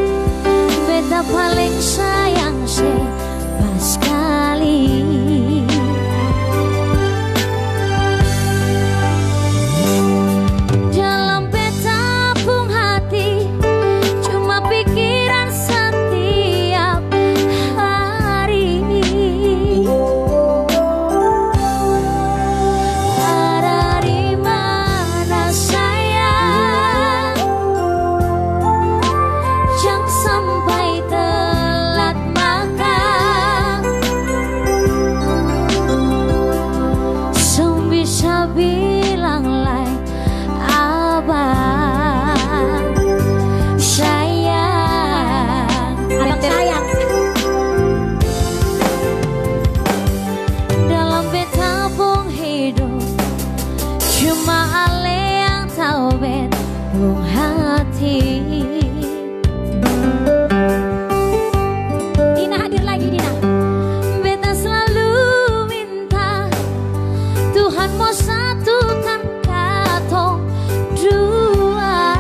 beta paling sayang se paskali. Dalam beta pung hati, cuma pikiran setiap hari. Ada di mana sayang? Jangan sampai telat makan. Seng bisa bilang lai, abang sayang. Abang sayang. Dalam beta pung hidup, cuma ale yang tahu beta pung hati. Dina hadir lagi, Dina. Beta selalu minta Tuhan mau satukan katong dua.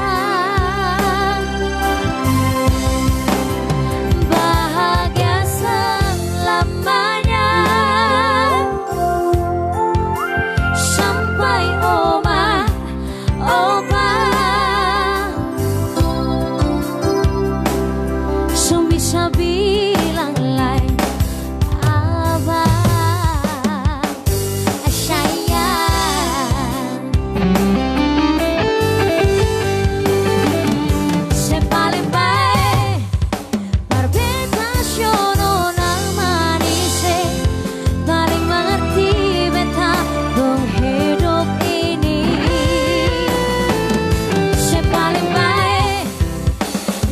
Bahagia selamanya. Sampai oma, opa. Seng bisa bilang lai, abang sayang. Seng paling bae marbeta siono na manise, paling mengerti beta pung hidup ini. Seng paling bae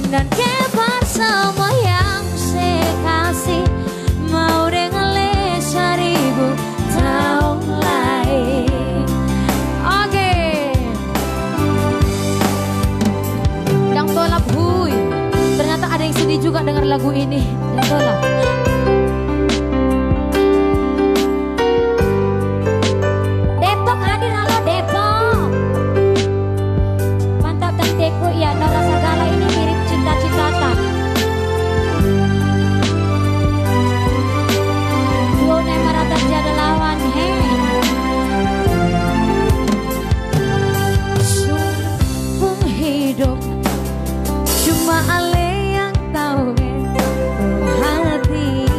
dan kepar semua yang sekasih mau dengan le seribu tahun lai. Oke. Dang tolap, hui. Ternyata ada yang sedih juga dengar lagu ini. Dang tolap. Depok hadir, halo Depok. Mantap, Tanteku, ya, Nora Sagala ini mirip cita-citata. Duo na marata tiada lawan, he. Sumpung hidup, cuma ale yang tahu, he. Hati.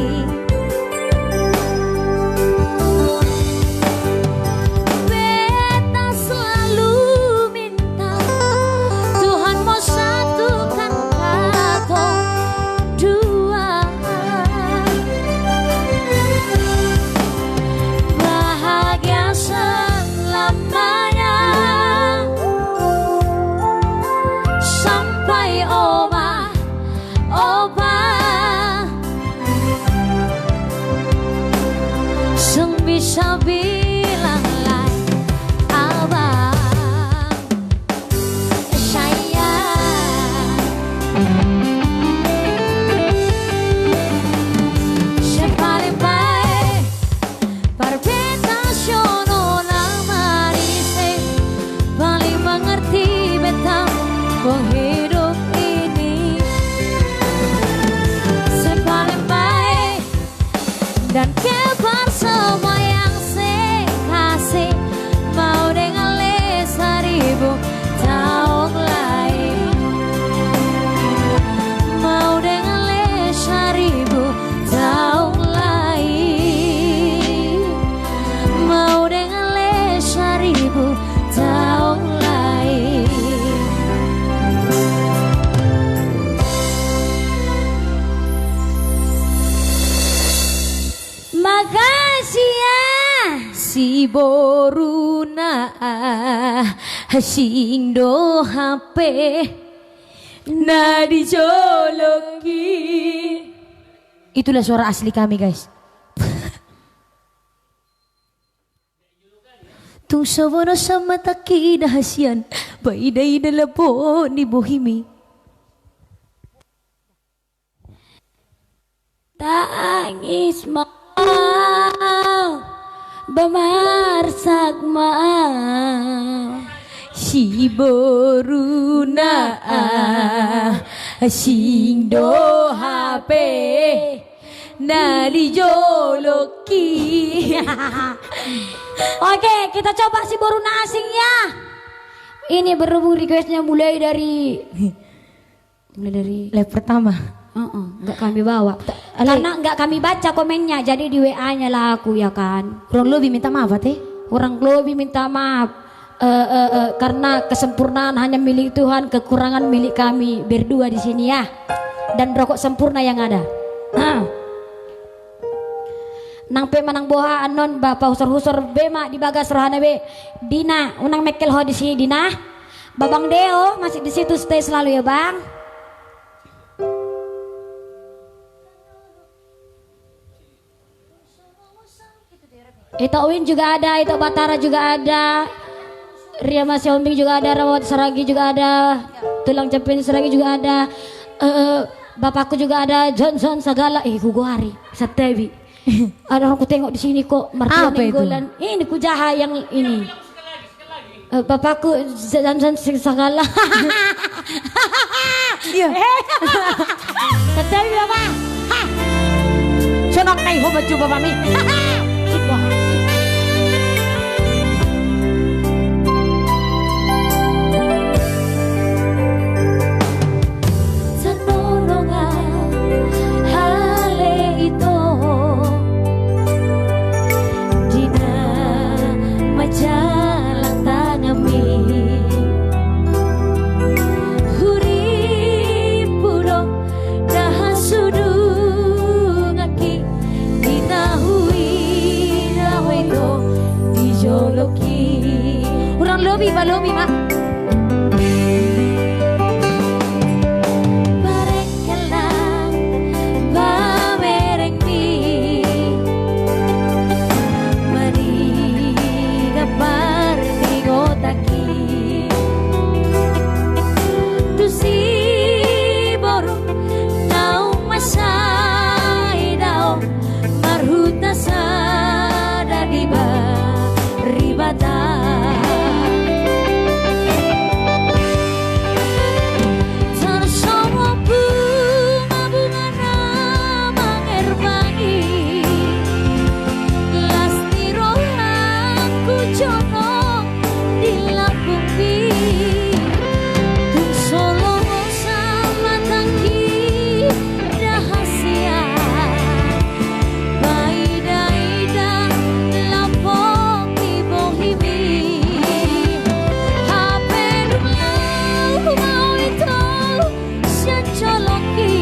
Siboruna asing do hape na dijolok i. Itulah suara asli kami, guys. Tung so bonosan matangki na hasian, paida-ida lapo ni bohimi. Tangis ma, ba marsak ma. Siboruna asing do hape na dijolok i. Oke, kita coba Siboruna Asing ya. Ini berhubung requestnya mulai dari Mulai dari leg pertama. Heeh, nggak kami bawa. Karena nggak kami baca komennya, jadi di W A-nya lah aku, ya kan. Kurang lebih minta maaf, Ate. Kurang lebih minta maaf. Eh, eh, eh, karena kesempurnaan hanya milik Tuhan, kekurangan milik kami berdua di sini, ya. Dan rokok sempurna yang ada. Heeh. Nang pe manang boha annon, ba pahusor-husor be ma di bagas rohana be. Dina, unang mengkel ho di sini, Dina. Babang Deo masih di situ stay selalu ya, Bang. Ito Win juga ada, Ito Batara juga ada. Ria Mas Yombing juga ada, Rawat Saragi juga ada. Tulang Cepin Saragi juga ada. Eh, bapakku juga ada, Johnson Sagala. Eh, kugoari. Satebi. Ada orang kutengok di sini kok, mertua Nainggolan. Ini kujaha yang ini. Eh, bapakku Johnson Sagala. Iya. Betul ya, Pak? Hah. Sonok nai ho baju bapakmi. Tanonongan hale ito, di na majalang tanganmi. Hurippu do na hasudunganki, di na huida ho ito dijolok i. Hurang lobi, ba lobi ma. Barengkel nang pamerengmi, maniga parningotanki. Tu si boru naung mansai dao, marhuta sada di baribata. Tarsongon bunga-bunga na mangerbangi, las ni rohangku jonok di lambungmi. Tung so lomo samatangki na hasian, paida-ida lampok ni bohimi. Hape dung laho ma ho ito sian jolongki,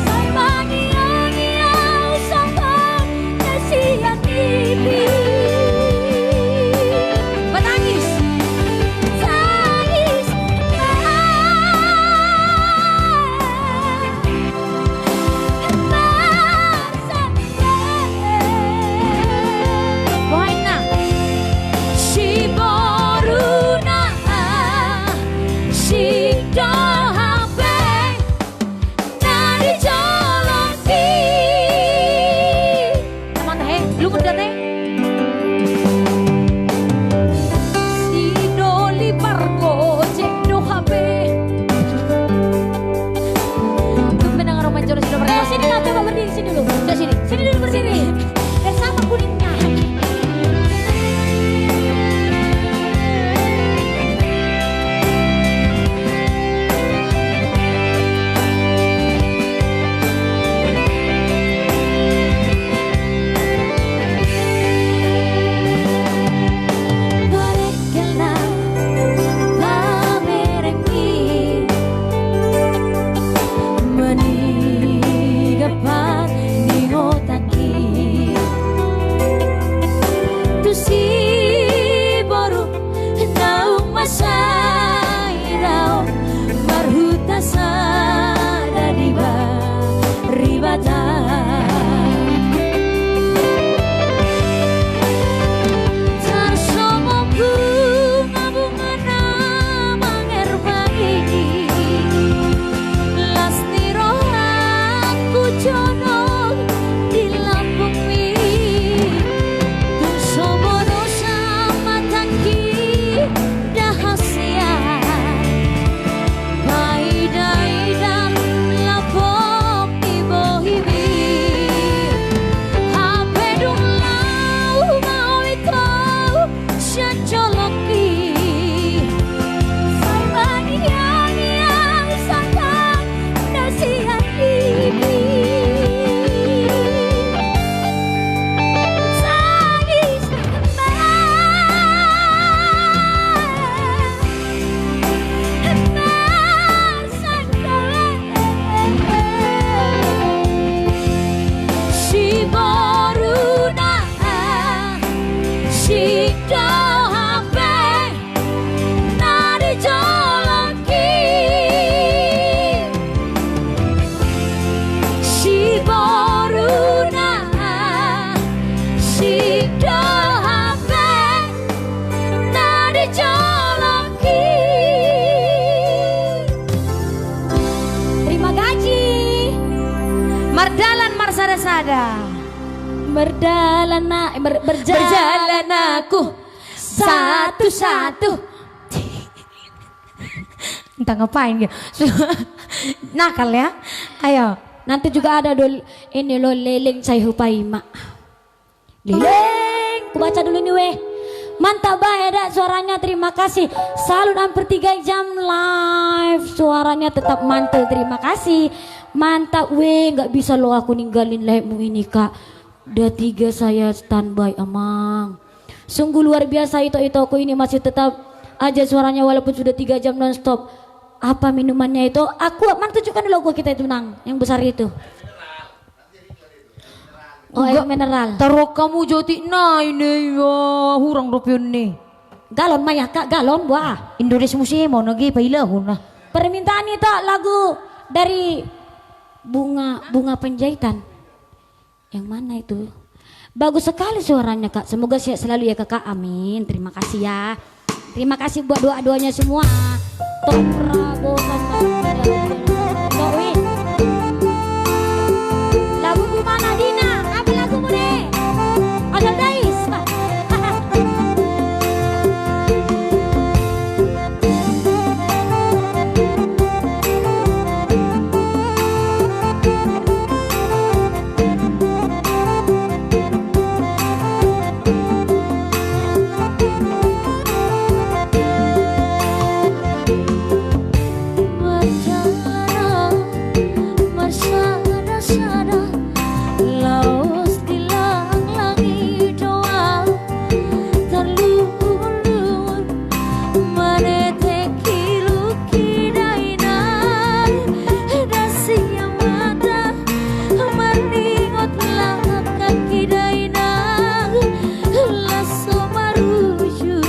sai mangiangi au songon na sian nipi. Batangis. Tangis. Boha inna? Siboruna asing do hape na dijolongki. Amang tahe, lumut da tahe. Sidoli pargojek do hape. Tumben nang ro manjolo sidoli pargojek. Eh, sini kau coba berdiri sini dulu. Sini. Sini dulu berdiri. Bersama kuningnya. Barengkel nang pamerengmi, maniga parningotanki. Mardalan marsada-sada. Mardalan na, eh, ber-, berjalan. Berjalan aku satu-satu. Entah ngapain dia. Nakal ya. Ayo. Nanti juga ada dol-, ini lo leleng sai hupaima. Leleng, ku baca dulu ini weh. Mantap bah Eda suaranya, terima kasih. Salut hampir tiga jam live, suaranya tetap mantul, terima kasih. Mantap weh, nggak bisa lo aku ninggalin live-mu ini kak. Udah tiga saya standby amang. Sungguh luar biasa ito-itoku ini masih tetap aja suaranya walaupun sudah tiga jam nonstop. Apa minumannya itu? Aqua, mana tunjukkan dulu aqua kita itu nang, yang besar itu. Oh, air mineral. Taruh hamu jotik na ini ya, hurang dope on ni. Galon ma ya kak, galon buah. Indonesia musim mau nagi pailahon na. Permintaan itu lagu dari Bunga, Bunga Penjaitan. Yang mana itu? Bagus sekali suaranya kak. Semoga sehat selalu ya kakak. Amin. Terima kasih ya. Terima kasih buat doa-doanya semua. Topra bosan. Lagu gimana Dina? Apa lagumu deh? Ada dais. Marjalan marsada-sada, laos di langlang i doa, tarluhut-luhut manetek iluk i dainang, dang sian mata marningot langkang i dainang, laos so maruju.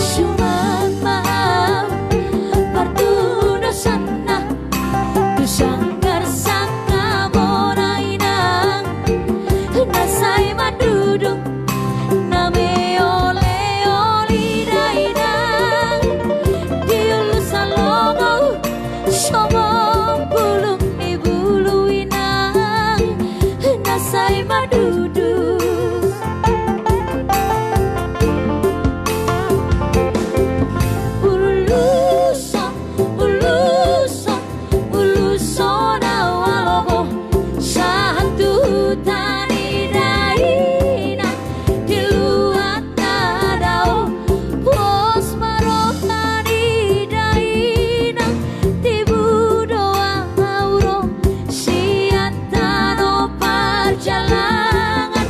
Suman ma au partudosanna tu sanggar sangkabona inang, na sai mandudung na meoleole dainang, di ulu salongou songon bulung ni bulu inang, na sai mandudung. Uluson, uluson, uluson au alogo, sahat tu huta ni dainang, di luat na dao, pos ma roha ni dainang, tibu do au ro sian tano parjalangan,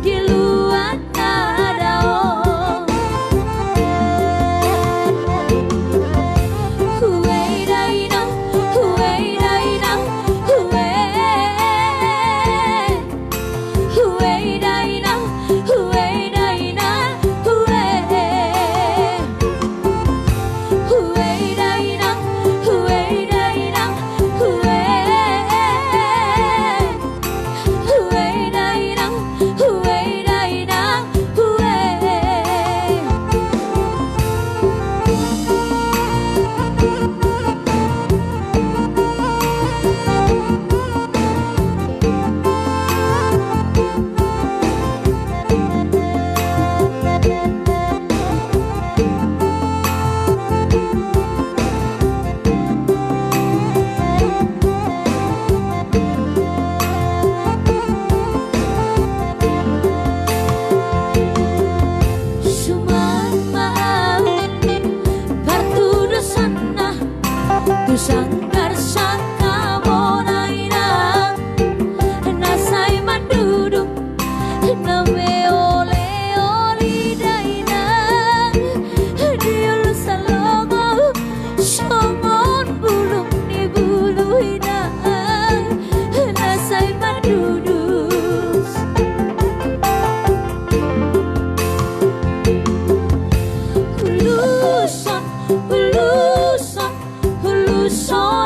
di luat na dao. Ue dainang, ue dainang, ue. Ue dainang, ue dainang, ue. Ue dainang, ue dainang, ue. Ue dainang, ue dainang, ue. Suman ma au partudosanna tu sanggar sangkabona inang, na sai mandudung na meoleole dainang, di ulu salongou songon bulung ni bulu inang, na sai mandudung. Uluson, uluson, uluson.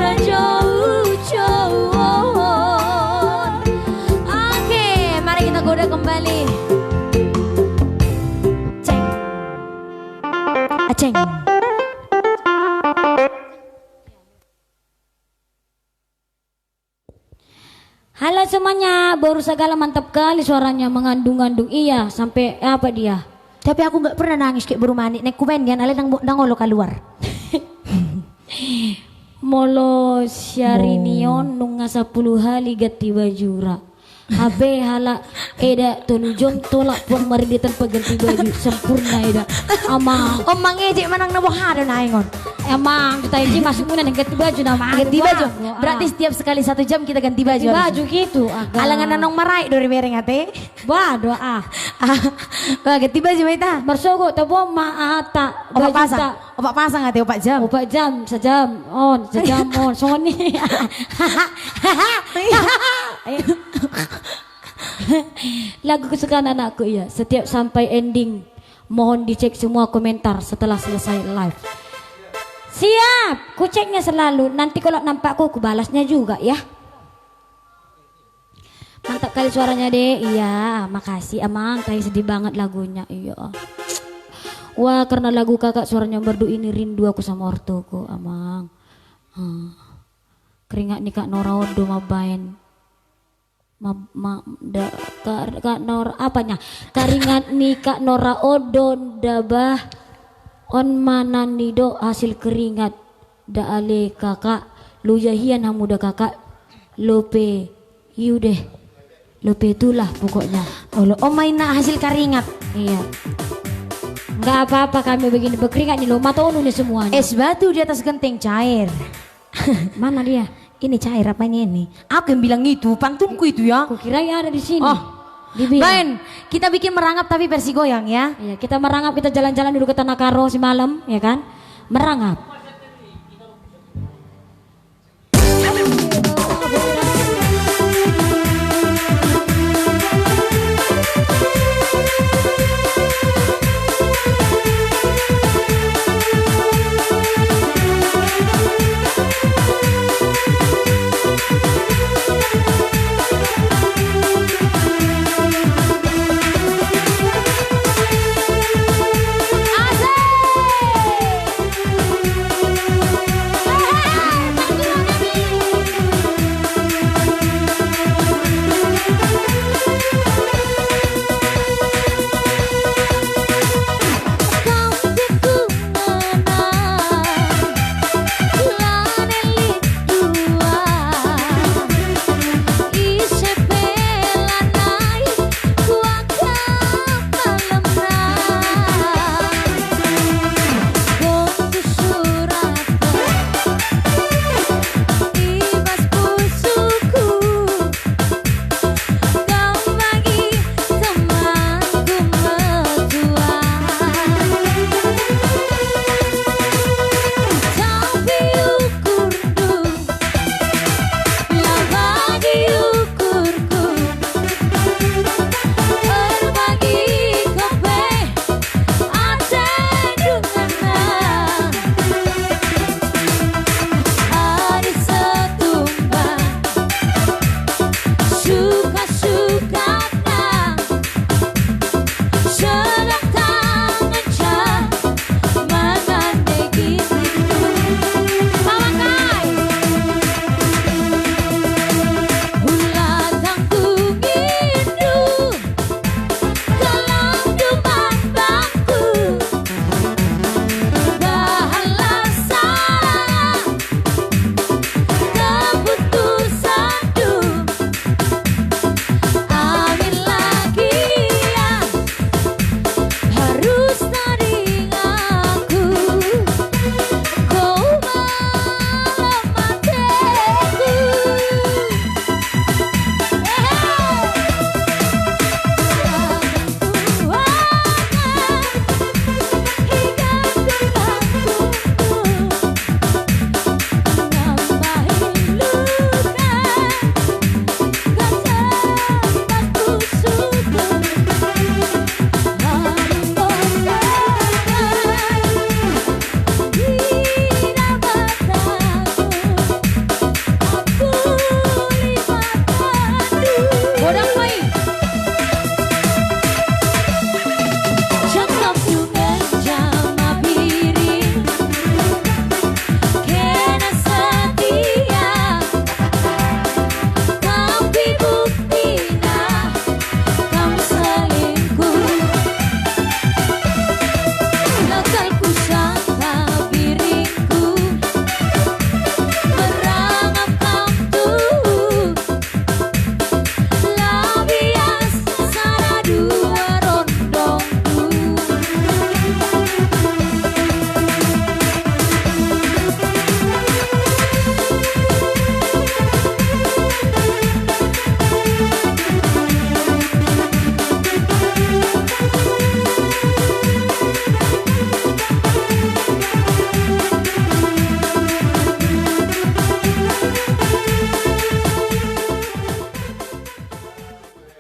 Oke, mari kita goda kembali. Ceng. Aceng. Halo semuanya, boru Sagala mantap kali suaranya, mengandung-ngandung. Iya, sampai apa dia? Tapi aku nggak pernah nangis kayak boru Manik. Nek kubaen dia, alai ndang, ndang olo kaluar. Molo siari ni on nunga sampulu hali ganti baju ra. Hape halak eda tolu jom tolak puang marende tanpa ganti baju, sempurna eda. Amang. Om mangejek manang na boha do naeng on. Amang, tu tai ji masuk muna nang ganti baju na, Amang. Ganti baju. Berarti setiap sekali satu jam kita ganti baju. Ganti baju gitu, agak. Alangan nanong marai do ribereng ate. Bah, doa. Bah, ganti baju ma ita. Marsogo tabo ma ata. Opat pasang. Opat pasang ate, opat jam. Opat jam, sajam on, sajam on. Songon i. Lagu kesukaan anakku, iya. Setiap sampai ending, mohon dicek semua komentar setelah selesai live. Siap, kuceknya selalu. Nanti kalau nampakku, kubalasnya juga ya. Mantap kali suaranya, Dek. Iya, makasih, Amang. Kayak sedih banget lagunya. Iya. Wah, karena lagu Kakak suaranya merdu ini rindu aku sama ortuku, Amang. Hmm. Keringat ni Kak Nora on do mambaen. Ma, ma, da, Kak, Kak Nora, apanya? Keringat ni Kak Nora on do ndaba on ma na nidok hasil keringat. Da ale Kakak, loja hian hamu da Kakak, lope iu deh, lope tulah pokoknya. Olo, on ma inna hasil karingat. Iya. Nggak apa-apa kami begini, berkeringat ni lo, mata unu ni semuanya. Es batu di atas genteng cair. Mana dia? Ini cair apanya ini? Aku yang bilang itu, pantunku itu ya. Kukira ya ada di sini. Oh. Dibilang. Baen, kita bikin merangap tapi versi goyang ya. Iya, kita merangap, kita jalan-jalan dulu ke Tanah Karo semalam, ya kan? Merangap.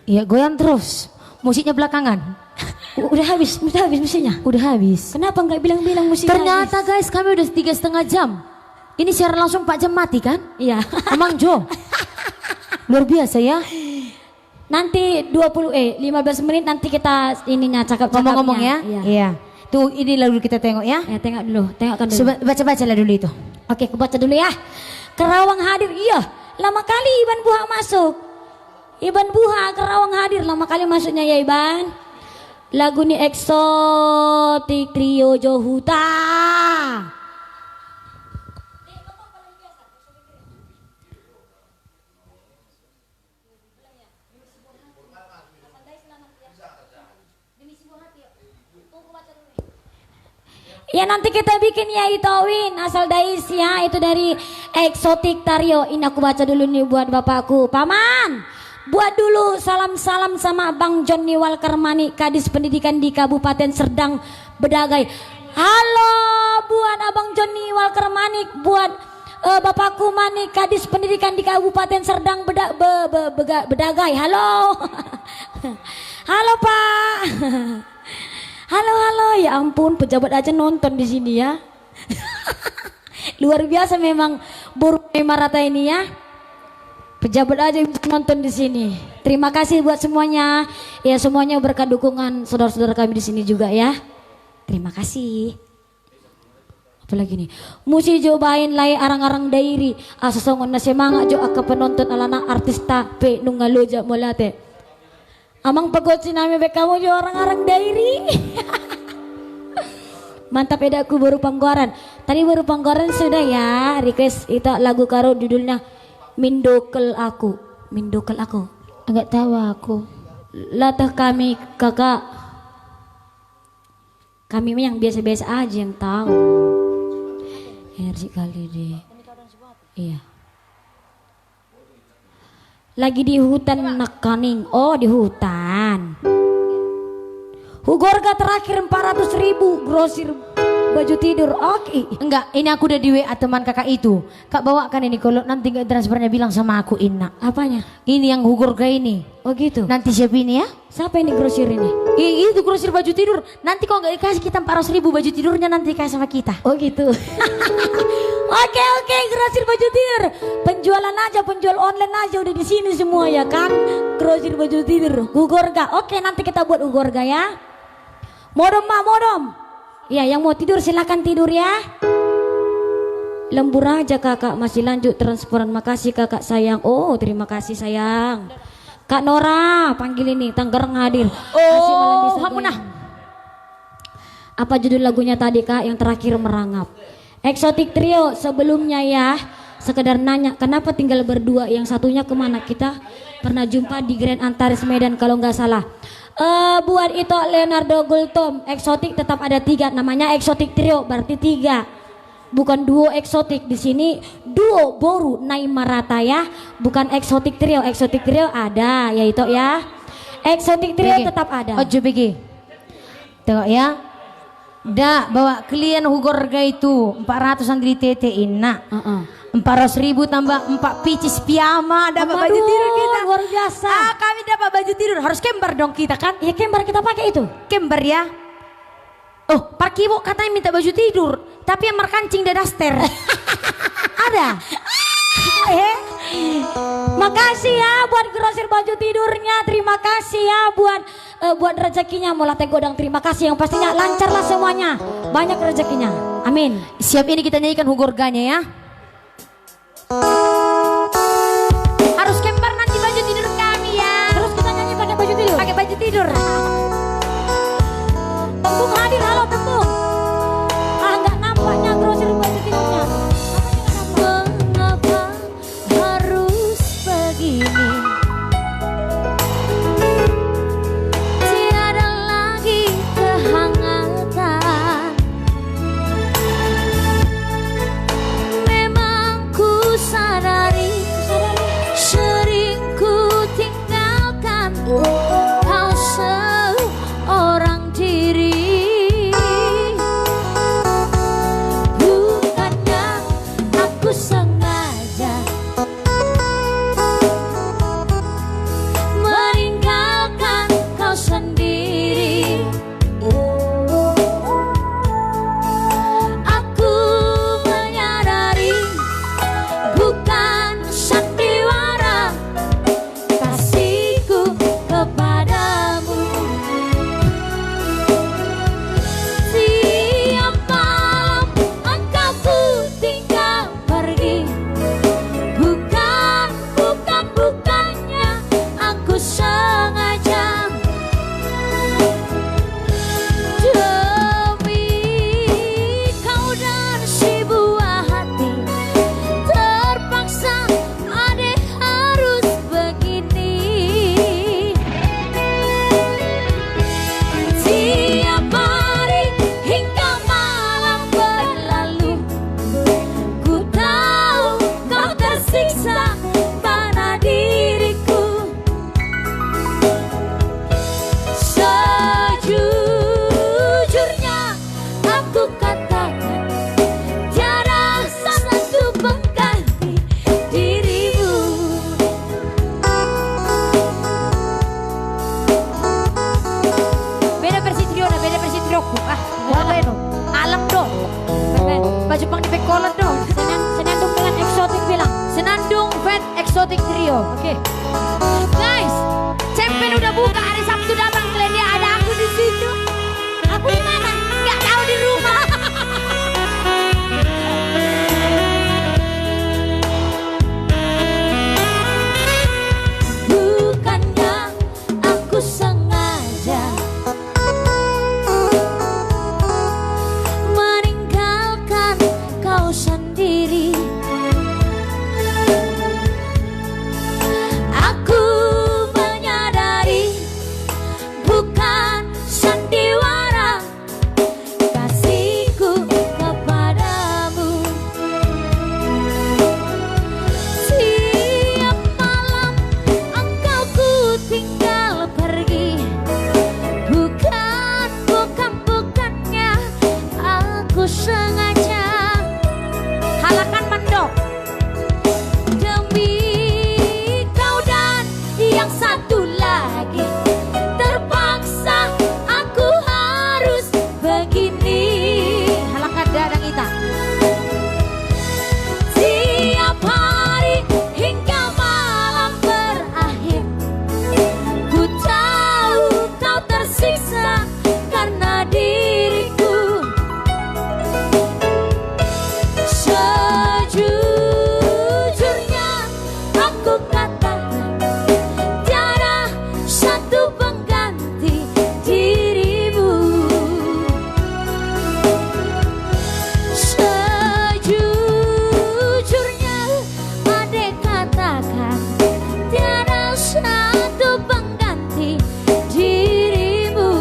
Iya, goyang terus. Musiknya belakangan. U-, udah habis, udah habis musiknya. Udah habis. Kenapa nggak bilang-bilang musiknya Ternyata, habis? Guys, kami udah tiga setengah jam. Ini siaran langsung empat jam mati, kan? Iya. Emang, Jo? Luar biasa, ya. Nanti dua puluh, eh, lima belas menit nanti kita ininya, cakap-cakapnya. Ngomong-ngomong, ya? Iya. Iya. Tuh, ini lalu kita tengok, ya. Ya, tengok dulu, tengokkan dulu. Coba baca-bacalah dulu itu. Oke, aku baca dulu, ya. Kerawang hadir, iya. Lama kali Iban Buha masuk. Iban Buha, Kerawang hadir, lama kali masuknya ya, Iban. Lagu ni Exotic Trio Johuta. Ya, nanti kita bikin ya, Ito Win, asal Dais ya, itu dari Exotic Trio. Ini aku baca dulu nih buat bapakku. Paman, buat dulu salam-salam sama Bang Joni Walker Manik, Kadis Pendidikan di Kabupaten Serdang, Bedagai. Halo, buat Abang Joni Walker Manik, buat eh, Bapakku Manik, Kadis Pendidikan di Kabupaten Serdang Beda-, Be-, Be-, Bega-, Bedagai. Halo. Halo, Pak. Halo, halo. Ya ampun, pejabat aja nonton di sini ya. Luar biasa memang boru Nai Marata ini ya. Pejabat aja bisa nonton di sini. Terima kasih buat semuanya. Ya, semuanya berkat dukungan saudara-saudara kami di sini juga ya. Terima kasih. Apalagi nih? Musi jo baen lae arang-arang Dairi. Asa songon na semangat jo angka penonton alana artista pe nunga loja mauliate. Amang pagonsi nami, baen hamu jo arang-arang Dairi. Mantap, edakku boru Panggoaran. Tadi boru Panggoaran sudah ya, request ita lagu karo judulnya Mindokel Aku. Mindokel Aku. Enggak tahu aku. Latah kami, Kakak. Kami mah yang biasa-biasa aja yang tahu. Energi kali di. Iya. Lagi di hutan nangkaning. Oh, di hutan. Hugorga terakhir empat ratus ribu grosir baju tidur. Oke. Enggak, ini aku udah di W A teman kakak itu. Kak, bawakan ini, kalau nanti nggak transfernya bilang sama aku, Inna. Apanya? Ini yang hugorga ini. Oh gitu. Nanti siap ini ya. Siapa ini grosir ini? I-, itu grosir baju tidur. Nanti kalau nggak dikasih kita empat ratus ribu baju tidurnya, nanti dikasih sama kita. Oh gitu. Oke, oke, grosir baju tidur. Penjualan aja, penjual online aja udah di sini semua ya kan. Grosir baju tidur. Hugorga. Oke, nanti kita buat hugorga ya. Modom, Mak, modom. Iya, yang mau tidur silakan tidur ya. Lembur aja kakak, masih lanjut transferan. Makasih kakak sayang. Oh, terima kasih sayang. Kak Nora, panggil ini, Tangerang hadir. Oh, Tasik Malandi, Hamuna. Apa judul lagunya tadi, Kak, yang terakhir merangap? Exotic Trio sebelumnya ya. Sekedar nanya, kenapa tinggal berdua, yang satunya kemana? Kita pernah jumpa di Grand Antares Medan kalau nggak salah. Eh, buat Ito Leonardo Gultom, Exotic tetap ada tiga, namanya Exotic Trio, berarti tiga. Bukan duo Exotic di sini, duo boru Nai Marata ya. Bukan Exotic Trio, Exotic Trio ada ya, Ito ya. Exotic Trio tetap ada. Ojo bege. Tengok ya. Nda, bawa kalian hugorga itu empat ratus, Andri Tete, Inna. Heeh. Empat ratus ribu tambah empat pieces piyama, dapat baju tidur kita. Luar biasa. Ah, kami dapat baju tidur. Harus kembar dong kita kan? Iya, kembar kita pakai itu. Kembar ya. Oh, Parkibo katanya minta baju tidur, tapi yang markancing da daster. Ada. Eh. Makasih ya buat grosir baju tidurnya. Terima kasih ya buat, eh, buat rezekinya. Mauliate godang, terima kasih. Yang pastinya lancarlah semuanya. Banyak rezekinya. Amin. Siap, ini kita nyanyikan hugorganya ya. Harus kembar nanti baju tidur kami ya. Terus kita nyanyi pakai baju tidur. Pakai baju tidur. Tembung hadir, halo Tembung. Ah, nggak nampaknya grosir baju tidurnya. Mengapa harus begini? Tiada lagi kehangatan. Memang ku sadari siksa pada diriku. Sejujurnya aku katakan, tiada satu pengganti dirimu. Beda versi triona, beda versi trioku. Ah, wah, beda. Alam do. Baju pang di pekolan do. Senandung dengan eksotik bilang. Senandung feat Eksotik Trio. Oke. Guys, Cempen udah buka, hari Sabtu datang, kalian lihat ada aku di situ. Aku di mana? Nggak tahu, di rumah. Bukannya aku sengaja meninggalkan kau sendiri. Aku menyadari bukan sandiwara kasihku kepadamu. Tiap malam engkau ku tinggal pergi. Bukan, bukan, bukannya aku sengaja. Halakan mandok. Demi kau dan yang satu lagi, terpaksa aku harus begini. Halakan dadang ita. Tiap hari hingga malam berakhir, ku tahu kau tersiksa karena diriku. Sejujurnya aku katakan, tiada satu pengganti dirimu. Sejujurnya, ade katakan, tiada satu pengganti dirimu.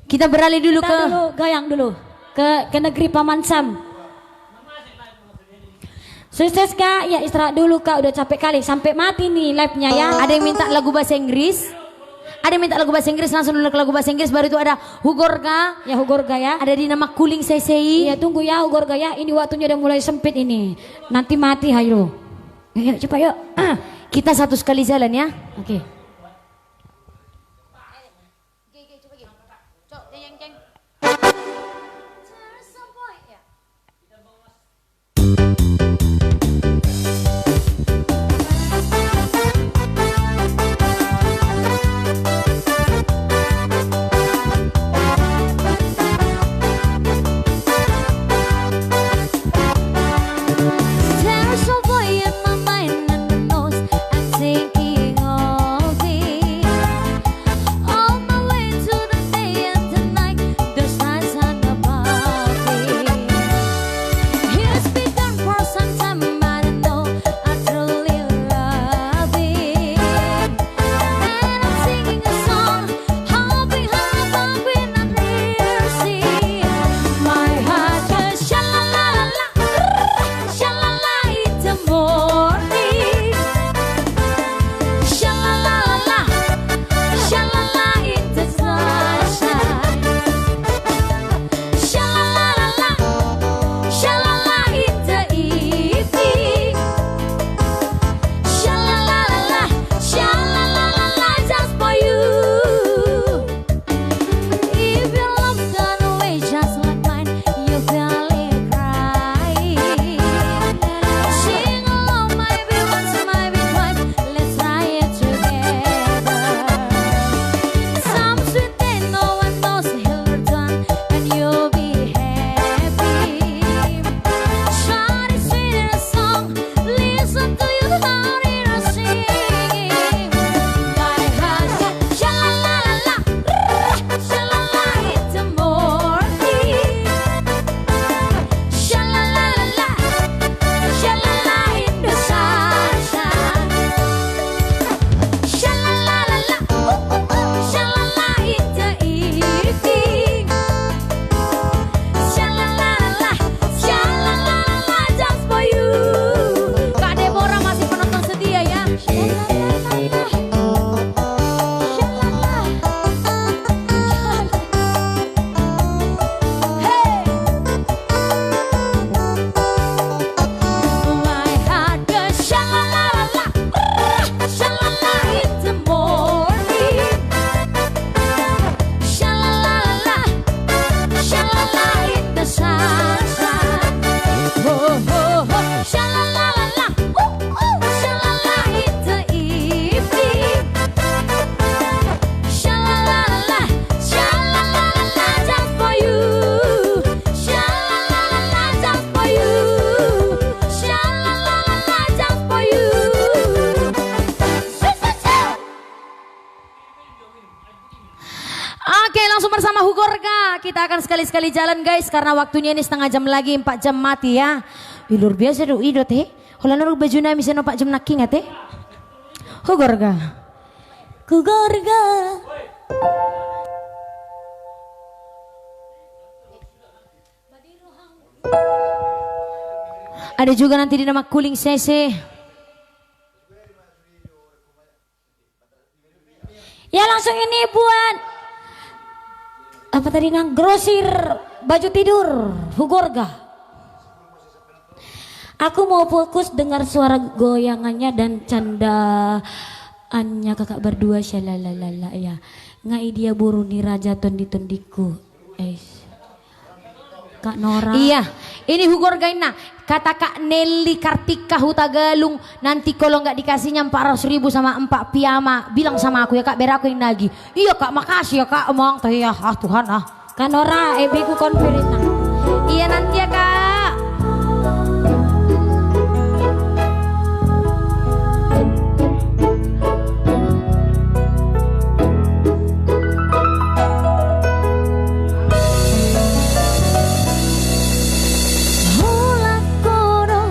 Kita beralih dulu. Kita ke dulu, goyang dulu. Ke, ke negeri Paman Sam. Sukses, Kak. Ya, istirahat dulu, Kak. Udah capek kali. Sampai mati nih live-nya, ya. Ada yang minta lagu bahasa Inggris? Ada yang minta lagu bahasa Inggris? Langsung dulu ke lagu bahasa Inggris. Baru itu ada Hugorga. Ya, Hugorga, ya. Ada Dina Makuling, Sesei. Iya, tunggu, ya, Hugorga, ya. Ini waktunya udah mulai sempit ini. Nanti mati, hayu. Ayo, cepat, yuk. Kita satu sekali jalan, ya. Oke. There's a boy in my mind and he knows I'm thinking of Kita akan sekali-sekali jalan, guys, karena waktunya ini setengah jam lagi, empat jam mati ya. Ih, luar biasa do, i do ate. Holan nungnga baju nami sian opat jam nangkin ate. Hugorga. Hugorga. Ada juga nanti di nama Kuling Sese. Ya, langsung ini buat, apa tadi, nang grosir baju tidur, Hugorga. Aku mau fokus dengar suara goyangannya dan candaannya kakak berdua, syalalalala, ya. Nga i dia boru ni raja tondi-tondingku. Eish. Kak Nora. Iya, ini Hugorga inna. Kata Kak Nelly Kartika Hutagalung, nanti kalau nggak dikasihnya empat ratus ribu sama empat piama, bilang sama aku ya Kak, biar aku yang nagih. Iya Kak, makasih ya Kak, emang teh ya, ah Tuhan ah. Kak Nora, eh, begu konfirita. Iya nanti ya Kak. Holan ho do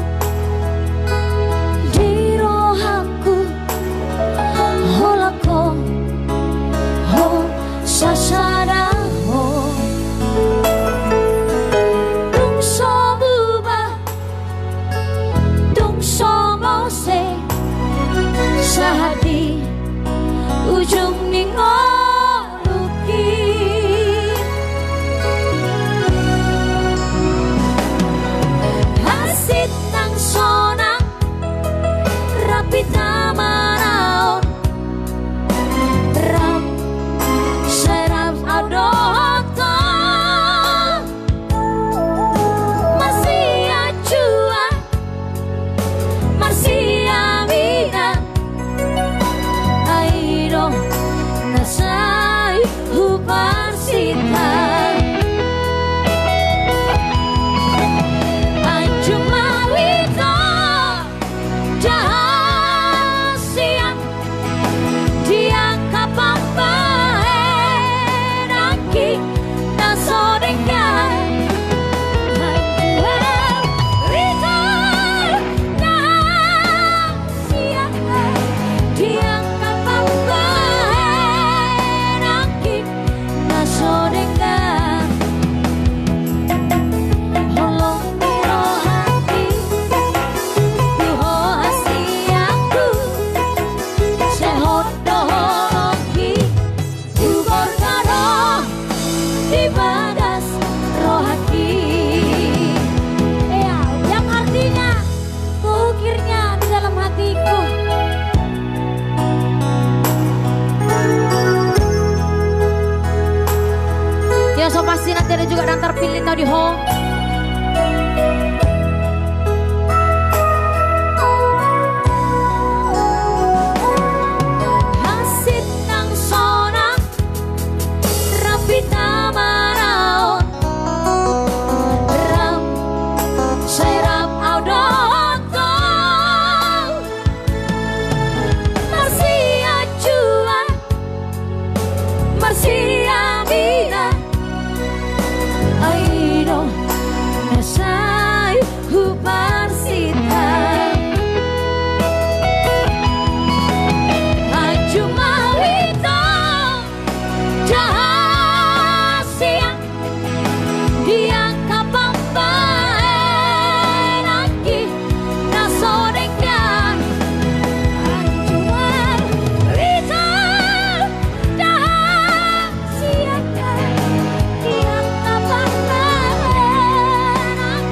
di rohangku, holan ho, ho sasada ho. Tung so bubar, tung so mose, sahat di ujung ni ngolu. Hansit nang sonang, rap hita manaon, rap sai rap au dohot ho. Marsianjuan, marsiaminan, ai do na sai huparsinta. Ai cuma hita, jaha sian di angka pambahenanki na so denggan. Ai cuma hita, jaha sian di angka pambahenanki na so denggan. Holong ni rohangki tu ho hasianku, sehot do holongki, hugorga do di bagas rohangki. Iya, yang artinya, kuukirnya di dalam hatiku. Ya, so pasti nanti ada juga daftar pilih tau di ho. Hansit nang sonang, rap hita manaon, rap sai rap au dohot ho. Marsianjuan, marsiaminan, ai do na sai huparsinta. Ai cuma hita, jaha sian di angka pambahenanki na so denggan. Ai cuma hita, jaha sian di angka pambahenanki.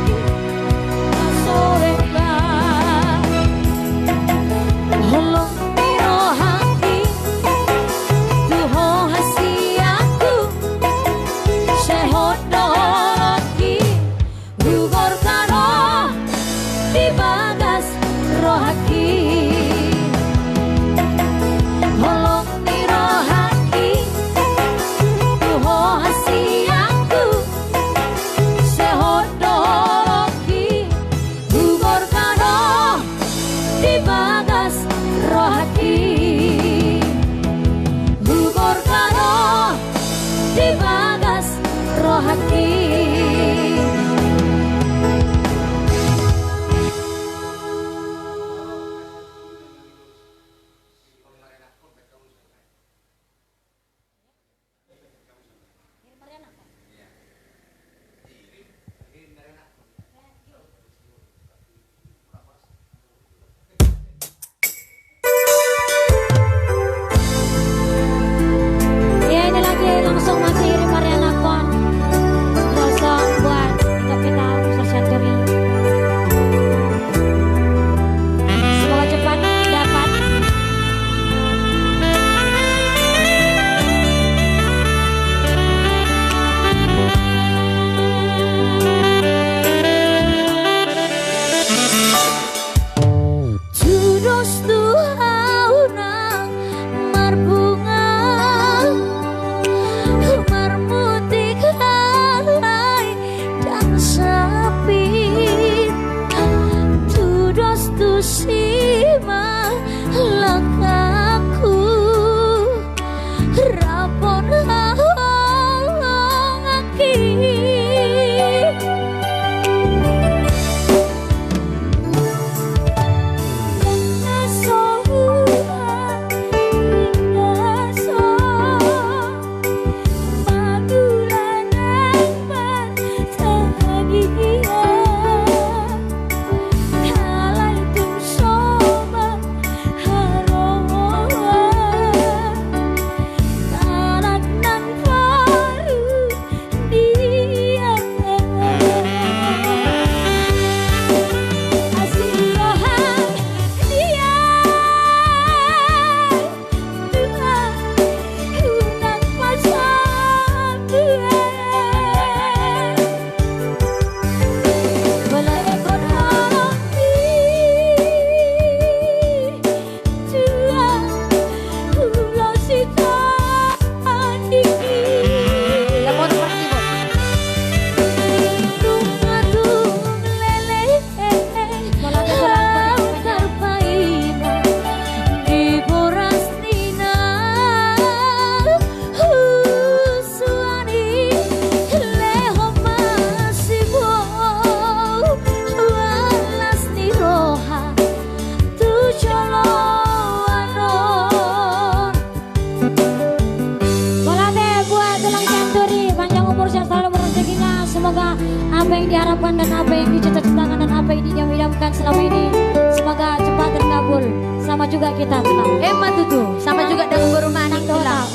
Yang diharapkan dan apa yang dicita-citakan dan apa yang diidam-idamkan selama ini, semoga cepat terkabul. Sama juga kita, Tulang. Emma tutu, sama juga dengan boru Manik, Tulang.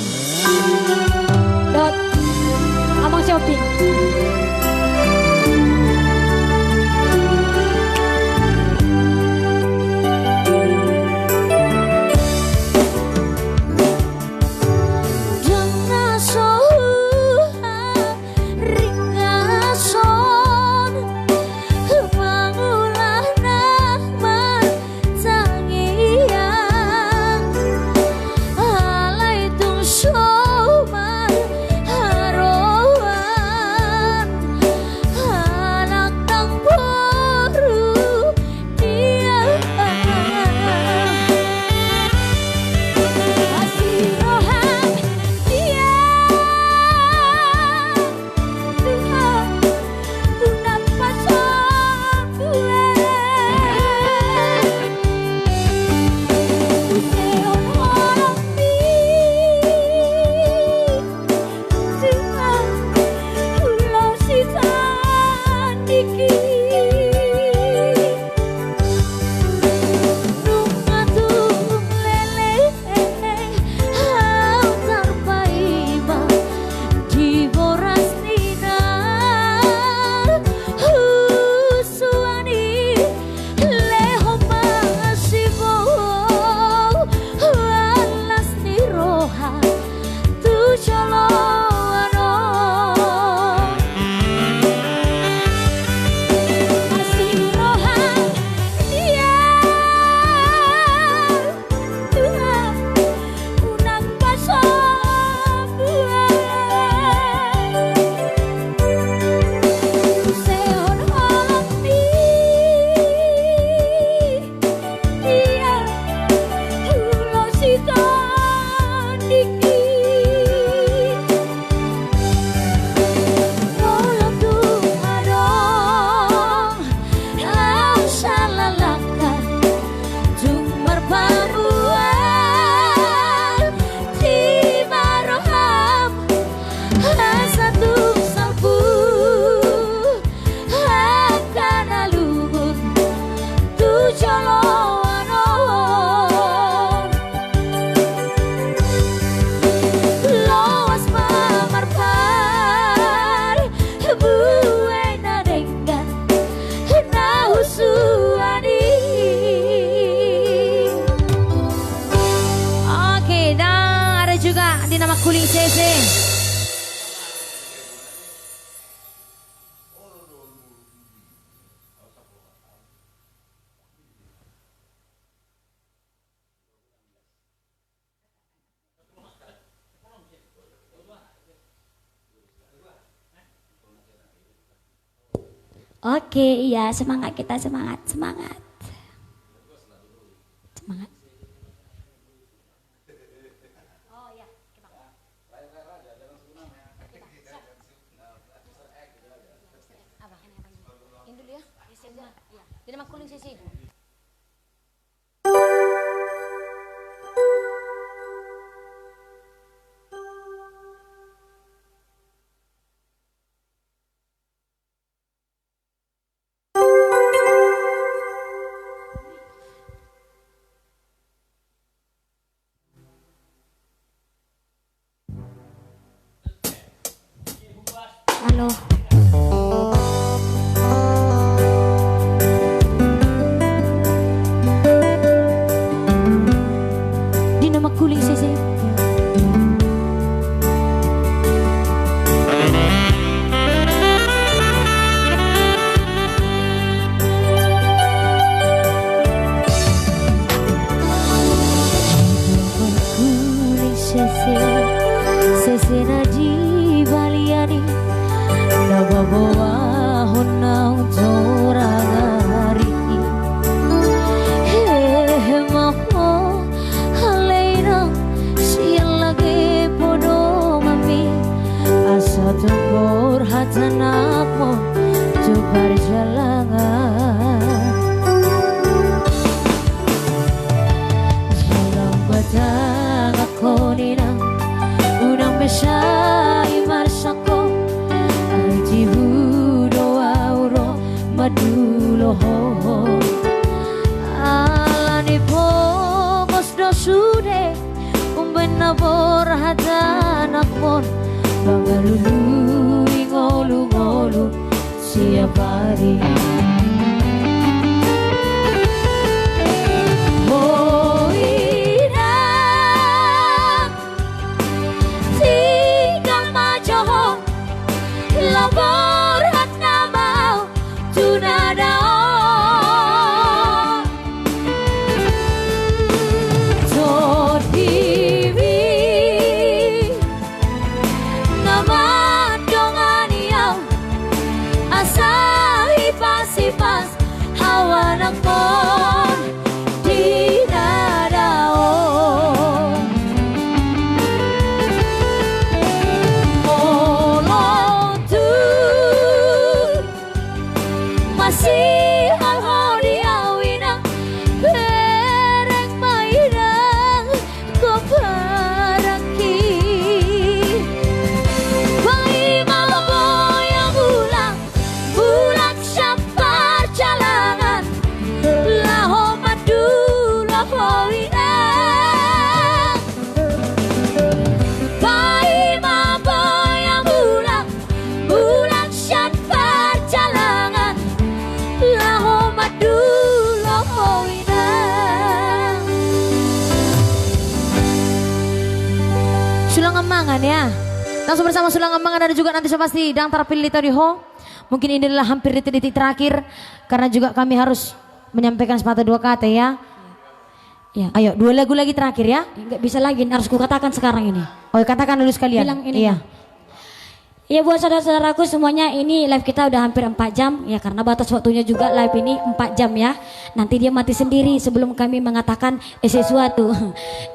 Dot Amang Shopping. Dang na so huha ringgason mangula na martangiang, alai tung so marharoan anak nang boru dia. Asi roham dia. Tuhan, unang pasobuan. Use on holong ni Tuhan, ulos i tandiki. Nunga tung leleng hau tarpaima di boras ni na husuan i, lehon ma sibohou alas ni roha tu joloan on. Asi roham dia. Tuhan, unang pasobuan. Use on holong ni dia, ulos i tandiki. Molo tung adong au sala langka tung marpamuan, dima roham asa tung salpu angka na lungun tu joloan on. Loas ma marparbue na denggan na husuan i. Oke, dan ada juga di nama Kuling Sese. Oke, iya, semangat kita, semangat, semangat. Semangat. Oh, iya, oke, Bang. Oke, Bang, siap. Apa? Ini dulu ya. Iya. Jadi, Mang Kuling sisi. Halo. Di nama Kuling sese. Kuling sese, sese na di balian i, na paboahon naung torang ari i. Hehe ma ho, ale inang, sian lage podomanmi, asa tung borhat anakhon tu parjalangan. Jala umbatangan ho inang, unang be sai marsangko, ai tibu do au Siapari. Ho inang, tinggal ma jo ho, laho borhat nama au tu na dao. Tondimi na mandongani au, asa hipas-hipas au anakmon di na dao. Molo tung masihol ho di au inang, bereng ma inang, huparangki. Paima boi au mulak, mulak sian parjalangan, laho mandulo ho inang. Paima boi au mulak, mulak sian parjalangan, laho mandulo ho inang. Sulangan mangan ya. Langsung bersama sulangan mangan, ada juga nanti so pasti dang tarpillit tadi ho. Mungkin ini adalah hampir detik-detik terakhir, karena juga kami harus menyampaikan sepatah dua kata ya. Ya. Ayo, dua lagu lagi terakhir ya. Nggak bisa lagi, harus kukatakan sekarang ini. Oh, katakan dulu sekalian. Bilang ini. Iya. Ya, buat saudara-saudaraku semuanya, ini live kita udah hampir empat jam, ya, karena batas waktunya juga live ini empat jam, ya. Nanti dia mati sendiri sebelum kami mengatakan, eh, sesuatu.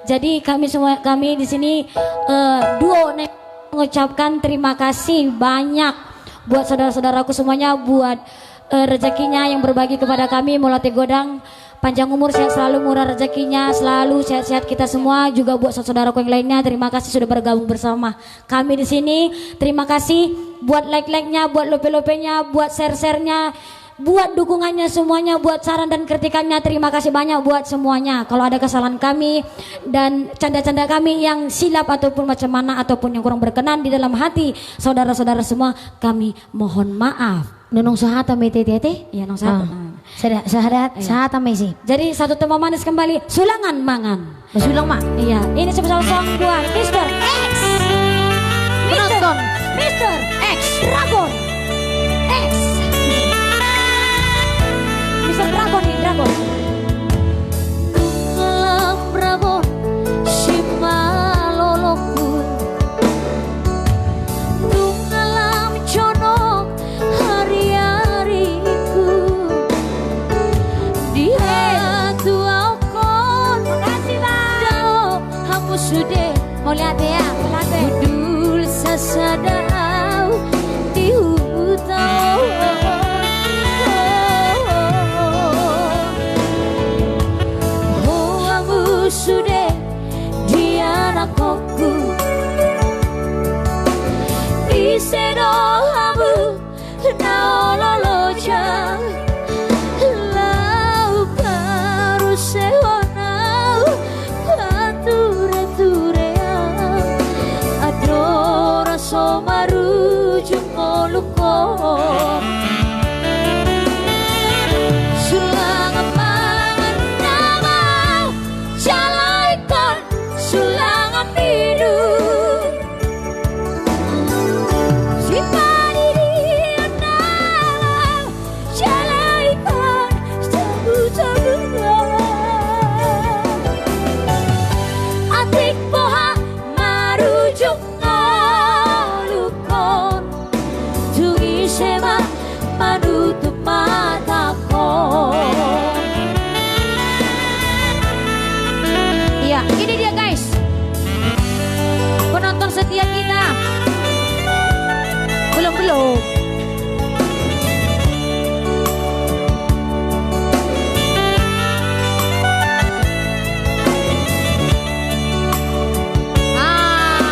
Jadi, kami semua, kami di sini, eh, duo Ne-, mengucapkan terima kasih banyak buat saudara-saudaraku semuanya, buat, eh, rezekinya yang berbagi kepada kami, Mauliate Godang. Panjang umur, sehat selalu, murah rezekinya, selalu sehat-sehat kita semua. Juga buat saudaraku yang lainnya, terima kasih sudah bergabung bersama kami di sini. Terima kasih buat like-like-nya, buat lope-lopenya, buat share-share-nya, buat dukungannya semuanya, buat saran dan kritikannya. Terima kasih banyak buat semuanya. Kalau ada kesalahan kami dan canda-canda kami yang silap ataupun macam mana ataupun yang kurang berkenan di dalam hati saudara-saudara semua, kami mohon maaf. Nunung sahata ma i, Tete? Iya, nunung sahata. Ah. Sada-, sahada-, iya. Sahata ma i si. Jadi, satu tema manis kembali, sulangan mangan. Sulang ma. Iya, ini spesial song buat Mister X. Mister, penonton. Mister X. Dragon X. Mister Dragon nih, Dragon. Lam Rabon, simalolongku. Tung lam jonok ari-ariku. Di hatuaonhon. Makasih, Bang. Dao hamu sude. Mauliate ya. Mauliate. Hundul sasada au di huta on. Ho hamu sude di anakhonhu. Ise do hamu na olo loja, laho parusehon au, pature-ture au, andorang so marujung ngolungkon. Sulangan mangan nama au jala ingkon sulangan minum. Sipadidion na laho jala ingkon sagu-sagu. Atik boha marujung ngolungkon. Tung ise ma manutup matahon. Iya, ini dia, guys. Penonton setia kita. Belum, belum. Ah.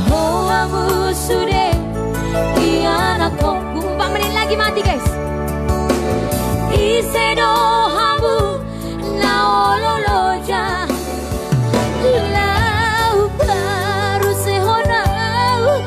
Ho hamu sude di anakhonhu. Empat menit lagi mati, guys. Ise do hamu na olo loja, laho parusehon au,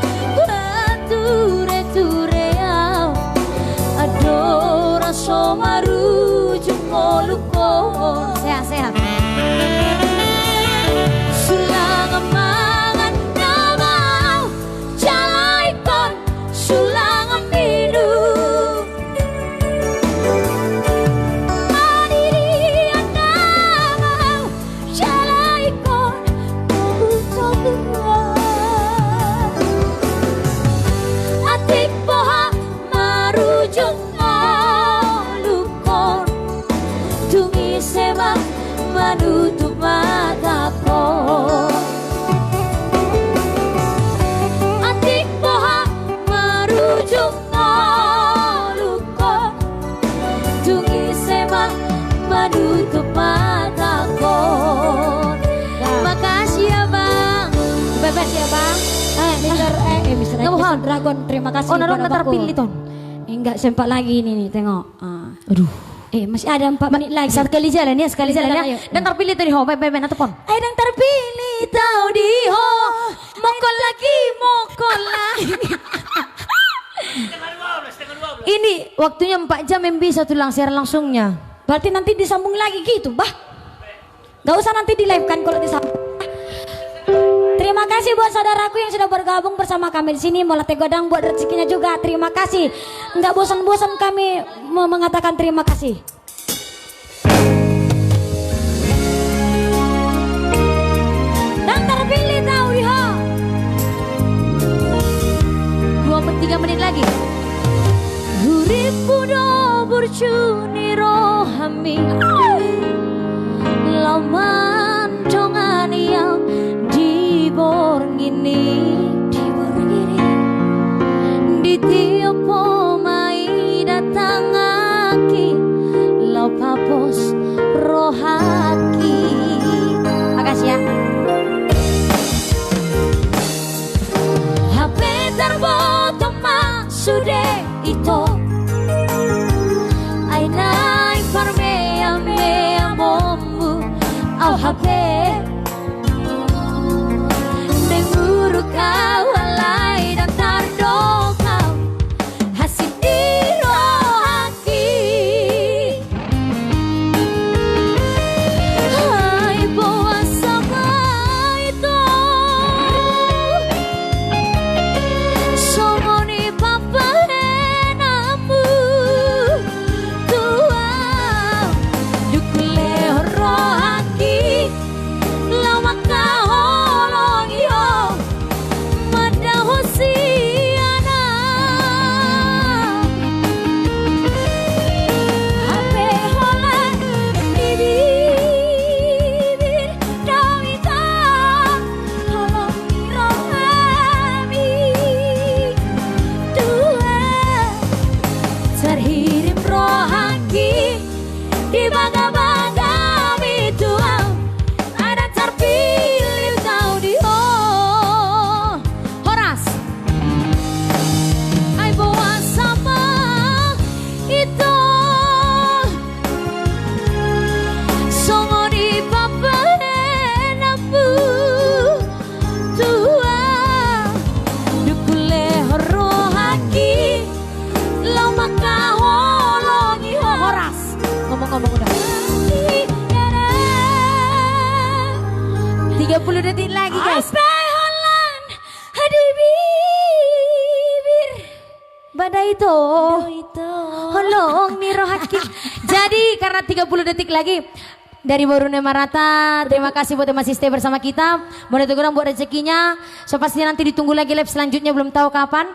Dragon, terima kasih. Oh, na ro na tarpillit on. Enggak sempat lagi ini nih, tengok. Ah. Aduh. Eh, masih ada empat menit lagi. Sekali jalan ya, sekali jalan ya. Ayo. Dan tarpillit tadi, ho, baik, baik, baik, natop on. Ai dang tarpillit au di ho. Mokol lagi, mokol lagi. Ini waktunya empat jam yang bisa tulang siaran langsungnya. Berarti nanti disambung lagi gitu, bah. Gak usah nanti di live kan kalau disambung. Terima kasih buat saudaraku yang sudah bergabung bersama kami di sini. Mauliate godang buat rezekinya juga. Terima kasih. Nggak bosan-bosan kami me- mengatakan terima kasih. Dang tarpillit au di ho. Dua, tiga menit lagi. Hurippu do burju ni rohami, laho mandongani au di borngin i. Di borngin i. Di tiop ho ma i datangki, laho papos rohangki. Makasih ya. Hape tarboto ma sude ito. Ai naeng parmeameamonmu au hape. Naeng muruk au alai dang tardok au. Hasindiri rohangki. Ai boasa ma ito. Songon i pambahenanmu tu au. Dung lehon rohangki laho mangkaholongi ho. Mada ho sian au. Hape holan di bibir do ito. Holong ni rohami tu au. Tarhirim rohangki di bagabagami tu au. Ai dang tarpillit au di ho. Horas. Ai boasa ma ito. Songon i pambahenanmu tu au. Dung lehon rohangki laho mangkaholongi ho. Horas. Ngomong-ngomong udah. Tiga puluh detik lagi, guys. Hape holan di bibir. Mada ito. Do ito. Holong ni rohangki. Jadi karena tiga puluh detik lagi, dari Boru Naimarata, terima kasih buat yang masih stay bersama kita. Mauliate godang buat rezekinya. So pasti nanti ditunggu lagi live selanjutnya, belum tahu kapan.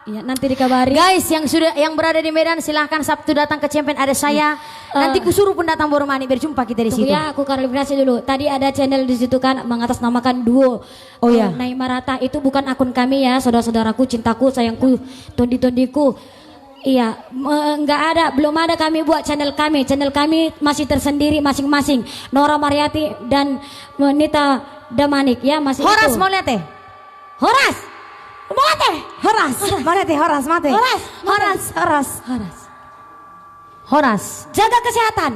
Iya, nanti dikabari. Guys, yang sudah, yang berada di Medan, silahkan Sabtu datang ke Cempen, ada saya. Iya. Nanti kusuruh pun datang Boru Manik, biar jumpa kita di situ. Tunggu ya, aku klarifikasi dulu. Tadi ada channel di situ kan mengatasnamakan duo. Oh, iya. Eh, Naimarata, itu bukan akun kami ya, saudara-saudaraku, cintaku, sayangku, tondi-tondiku. Iya, me- nggak ada, belum ada kami buat channel kami. Channel kami masih tersendiri masing-masing. Nora Mariati dan, eh, Nita Damanik ya, masih. Horas itu. Mauliate. Horas. Mauliate. Horas. Mauliate, horas, mate. Horas, mate. Horas, horas. Horas. Horas. Jaga kesehatan.